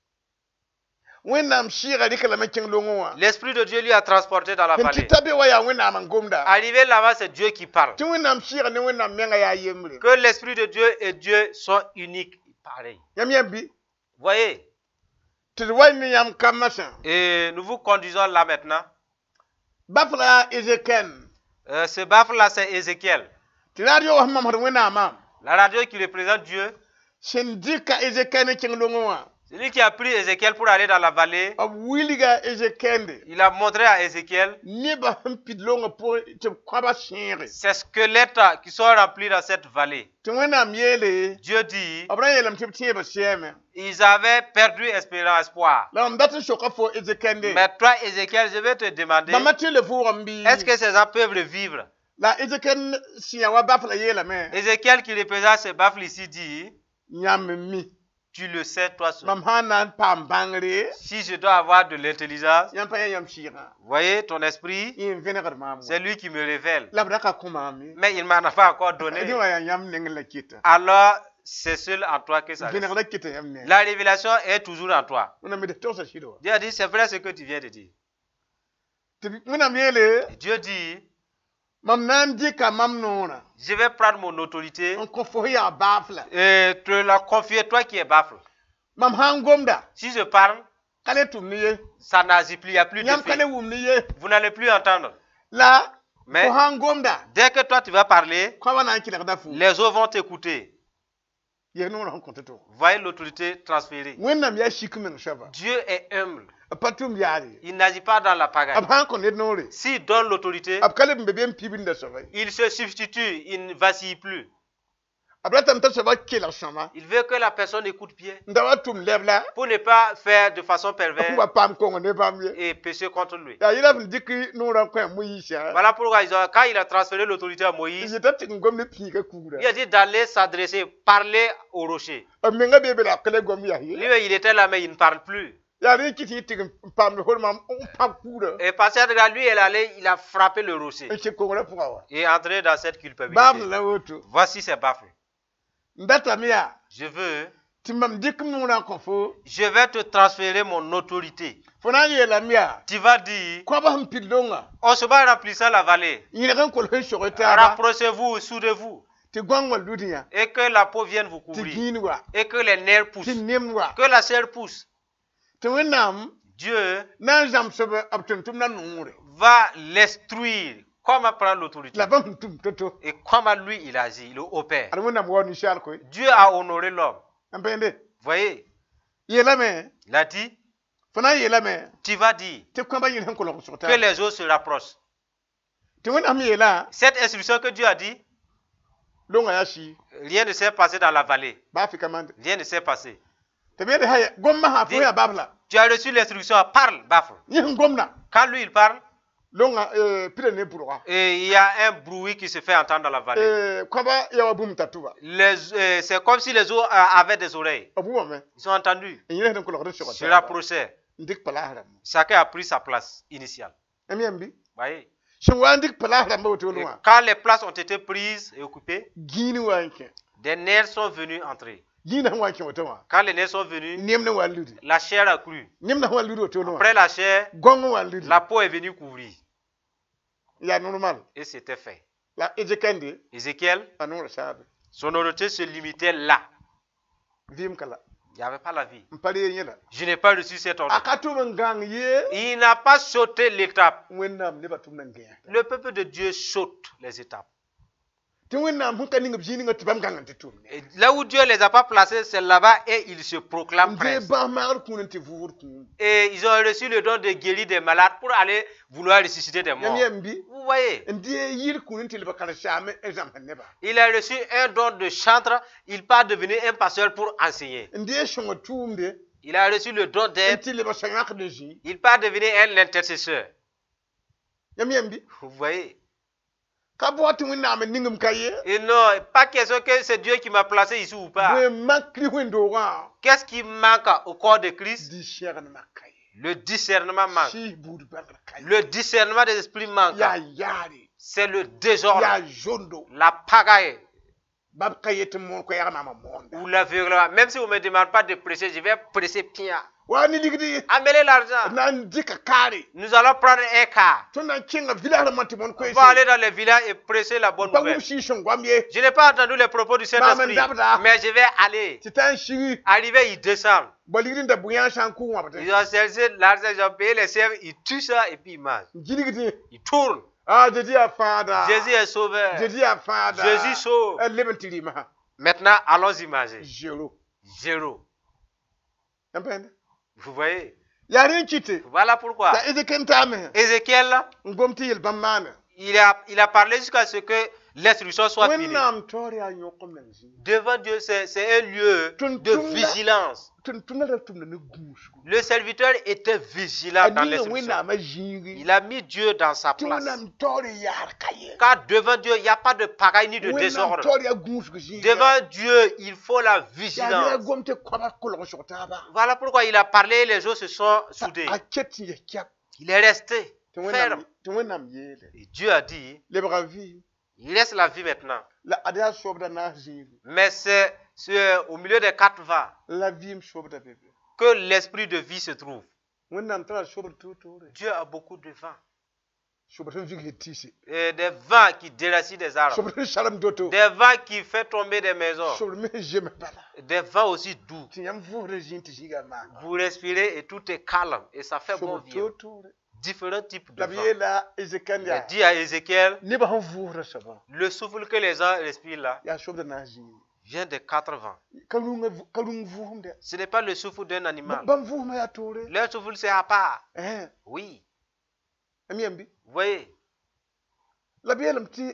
Wẽnnaam sɩɩgã rɩka lame kẽng longẽ wã L'Esprit de Dieu lui a transporté dans la sẽn tɩ vallée. Ta be wa yaa Wẽnnaam n gomda Arrivé là-bas, c'est Dieu qui parle. Tɩ Wẽnnaam sɩɩgã ne Wẽnnaam menga yaa yembre. Que l'Esprit de Dieu et Dieu sont uniques, pareil. Yãmb yãmb bɩ? Voyez, Tɩ d wa ne yãmb ka masã. Et nous vous conduisons là maintenant. Bafra yaa Ezekiel. Ce baffle-là, c'est Ézéchiel. Tɩ radio wã sẽn mamsd Wẽnnaamã La radio qui représente Dieu, sẽn dɩka Ezekiel ne kẽng longẽ wã, celui qui a pris Ézéchiel pour aller dans la vallée, b wilga Ezekiel il a montré à Ézéchiel nebã sẽn pid longã pʋgẽ tɩ b kõaba sẽege. Ces squelettes qui sont remplis dans cette vallée. Tɩ Wẽnnaam yeele Dieu dit, b ra yeelame tɩ b tẽebã sɛɛme. Ils avaient perdu espérance, espoir. La mam dat n soka fo Ezekiel, Mais toi, Ézéchiel, je vais te demander, bãmba tɩ le vʋʋgame bɩ? Est-ce que ces gens peuvent revivre? La Ezekiel sẽn yaa wa bafla yeelame: Ézéchiel qui représente ce baffle ici dit, yãmb n mi. Tu le sais toi seul. Mam sã n na n paam bãngre, Si je dois avoir de l'intelligence, yãmb pa yã yãmb sɩɩgã voyez ton esprit, yẽ n vẽnegd maam. C'est lui qui me révèle. La b ra ka kõ maam ye. Mais il m'en a pas encore donné. Dẽ wã yaa yãmb neng la keta. Alors, c'est seul en toi que ça reste. Vẽnegrã keta yãmb neng. La révélation est toujours en toi. Wẽnnaam d togsa sɩd wa. Dieu a dit, c'est vrai ce que tu viens de dire. Tɩ Wẽnnaam yeele: Dieu dit, mam na n dɩka mam noorã je vais prendre mon autorité n kõ fo yaa baafla. Et te la confier, toi qui es baffle. Mam sã n gomda, Si je parle, ka le tʋm ne ye. Ça n'agit plus, il n'y a plus Yãmb ka d'effet. le wʋm ne ye. Vous n'allez plus entendre. La Mais fo sã n gomda, dès que toi tu vas parler, kõaba na n kelgda fo. Les autres vont t'écouter. Yaa noorã sẽn kõ tɩ to. Voyez l'autorité transférée. Wẽnnaam yaa sik meng soaba. Dieu est humble. B pa tʋm yaar ye. Il n'agit pas dans la pagaille. B sã n kõ ned noore, S'il donne l'autorité, b ka leb n be be n pibinda soaba ye. Il se substitue, il ne vacille plus. B ratame t'a soaba kelg sõma Il veut que la personne écoute bien n da wa tʋm lɛb la pour ne pas faire de façon perverse wa paam kongo ne bãmb ye. Et pécher contre lui. Yaa yẽla b n dɩk noorã n kõ Moyiisã. Voilà pourquoi quand il a transféré l'autorité à Moïse, yeta tɩ n gom ne piiga kugra. Il a dit d'aller s'adresser, parler au rocher. B menga bee be la b ka le gom yas ye. Lui, il était là, mais il ne parle plus. Yaa rẽ kɩt yɩ tɩg n paamd fo mam n pãb kugrã Et par cette grâce, lui, il est allé, il a frappé le rocher n kẽ kongrã pʋgã wa. Et entré dans cette Baafl culpabilité. la woto. Voici ces baffles. N datame yaa Je veux Tɩ mam dɩk m noorã n kõ fo. Je vais te transférer mon autorité. Fo na n yeelame yaa. Tu vas dire, Koabã sẽn pid longa. On se va remplissant la vallée. Yẽlg n kolg n sog taaba. Rapprochez-vous, soudez-vous. Tɩ gõng wa lud yã. Et que la peau vienne vous Tɩ couvrir. gĩin wa. Et que les nerfs Tɩ poussent. nem wa. Que la chair pousse. Tɩ Wẽnnaam Dieu na n zãmsb b tʋm-tʋmdã noore. Va l'instruire comment prendre l'autorité. La bãmb sẽn tʋm to-to. Et comment lui il agit, il opère. Ad Wẽnnaam waoog ninsaal koe. Dieu a honoré l'homme. N pẽende. Voyez, Yeelame. Il a dit, Fo na n yeelame. Tu vas dire Tɩ kõaba yẽl sẽn kolg n sog que taaba. Les eaux se rapprochent. Tɩ Wẽnnaam yeela. Cette instruction que Dieu a dit, Longa yaa sii. Rien ne s'est passé dans la vallée. Baa fɩ ka mande. Rien ne s'est passé. Tɩ b yeele haya gom masã fo yaa babla. Tu as reçu l'instruction, parle, baffle. Yẽ sẽn gomda. Quand lui il parle, Longa pida ne bʋrga. Et il y a un bruit qui se fait entendre dans la vallée. Kõaba yaa wa bũmb t'a tʋba. C'est comme si les eaux avaient des oreilles. B wʋmame. Ils ont entendu. N yẽl sẽn kolgd n sog Se taaba. Rapprochaient. N dɩk palaas rãmba. Chacun a pris sa place initiale. M yãmb. Voyez. Sẽn wa n dɩk palaas rãmba woto Et wã. quand les places ont été prises et occupées, Gĩin wa n kẽ. Des nerfs sont venus entrer. Gĩinã sẽn wa n kẽ woto wã. Quand les nerfs sont venus, Nemd n wa n ludi. La chair a cru. Nemdã sẽn wa n lud woto wã. Après la chair, Gõng n wa n ludi. La peau est venue couvrir. Yaa normal. Et c'était fait. La Ezekiel Ézéchiel, a noor saabe. Son autorité se limitait là. Vɩɩm ka la. Il n'y avait pas la vie. N pa reeg yẽla. Je n'ai pas reçu cet ordre. A ka tʋm n gãng ye. Il n'a pas sauté l'étape. Wẽnnaam nebã tʋmd n gãe. Le peuple de Dieu saute les étapes. Tɩ Wẽnnaam sẽn ka ning b zĩig ninga tɩ bãmb gãng n tɩ tʋmne. Et là où Dieu les a pas placés, c'est là-bas et ils se proclament N dee princes. bãas maagd kũun n tɩ vʋʋgd kũum. Et ils ont reçu le don de guérir des malades pour aller vouloir ressusciter des Yãmb morts. yãmb bɩ. Vous voyez, N dee yɩl kũun n tɩ leb karen-saam n zãmsd nebã. Il a reçu un don de chantre, il part devenir un pasteur pour enseigner. N dee sõngo tʋʋmde. Il a reçu le don N d'être, tɩ leb sã-yãkd zĩ. Il part devenir un intercesseur. Yãmb yãmb bɩ. Vous voyez. Ka bao tɩ Wẽnnaam n ningem ka ye. Et non, pas question que c'est Dieu qui m'a placé ici ou pas. Bõe n mak Kirist wẽn-doogã. Qu'est-ce qui manque au corps de Christ? Discernement ka ye. Le discernement manque. Sɩɩs buud bãngr ka ye. Le discernement des esprits manque. Yaa yaare. C'est le désordre, Yaa zondo. La pagaille Bab ka yet tɩ moon koɛɛg maama moonda. Ou l'aveuglement. Même si on ne me demande pas de prêcher, je vais prêcher bien. Wa ne ligdi. Amenez l'argent. Na n dɩka kaare. Nous allons prendre un car. Tõnd na n kẽnga village rãmbã tɩ moon On va aller dans les villages et prêcher la bonne Pa wʋm nouvelle. sɩɩg sẽn goam ye. Je n'ai pas entendu les propos du Saint-Esprit, Maman dabda. Mais je vais aller. Tɩ taa n sigi. Arrivé, ils descendent. Ba ligd n da bʋ-yãag sã n kʋ wãbdẽ. Ils ont cherché l'argent, ils ont payé les chèvres, ils tuent ça et puis ils mangent. N gilgdẽ. Ils tournent. Ah, Zezi yaa fãada. Jésus est sauveur. Zezi yaa fãada. Jésus sauve. Leb n tɩ rɩɩmsã. Maintenant, allons-y manger. Zéro. Zéro. Yãmb pẽnde. Vous voyez? Yaa rẽ n kɩte. Voilà pourquoi. La Ezekiel taame. Ézéchiel, N gom tɩ yel-bãmb maane. il a parlé jusqu'à ce que l'instruction soit finie. Wẽnnaam taoor yaa yõk m meng zĩig. Devant Dieu, c'est un lieu de vigilance. Tʋm-tʋmdã ra tʋmda ne gũusgu. Le serviteur était vigilant A dans ninga l'instruction. Wẽnnaamã zĩigi. Il a mis Dieu dans sa Tɩ place. Wẽnnaam taoor yaar ka ye. Car devant Dieu, il n'y a pas de pagaille ni de Wẽnnaam désordre. taoor yaa gũusg zĩig. Devant Dieu, il faut la Yaa ned a vigilance. gom tɩ koabã kolg n sog taaba. Voilà pourquoi il a parlé, les autres se sont soudés. A ket tɩ yes kɛp. Il est resté Tɩ ferme. Wẽnnaam tɩ Wẽnnaam yeele. Et Dieu a dit, Lebga vɩ. Il laisse la vie maintenant. La ad yaa soabda naas zĩigi. Mais c'est au milieu des quatre vents La vɩɩm soabda be be. Que l'esprit de vie se trouve. Wẽnnaam tara sobr toor-toore. Dieu a beaucoup de vents. Sobr sẽn vigsd tɩɩse. Et des vents qui déracinent des arbres. Sobr sẽn sarem doto. Des vents qui font tomber des maisons. Sobr me sẽn zems bala. Des vents aussi doux. Tɩ yãmb vʋʋsda zĩig tɩ zĩiga maana. Vous respirez et tout est calme. Et ça fait bon Sobr vivre. toor-toore. Différents types de La b vents. yeela Ezekiel Il a yaa. dit à Ézéchiel, Nebã sẽn vʋʋsda soabã. le souffle que les gens respirent là Yaa sobda naas zĩigi. Vient des quatre vents. Ka rũngã ka rũng vʋʋsem Ce n'est pas le souffle d'un animal. Bãmb vʋʋsmã yaa toore. Leur souffle, c'est à part. Ɛn. Oui. M yãmb bɩ. Vous voyez, La b yeelame tɩ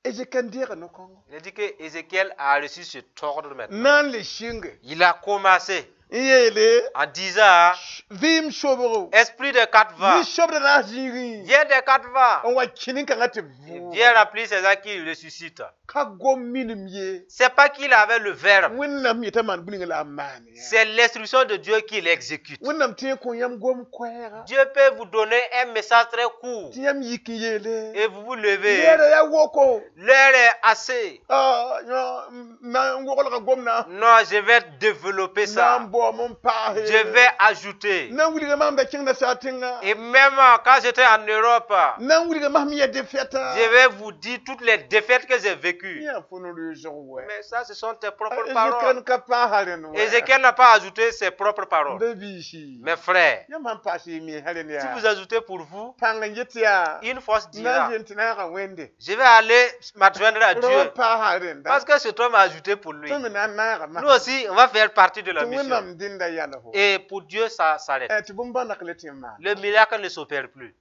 Ezekiel deega no-kãngo. Il a dit que Ézéchiel a reçu cet ordre maintenant. Na n le sɩnge. Il a commencé. N yeele En disant, vɩɩm sobgo esprit de quatre yɩ vents, sobda na zĩigẽ viens des quatre vents, n wa kẽ nin-kãngã tɩ et vʋʋg viens remplir ces gens qui ressuscitent. Ka gom minim ye. C'est pas qu'il avait le verbe, Wẽnnaam yetã maan bũni la a maan ya. C'est l'instruction de Dieu qui l'exécute. Wẽnnaam tẽ n kõ yãmb gom koɛɛga Dieu peut vous donner un message très court tɩ yãmb yik n yeele et vous vous levez. leera yaa woko. L'heure est assez. Ah, yõ, na n woglga gomdã. Non, je vais développer Na ça. n baoom n paase. Je vais ajouter. Na n wilga maam da kẽng nasaar tẽnga. Et même quand j'étais en Europe, Na n wilga maam yã défaite. Je vais vous dire toutes les défaites que j'ai vécues. Yã fo no-rɩɩsg wɛ. Mais ça, ce sont tes propres Ézéchiel paroles. Ka paasa rẽnd wɛ. Ézéchiel n'a pas ajouté ses propres paroles. N biisi. Mes frères, Yãmb sãn paas y me rẽnd si yaa vous ajoutez pour vous, pãng n yet yaa une force na dira, n yen tɩ naaga Wẽnde. Je vais aller m'adjoindre à Rao Dieu. Paasa rẽnda. Parce que cet homme a ajouté pour lui. Tõnd me na n naaga Nous aussi, on va faire partie de la tɩ mission. Wẽnnaam dẽnda yãl fo. Et pour Dieu, ça s'arrête. Tɩ bõn-bãndak le tɩ n maan. Le miracle ne s'opère plus.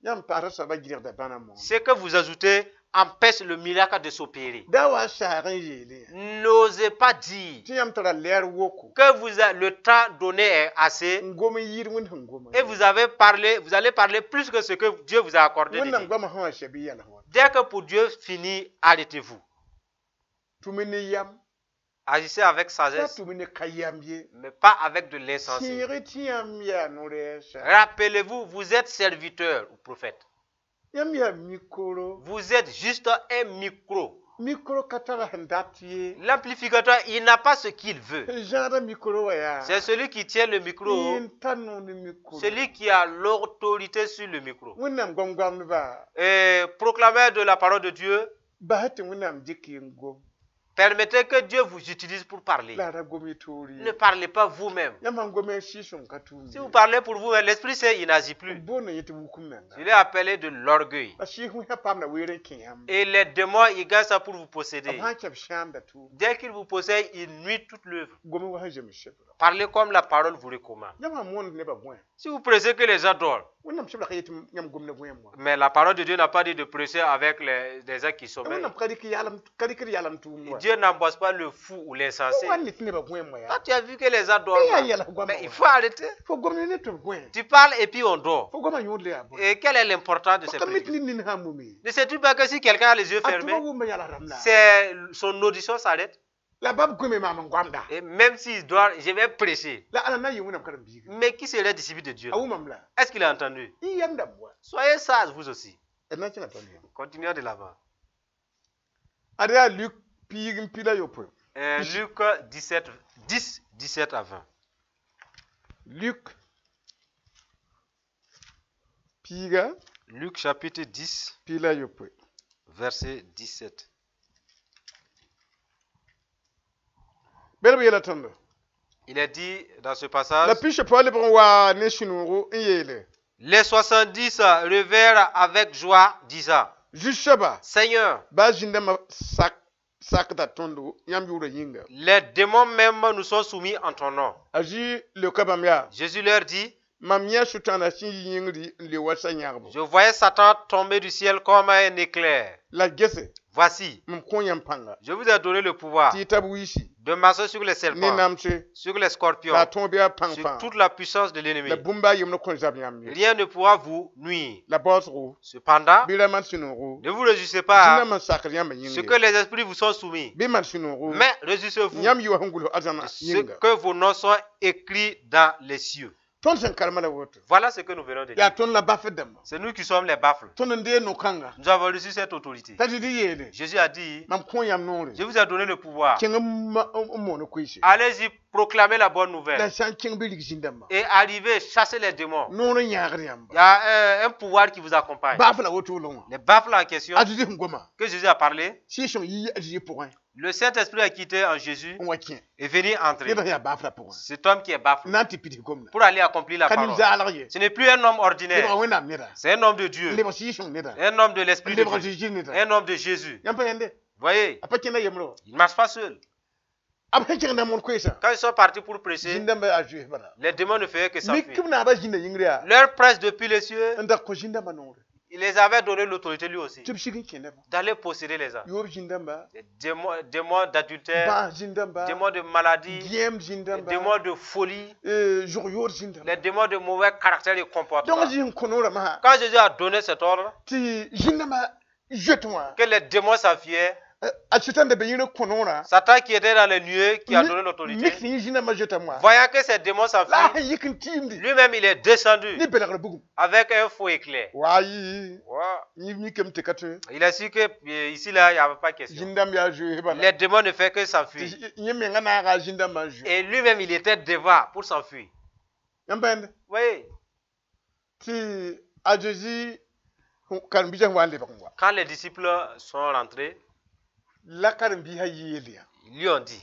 Yãmb paasã soabã gɩrgda bãna moon. Ce que vous ajoutez empêche le miracle de s'opérer. Da wa n saag n yeele N'osez pas dire tɩ yãmb tara lɛɛr woko que vous a, le temps donné est assez n gom n yɩɩd Wẽnd sẽn goma. Et vous avez parlé, vous allez parler plus que ce que Dieu vous a accordé de Wẽnnaam dire. goamã sẽn wa sɛb y yãls wã. Dès que pour Dieu finit, arrêtez-vous. Tʋm ne yam. Agissez avec Ta sagesse, tʋm ne ka yam ye. Mais pas avec de l'insensé. Tẽeg tɩ yãmb yaa no-rɛɛsa. Rappelez-vous, vous êtes serviteur ou prophète. Yãmb yaa mikro. Vous êtes juste un micro. Mikro ka tara sẽn dat ye. L'amplificateur, il n'a pas ce qu'il veut. Sẽn zãada mikro wã yaa C'est celui qui tient le micro, n tar noor ne mikro. Celui qui a l'autorité sur le micro. Wẽnnaam goam-goamdba Et proclameur de la parole de Dieu, bas tɩ Wẽnnaam dɩk y n gom. Permettez que Dieu vous utilise pour parler. La a ra gom y toor ye. Ne parlez pas vous-même. Yãmb sãn gom sɩɩg-sõng ka tũud. Si vous parlez pour vous, l'Esprit Saint, il n'agit plus. Boonda yẽ tɩ wukum menga. Je l'ai appelé de l'orgueil. La sɩɩs wẽsã paamda weer n kẽ yãmb. Et les démons, ils gagnent ça pour vous B posséder. Sã n kɛb sãamda tʋʋm. Dès qu'ils vous possèdent, ils nuisent toute l'œuvre. Gom wa sẽn zems sebra. Parlez comme la parole vous recommande. Yãmb sãn moond nebã gõe. Si vous prêchez que les gens dorment, Wẽnnaam sebra ka yet tɩ yãmb gom ne gõeem wã. Mais la parole de Dieu n'a pas dit de prêcher avec les gens qui sommeillent. Wẽnnaam ka dɩk yalem ka dɩkd yalem tʋʋm wa. Dieu n'emboisse pas le fou ou l'insensé. Wa ne tɩ nebã gõeem wã yaa. Quand tu as vu que les gens Bɩ yaa dorment, yɛls goamã mais il wã. faut arrêter. Fo gom ne ned tɩ b gõe. Tu parles et puis on dort. Fo goamã yõod le yaa bõe. Et quelle est l'importance de Fo ces ka mi tɩ prédications? ned nin sã n mome. Ne sais-tu pas que si quelqu'un a les yeux A fermés, tʋma wʋmba yãls rãmb la. C'est son audition s'arrête. La bab gome maam n goamda. Et même s'il dort, je vais prêcher. La ãnda na n yɩ Wẽnnaam karen-biiga. Mais qui serait disciple de Dieu? A wʋmame la. Est-ce qu'il a entendu? Y yam dãmb wa. Soyez sages, vous aussi. D na n kẽnga tõnd yãmb. Continuons de l'avant. Ad yaa Luk piig n pila yopoe. Luc 17, 10, 17 à 20. Luk piiga Luc chapitre 10, pila yopoe. Verset 17. Bel b yeela tõndo. Il est dit dans ce La passage, piis-yopoa lebg n waa ne sũ-noogo n yeele. Les 70 revinrent avec joie, disant, Zu-soaba Seigneur, baa zĩndãmbã sak sakda tõndo yãmb yʋʋrã yĩnga. Les démons même nous sont soumis en ton nom. A Zĩ leoka bãmb yaa. Jésus leur dit, Mam yã Sʋtãanã sẽn yi yĩngri n le wa sa-yãgbo. Je voyais Satan tomber du ciel comme un éclair. La gese Voici, mam kõ yãmb pãnga je vous ai donné le pouvoir tɩ y tab wiisi de marcher sur les ne serpents, namse sur les scorpions, la a tõog bɩ a pãng sur fãa toute la puissance de l'ennemi. la bũmb a yemd kõn zab yãmb ye. Rien ne pourra vous nuire. La baoosgo Cependant, bɩ ra maan sũ-noogo ne vous réjouissez pas zĩndãmbã n sakd yãmbã ce yĩnga que les esprits vous sont soumis, bɩ maan sũ-noogo mais réjouissez-vous yãmb yɩ wa sẽn gʋls arzãna de ce yĩnga. que vos noms sont écrits dans les cieux. Tõnd sẽn karema la woto. Voilà ce que nous venons de Yaa dire. tõnd la bafd dãmba. C'est nous qui sommes les baffles. Tõnd n deeg no-kãnga. Nous avons reçu cette autorité. T'a Zezi yeele. Jésus a dit, Mam kõ yãmb noore. Je vous ai donné le pouvoir. Kẽng n ma- n moon koeese. Allez-y proclamer la bonne La nouvelle. sã n kẽng bɩ rig zĩn-dãmbã. Et arrivez, chassez les démons. Noor n yãagd yãmba. Il y a un pouvoir qui vous accompagne. Baaf la woto wã. Les baffles en question A Zezi sẽn goma. que Jésus a parlé, Sɩɩg-sõng yi a Zezi pʋgẽ le Saint-Esprit a quitté en Jésus n wa kẽ. et venu entrer. Ned sẽn yaa baafrã pʋgẽ. Cet homme qui est baffle N na n tɩ pids gomda. pour aller accomplir la Ka parole. nin-zaalg ye. Ce n'est plus un homme ordinaire. Lebga Wẽnnaam neda. C'est un homme de Dieu. Lebg Sɩɩg-sõng neda. Un homme de l'Esprit de Lebg Dieu. Zezi neda. Un homme de Jésus. Yãmb pa yẽnde. Voyez, A pa kẽnda yembre wã. il ne marche pas seul. B sẽn kẽng na n moon koeesã. Quand ils sont partis pour prêcher, Zĩn-dãmbã yaa zoees bala. les démons ne faisaient que s'enfuir. Mik b naabã zĩnda yĩngr yaa Leur prêche depuis les cieux n dag kõ zĩn-dãmbã noore. Il les avait donné l'autorité lui aussi Tɩ b sig n kẽ nebã. D'aller posséder les âmes. Yoob zĩn-dãmba, Les démons, démons d'adultère, bãas zĩn-dãmba, démons de maladie, gẽem les zĩn-dãmba, démons de folie, zʋg yoor zĩn-dãmba. Les démons de mauvais caractère et comportement. Donc a Zezi sẽn kõ noorã masã, Quand Jésus a donné cet ordre, tɩ zĩn-dãmbã zoet wã, que les démons s'enfuyaient, a Sʋtãan da be yĩn n kõ noorã, Satan qui était dans les nuées, qui a donné l'autorité, mik tɩ yẽ zĩn-dãmbã zoetame wã, voyant que ces démons la a s'enfuient, sẽn yik n tiimdi lui-même il est descendu ne belgr bugum. Avec un faux éclair. Wa yɩ Wow. yẽ mikame tɩ ka tõe. Il a su que ici là, il n'y avait pas question. Zĩn-dãmb yaa zoees bala. Les démons ne font que s'enfuir. Tɩ yẽ menga naaga a zĩn-dãmbã n zoe. Et lui-même, il était devant pour s'enfuir. Yãmb bãende Vous voyez, tɩ a Zezi karen-biisã sẽn wa n lebg n wa, quand les disciples sont rentrés, la karen-biisã yeel yaa, ils lui ont dit,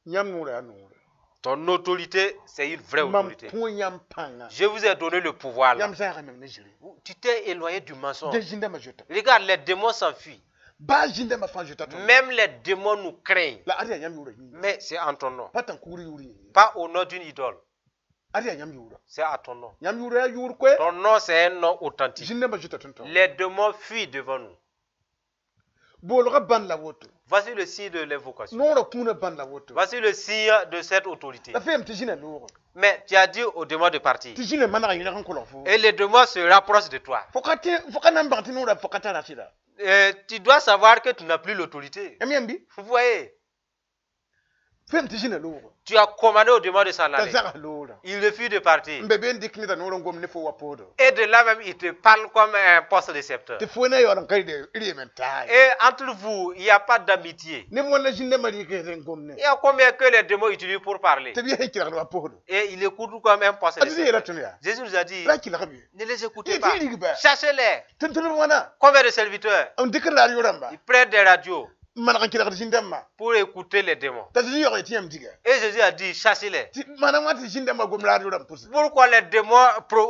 yãmb noorã yaa noore. Ton autorité, c'est une vraie Mam autorité. kõ yãmb pãnga. Je vous ai donné le pouvoir là. Yãmb zãagame ne zĩri. Tu t'es éloigné du mensonge. Dẽ zĩn-dãmbã zoetame. Regarde, les démons s'enfuient. Baa zĩn-dãmbã fãa zoeta tõnd. Même les démons nous craignent. La ad yaa yãmb yʋʋrã yĩnga. Mais c'est en ton nom. Pa tãn-kugr yʋʋr yĩnga. Pas au nom d'une idole. Ad yaa yãmb yʋʋra. C'est à ton nom. Yãmb yʋʋra yaa yʋʋr koɛ. Ton nom, c'est un nom authentique. Zĩn-dãmbã zoeta tõnd taoor. Les démons fuient devant nous. Boolgã bãnd la woto. Voici le signe de l'invocation. Noorã kũunã bãnd la woto. Voici le signe de cette autorité. La fo yam tɩ zĩna noogã. Mais tu as dit aux démons de partir. Tɩ zĩna maneg yẽneg n kolg fo. Et les démons se rapprochent de toi. Fo ka tẽ fo ka na n bãng tɩ noorã fo ka tara sɩda. Tu dois savoir que tu n'as plus l'autorité. Yãmb yãmb bɩ? Vous voyez, Fo yam tɩ zĩna loogã. Tu as commandé aux démons de s'en T'a aller. zags loorã. Il refuse de partir. N be be n dɩk neda noor n gom ne fo wa poodo. Et de là même, il te parle comme un poste récepteur. Tɩ fo na yaool n ka r yem n taa ye. Et entre vous, il n'y a pas d'amitié. Neb wãnna zĩn-dãmbã rɩk n gom ne. Il y a combien que les démons utilisent pour parler? Tɩ b yɛs n kelgd wa poodo. Et il écoute comme un poste A Zezi yeela récepteur. tõnd yaa. Jésus nous a dit, Ra kelg bɩ. ne les écoutez Tɩ pas. tɩ rigba. Chassez-les. Tʋm-tʋmdb wãna Combien de serviteurs? N dɩkd la r rãmba Ils prennent des radios n maneg n kelgd zĩn-dãmbã. Pour écouter les démons. T'a Zezi yaoog yetɩ yãmb diga. Et Jésus a dit, chassez-les. Tɩ maana wã tɩ zĩn-dãmbã gom radio rãmb pʋsẽ. Pourquoi les démons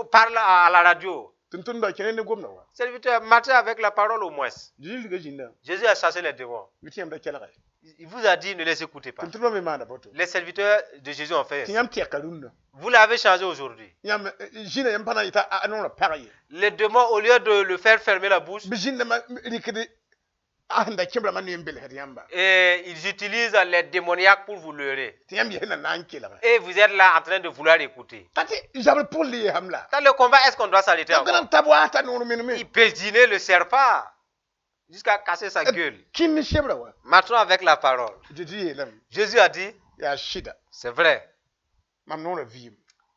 parlent à la radio? Tʋm-tʋmdbã kẽne ne gomdã wa. Serviteur, marchez avec la parole au moins. Zezi riga zĩndã. Jésus a chassé les démons. Bɩ tɩ yãmb da kelge. Il vous a dit, ne les écoutez pas. Tʋm-tʋmdbã me maanda boto. Les serviteurs de Jésus ont fait Tɩ ainsi. yãmb tɛka rũndã. Vous l'avez changé aujourd'hui. Yãmb zĩnã yãmb pa na n yeta a noorã pag ye. Les démons, au lieu de le faire fermer la bouche, Bɩ zĩn-dãmbã rɩkd a sẽn da kẽb rãmbã ne n belsd yãmba. Et ils utilisent les démoniaques pour vous leurrer. Tɩ yãmb yɛs na na n kelge. Et vous êtes là en train de vouloir écouter. T'a tɩ zabr pʋg le yeesame la. Dans le combat, est-ce qu'on doit s'arrêter Donc encore? n tab wa t'a noor meneme. Il pédinait le serpent jusqu'à casser sa gueule. Kĩn ne sebra wa. Maintenant, avec la parole, Zezi yeelame. Jésus a dit, Yaa sɩda. C'est vrai, Mam noorã vɩɩm.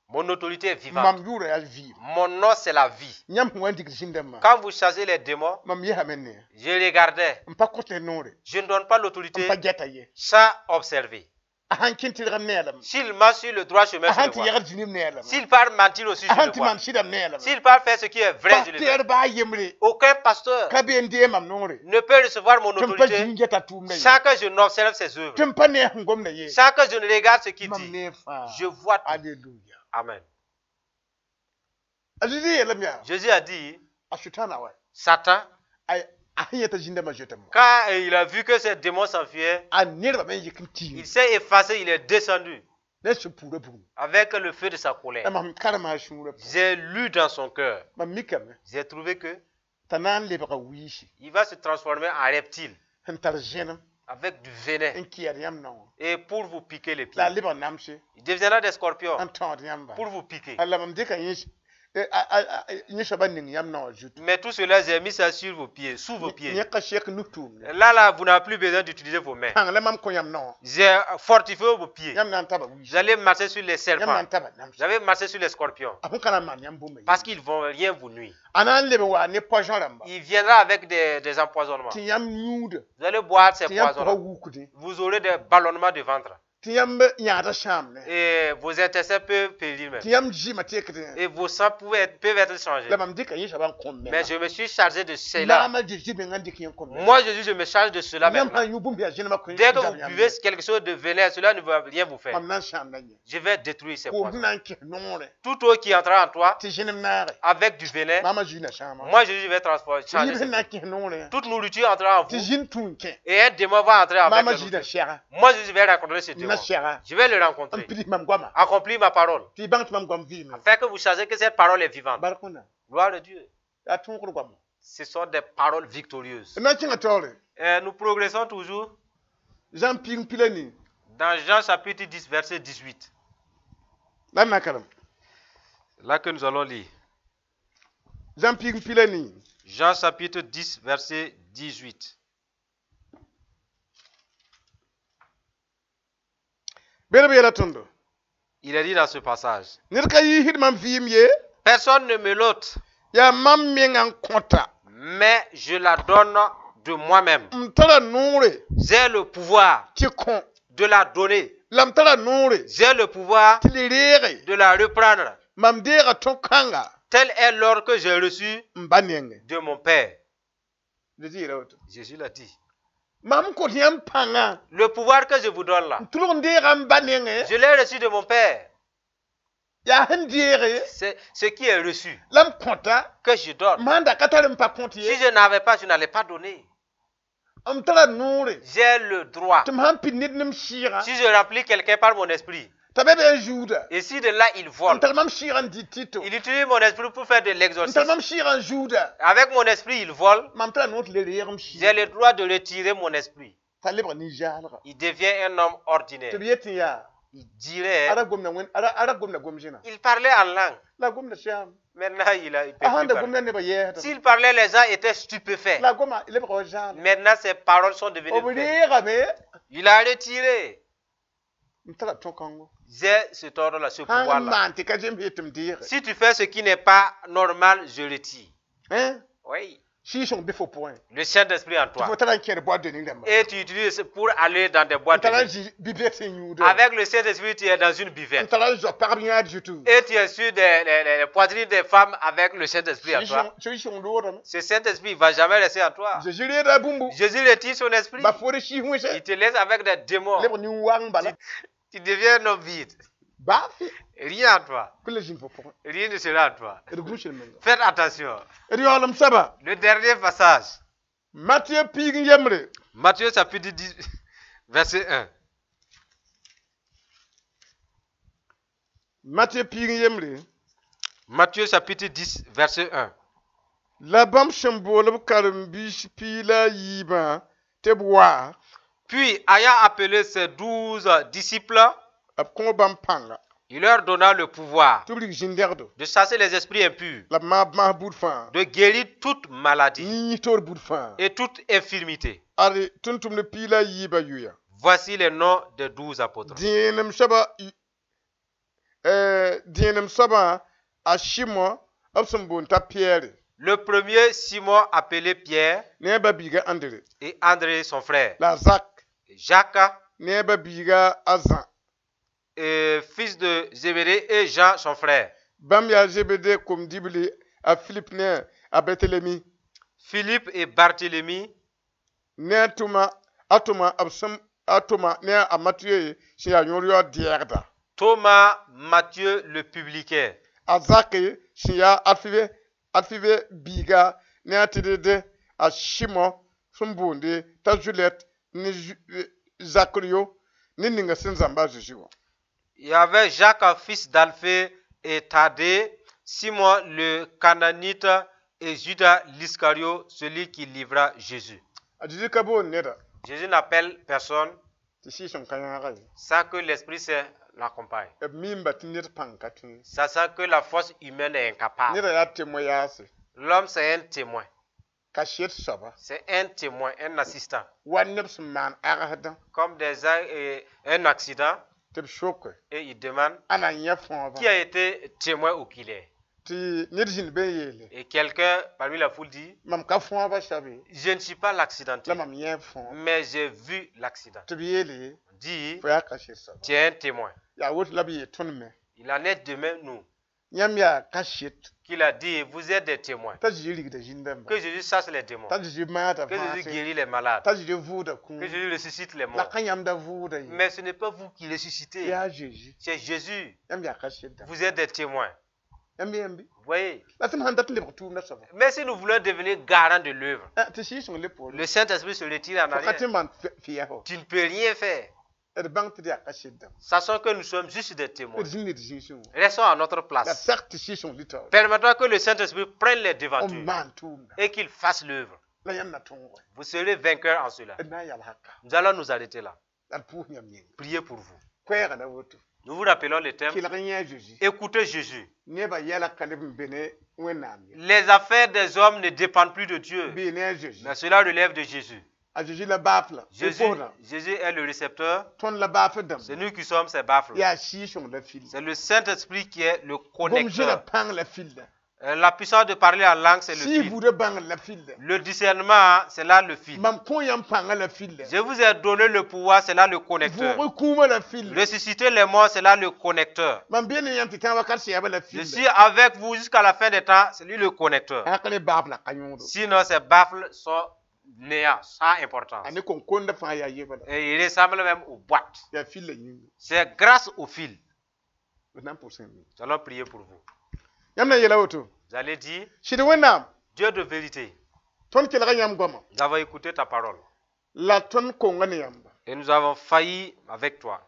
Mon autorité est vivante. Mam yʋʋra yaa vɩɩm. Mon nom, c'est la vie. Yãmb sẽn wa n dig zĩn-dãmbã. Quand vous chassez les démons, Mam yesame ne. Je regardais. N pa kõt ne noore. Je ne donne pas N l'autorité pa gɛta ye. Sans observer. A sãn kẽ tɩrgem ne a lame. S'il marche sur le droit chemin, A je sãn le tɩ vois. yɛgd zĩnim ne a lame. S'il part mentir aussi, A je sãn le tɩ vois. maan sɩdame ne a lame. S'il part faire ce qui est vrai, je le fais. Pasteur baa yembre Aucun pasteur ka be n dee mam noore. Ne peut recevoir mon Tɩ m pa autorité zĩn gɛta tʋʋmdã ye. Sans que je n'observe ses œuvres. Tɩ m pa ne a sẽn gomda ye. Sans que je ne regarde ce qu'il Mam dit. ne fãa. Je vois tout. Alléluia. Amen. A Zezi yeelame yaa. Jésus a dit, A Sʋtãana wa. Satan, A a sẽn yeta zĩn-dãmbã zoetame wã. Quand il a vu que ces démons s'enfuyaient, A nedbame n yik n tiim. Il s'est effacé, il est descendu Ne sẽn puurã bugum. Avec le feu de sa colère. La mam karema a sũurã pʋgẽ. J'ai lu dans son cœur. Mam mikame. J'ai trouvé que T'a na n lebga wiisi. Il va se transformer en reptile Sẽn tar zẽnem avec du venin n kɛɛd yãmb naowã. Et pour vous piquer les pieds. La a lebg namse Il deviendra des scorpions n tãood yãmba. Pour vous piquer. La mam dɩka yẽ soabã ning yãmb naowã zutu. Mais tout cela, j'ai mis ça sur vos pieds, sous vos pieds. Yẽ ka sek nu-tʋʋmde. Là, là, vous n'avez plus besoin d'utiliser vos mains. Pãng la mam kõ yãmb naowã. J'ai fortifié vos pieds. Yãmb na n taba wiisi. Vous allez marcher sur les Yãmb na serpents. n taba namse. Vous allez marcher sur les scorpions. A fõn ka na n maan yãmb bũmba ye. Parce qu'ils ne vont rien vous nuire. A na n leb n waa ne poison rãmba. Il viendra avec des empoisonnements. Tɩ yãmb yũuda. Vous allez boire ces Tɩ yãmb pʋgã poisons. wukde. Vous aurez des ballonnements de ventre. Tɩ yãmb yãada sãamne. Et vos intestins peuvent périr même. Tɩ yãmb zɩɩmã tekdẽ. Et vos sangs peuvent être changés. La mam dɩka yẽ soabã n kõm Mais menga. je me suis chargé de cela. Maama Zezi menga n dɩk yẽ n kõm menga. Moi, Jésus, je me charge de cela Yãmb maintenant. sã n yũ bũmb yaa zẽnemã kõ Dès que vous buvez quelque chose de venin, cela ne va rien vous faire. Mam na n sãamda yẽ. Je vais détruire ces Koom poisons. sẽn na n kẽs noore. Tout eau qui entrera en toi Tɩ zẽnem naage. Avec du venin, Maama zĩna sãama. moi, Jésus, vais transformer, changer Yib sẽn cette na n kẽs noore. Toute nourriture entrera en Tɩ vous zĩn tũ n kẽ. Et un démon va entrer avec Maama la zĩna nourriture. sɛga. Moi, Jésus, vais rencontrer ce démon. Na sɛga. Je vais le N rencontrer. pids mam goama. Accomplir ma parole. Tɩ y bãng tɩ mam goam vɩɩme. Afin que vous sachiez que cette parole est vivante. Bark Wẽnnaam. Gloire à Dieu. Yaa tõogr goamo. Ce sont des paroles victorieuses. D na n kẽngã taoore. Nous progressons toujours Zãn piig n pila nii. Dans Jean chapitre 10, verset 18. La d na karem. Là que nous allons lire. Zãn piig n pila nii. Jean chapitre 10, verset 18. Bed b yeela tõndo. Il est dit dans ce passage: Ned ka yiisd mam vɩɩm ye. Personne ne me l'ôte, Yaa mam menga n kõta. Mais je la donne de moi-même. M tara noore J'ai le pouvoir tɩ kõ. De la donner. La m tara noore J'ai le pouvoir tɩ le reege. De la reprendre. Mam deega tõg-kãnga Tel est l'ordre que j'ai reçu m ba nengẽ. De mon Père. Zezi yeela woto. Jésus l'a dit. Mam kõt yãmb pãnga. Le pouvoir que je vous donne là, M tʋlg n deega m ba nengẽ. je l'ai reçu de mon Père. Yaa sẽn deege C'est ce qui est reçu la m kõta. Que je donne. M sãn da ka tar n pa kõt Si ye. je n'avais pas, je n'allais pas donner. M tara noore J'ai le droit. tɩ m sãn pid ned ne m sɩɩgã. Si je remplis quelqu'un par mon esprit, T'a be be n zuuda. Et si de là il M vole, tar mam sɩɩgã n dɩ tɩto. Il utilise mon esprit pour faire de M tar l'exorcisme. mam sɩɩgã n zuuda. Avec mon esprit, il vole. Mam tara noor tɩ le reeg m J'ai sɩɩga. le droit de retirer mon esprit. T'a lebg nin-zaalga. Il devient un homme ordinaire. Tɩ b yet tɩ yaa. Il dirait, Ara gomda wẽn ara gomda gom-zẽna. Il parlait en langue. La gomda sɛam. Maintenant, il peut A sãn plus da parler. gomda nebã yɛɛsdame. S'il parlait, les gens étaient stupéfaits. La goma lebga wa zaalg. Maintenant, ses paroles sont devenues B vraies. reegame. Il a retiré. M tara tõg-kãngo. J'ai cet ordre-là, ce Sãn n pouvoir-là. maan tɩ ka zemb tɩ m deege. Si tu fais ce qui n'est pas normal, je retire. Hein? Oui. Sɩɩg-sõng bɩ fo pʋgẽ. Le Saint-Esprit en Tɩ toi. fo tara n kẽer boat de nuit rãmba. Et tu utilises pour aller dans des N boîtes de tara n nuit. zĩ bibet sẽn yũuda. Avec le Saint-Esprit, tu es dans une N buvette. tara n zao pagb yãad zutu. Et tu es sur les poitrines des femmes avec le Saint-Esprit en toi. Sɩɩg-sõng loodame. Ce Saint-Esprit ne va jamais rester en toi. Zeezi reeda bũmbu. Jésus retire son esprit. Ba fo re sɩɩs wẽse. Il te laisse avec des démons. Lebg nin-wang bala. Tu deviens un homme vide. Baa fɩ. Rien en toi. Kʋ la zĩnd fo pʋgẽ. Rien ne sera en toi. D gũusd menga. Faites attention. D yaoolem soaba. Le dernier passage. Matɩ piig n yembre. Matthieu chapitre 10, verset 1. Matɩ piig n yembre. Matthieu chapitre 10, verset 1. La bãmb sẽn bool b karen-biis piig la a yiibã tɩ b wa. Puis, ayant appelé ses 12 disciples, B kõ bãmb pãnga. Il leur donna le pouvoir Tɩ b rig zĩn-dɛgdo. De chasser les esprits impurs, La b maag bãas buud fãa. De guérir toute maladie Yĩn toor buud fãa. Et toute infirmité. Ad tʋm-tʋmd piig la a yiibã yʋya. Voici les noms des 12 apôtres. Dẽenem soaba dẽenem soabã a Sɩmo b sẽn boond t'a Piyɛɛre. Le premier, Simon appelé Pierre, Ne a ba-biiga Andre. Et André son frère. La a Zak. Jacques, Ne a ba-biiga a Zã. Fils de Zébédée, et Jean son frère. Bãmb yaa Zebede kom-dibli a Filip ne a Betelemi. Philippe et Barthélemy, Ne a Tʋma a Tʋma b sẽn a Tʋma ne a Matɩye sẽn yaa yõor yaood dɛɛgda. Thomas, Matthieu le publicain, A Zake sẽn yaa Alfibe biiga ne a Tɩdede a Sɩmo sẽn boonde t'a Zulɛt ne Zakryo ne ninga sẽn zãmba a Zeezi wã. Il y avait Jacques, fils d'Alphée et Thaddée, Simon le Cananite et Judas l'Iscariot, celui qui livra Jésus. A Zeezi ka boond neda Jésus n'appelle personne tɩ sɩɩg-sõng ka yãaga ye. Sans que l'Esprit Saint l'accompagne. B miimba tɩ ned pãng ka tõe. Sachant que la force humaine est incapable. Neda yaa témoin yaase. L'homme, c'est un témoin. Kaset soaba. C'est un témoin, un assistant. Wa neb sẽn maan agsdã. Comme des, un accident, Tɩ b soke. Et il demande Ãnna n yã fõobã. Qui a été témoin ou qu'il est. Tɩ ned zĩnd be n yeele. Et quelqu'un parmi la foule dit: Mam ka fõobã soab ye. Je ne suis pas l'accidenté, La mam yẽ fõob. Mais j'ai vu l'accident. Tɩ b yeele. On dit: Fo yaa kaset soaba. Tu es un témoin. Yaa woto la b yeel tõnd me. Il en est de même nous, Yãmb yaa kaset. Qu'il a dit: Vous êtes des témoins. T'a Zeezi rigda zĩn-dãmba. Que Jésus chasse les démons, T'a Zeezi maada que Jésus fãase. guérit les malades, T'a Zeezi vʋʋda kũum. Que Jésus ressuscite les La morts. ka yãmb da vʋʋda ye. Mais ce n'est pas vous qui ressuscitez, Yaa Zeezi. C'est Jésus. Yãmb yaa kaset dãmba. Vous êtes des témoins. Yãmb yãmbi. Vous voyez? La tõnd sãn dat n lebg tʋʋmdã soaba. Mais si nous voulons devenir garants de l'œuvre, Ah, tɩ sɩɩg-sõng le poorẽ. Le Saint-Esprit se retire en Fo ka arrière. tɩ n maan fɩ yaa fo. Tu ne peux rien faire. D bãng tɩ d yaa kaset dãmb. Sachons que nous sommes juste des témoins. D zĩnd d zĩisẽ wã. Restons à notre La place. sak tɩ Sɩɩg-sõng lita Permettons que le Saint-Esprit prenne les n devantures maan tʋʋmda. Et qu'il fasse l'œuvre. La yãmb na tõog. Vous serez vainqueurs en cela. D na n yal haka. Nous allons nous arrêter là. La d pʋʋs yãmb yĩnga. Priez pour vous. Koɛɛga la woto. Nous vous rappelons le thème. Kelg n yã Zeezi. Écoutez Jésus. Nebã yɛla ka leb n be ne Wẽnnaam ye. Les affaires des hommes ne dépendent plus de Dieu, Bee ne a Zeezi. Mais cela relève de Jésus. A Zeezi la baafla. Jésus, Posã. Jésus est le récepteur. Tõnd la baaf dãmb. C'est nous qui sommes ses baffles. Yaa Sɩɩg-sõng la fil. C'est le Saint-Esprit qui est le Gom-zẽla connecteur. pãng la filla. La puissance de parler en langue, c'est le Sɩɩg fil. buudã bãngr la filla. Le discernement, c'est là le fil. Mam kõ yãmb pãngã la filla. Je vous ai donné le pouvoir, c'est là le connecteur. Vʋʋg kũumã la filla. Ressusciter les morts, c'est là le connecteur. Mam bee ne yãmb tɩ tãag wakat sɛɛbã la Je filla. suis avec vous jusqu'à la fin des temps, c'est lui le connecteur. Hak ne baafla ka yõodo. Sinon, ces baffles sont néants, sans importance. A ne kõn-kondã fãa yaa yebã la. Et il ressemble même aux boîtes. Yaa filla yĩnga. C'est grâce au fil. D na n pʋsẽ. Nous allons prier pour vous. Yãmb na n yeela woto. Vous allez dire, Sɩd Wẽnnaam, Dieu de vérité, tõnd kelga yãmb goama. Nous avons écouté ta parole La tõnd konga ne yãmba. Et nous avons failli avec toi.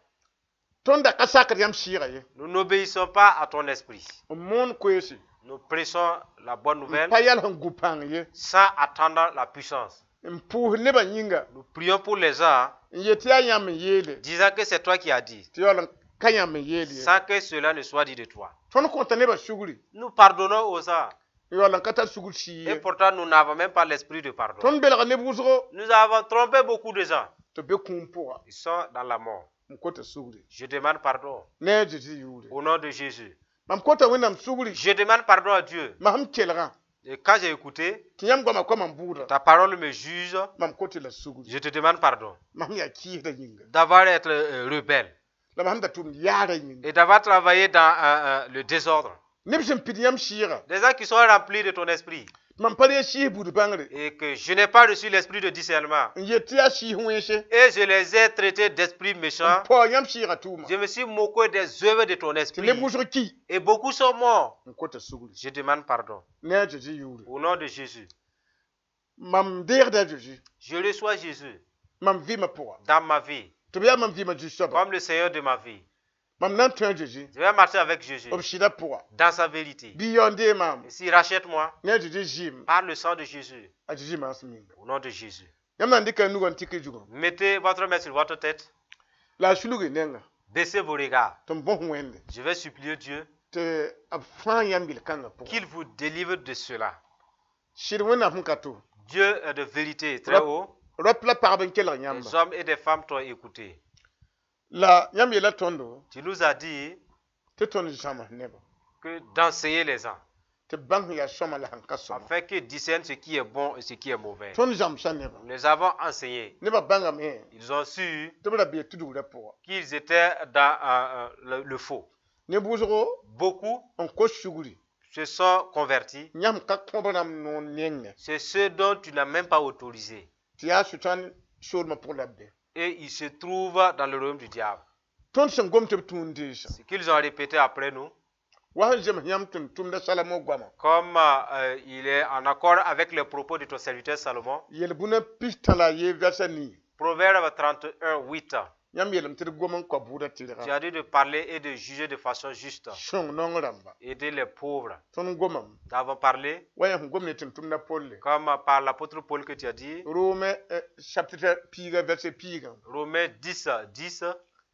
Tõnd da ka sakd yãmb sɩɩga ye. Nous n'obéissons pas à ton esprit. N moon koeese. Nous prêchons la bonne N nouvelle pa yɛls n gu pãng ye. Sans attendre la puissance. N pʋʋs nebã yĩnga. Nous prions pour les gens, N yet tɩ yaa yãmb n yeele. Disant que c'est toi qui as dit, Tɩ yaool n ka yãmb n yeel ye. Sans que cela ne soit dit de toi. Tõnd kõta nebã sugri. Nous pardonnons aux gens N yaool n ka tar sugr sii et ye. pourtant nous n'avons même pas l'esprit de pardon. Tõnd belga neb wʋsgo. Nous avons trompé beaucoup de gens. Tɩ be kũum pʋga. Ils sont dans la mort. N kota sugri. Je demande pardon Ne a Zeezi yʋʋre. Au nom de Jésus. Mam kota Wẽnnaam sugri. Je demande pardon à Dieu. Mam sẽn kelgã. Et quand j'ai écouté, Tɩ yãmb goamã koa mam bʋʋda. Ta parole me juge, Mam kot la sugri. Je te demande pardon Mam yaa kɩɩsdã yĩnga. D'avoir été rebelle La mam sẽn da tʋmd yaarã yĩnga. Et d'avoir travaillé dans le désordre. Neb sẽn pid yãmb sɩɩga. Des gens qui sont remplis de ton esprit Mam pa reeg sɩɩs buud bãngre. Et que je n'ai pas reçu l'esprit de discernement. N yet tɩ yaa sɩɩs wẽnse. Et je les ai traités d'esprit N méchant. paoog yãmb sɩɩgã tʋʋma. Je me suis moqué des œuvres de ton Tɩ esprit. neb wʋsg ki. Et beaucoup sont morts. N kota sugri. Je demande pardon. Ne a Zeezi yʋʋre. Au nom de Jésus. Mam deegda Zeezi. Je reçois Jésus Mam vɩɩmã pʋga. Dans ma vie, Tɩ b yaa mam vɩɩmã zu-soaba. Comme le Seigneur de ma vie. Mam na n tõe a Zeezi. Je vais marcher avec Jésus B sɩdã pʋga. Dans sa vérité. Bɩ yaoon dee maam. Et s'il rachète-moi Ne a Zeezi zɩɩm. Par le sang de Jésus, A Zeezi maasem yĩnga. Au nom de Jésus. Yãmb na n dɩka nugã n tik y zugã. Mettez votre main sur votre tête, La a sulg y nenga. Baissez vos regards. Tɩ m bõs Wẽnde. Je vais supplier Dieu Tɩ b fãa yãmb yel-kãngã pʋgã. Qu'il vous délivre de cela. Sɩd Wẽnnaam sẽn ka to. Dieu est de vérité très haut. Rap la pagb n kelg yãmba. Les hommes et des femmes t'ont écouté. La yãmb yeela tõndo. Tu nous as dit Tɩ tõnd zãms nebã. Que d'enseigner les gens Tɩ b bãng sẽn yaa sõma la sẽn ka sõma. Afin qu'ils discernent ce qui est bon et ce qui est mauvais. Tõnd zãmsa nebã. Nous les avons enseignés. Nebã bãngame Ils ont su tɩ b ra bee tudugrã pʋga. Qu'ils étaient dans le faux. Neb wʋsgo Beaucoup n kos sugri. Se sont convertis. Yãmb ka kõb rãmb noor nengẽ. C'est ceux dont tu n'as même pas autorisé. Tɩ yaa Sʋtãan soolmã pʋg la b be. Et ils se trouvent dans le royaume du diable. Tõnd sẽn gom tɩ b tũud deesã. Ce qu'ils ont répété après nous, Wa sẽn zems yãmb tɩ n tʋmda Salamo goama. Comme il est en accord avec les propos de ton serviteur Salomon, Yel-bũna pistã la a yee vɛrsa nii. Proverbe 31, 8, Yãmb yeelame tɩ d gom n kao bʋʋdã tɩrga. Tu as dit de parler et de juger de façon juste, Sõng naong rãmba. Aider les pauvres. Tõnd gomame. Nous avons parlé, Wa yã sẽn gom ne tɩ n tʋmda Polle. Comme par l'apôtre Paul que tu as dit, Rome chapitre piiga verset piigã. Romains 10, 10,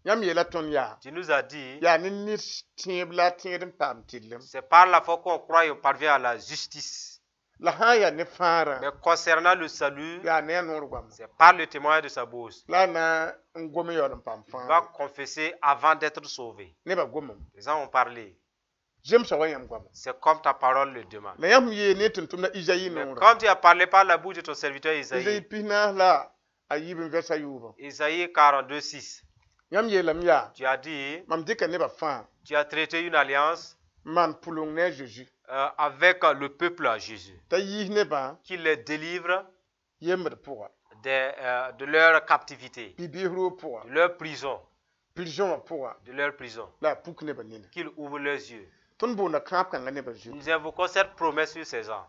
Yãmb yeela tõnd yaa. Tu nous as dit, Yaa ne ned tẽeb la a tẽed n paam tɩrlem. C'est par la foi qu'on croit et on parvient à la justice. La sã n yaa ne fãarã. Mais concernant le salut, Yaa ne a noor goama. C'est par le témoignage de sa bouche. La a na n gom n yaool n paam Il va fãagre. Confesser avant d'être sauvé. Nebã gomame. Les gens ont parlé. Zemsa wa yãmb goama. C'est comme ta parole le demande. La yãmb yeel ne tɩ n tʋmda Izayi Mais noorã. comme tu as parlé par la bouche de ton serviteur Izayi Isaïe, pis-naas la a yiib n vɛrsa yoobã. Isaïe 42, 6, Yãmb yeelame yaa. Tu as dit, Mam dɩka nebã fãa. Tu as traité une alliance N maan pʋleng ne a Zeezi. Avec le peuple à Jésus, T'a yiis nebã qui les délivre yembd pʋga. de leur captivité, Bi-biis roog pʋga. de leur prison, Prison wã pʋga. De leur prison, La a puk nebã nina. Qu'ils ouvrent leurs yeux. Tõnd boonda kãab kãngã nebã zugu. Nous invoquons cette promesse sur ces gens.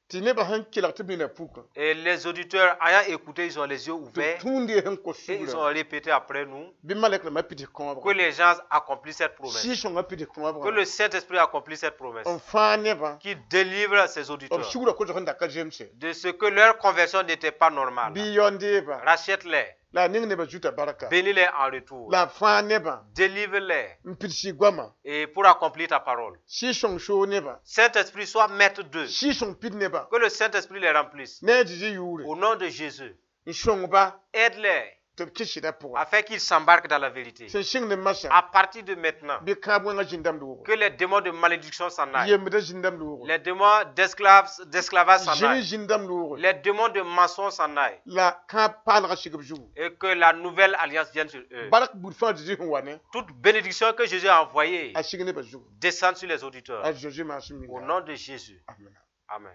Tɩ nebã sẽn kelg tɩ b nina pukã. Et les auditeurs ayant écouté, ils ont les yeux Tɩ b ouverts tũud sẽn kos et ils sugrã. ont répété après nous Bɩ malɛk rãmbã pids que kãobgã. les gens accomplissent cette promesse. Sɩɩg-sõngã pids Que kãobgã. le Saint-Esprit accomplisse cette promesse. N fãag nebã. Qui délivre ses B auditeurs sugrã kosg sẽn da ka zemse. De ce que leur conversion n'était pas normale. Bɩ yaoond deeba. Rachète-les, La a ning nebã zuta barka. Bénis-les en retour, La a fãag nebã. Délivre-les N pids goamã. Et pour accomplir ta parole. Sɩɩg-sõng soog nebã. Saint-Esprit, sois maître d'eux. Sɩɩg-sõng pid nebã. Que le Saint-Esprit les remplisse. Ne a Zeezi yʋʋre. Au nom de Jésus, N sõng-ba aide-les tɩ b kɩ sɩdã pʋga. Afin qu'ils s'embarquent dans la vérité. Sẽn sɩng ne masã. À partir de maintenant, Bɩ kãab wẽngã zĩn-dãmb loogo. Que les démons de malédiction s'en aillent. Yembdã zĩn-dãmb loogo. Les démons d'esclavage s'en Zĩni aillent. zĩn-dãmb loogo. Les démons de mensonge s'en aillent. La kãab paalgã sig b zugu. Et que la nouvelle alliance vienne sur eux. Bark buud fãa Zeezi sẽn wa ne. Toute bénédiction que Jésus a envoyée A sig nebã zugu. Descende sur les auditeurs. A Zeezi maasem Au ninga. nom de Jésus. Amina. Amen.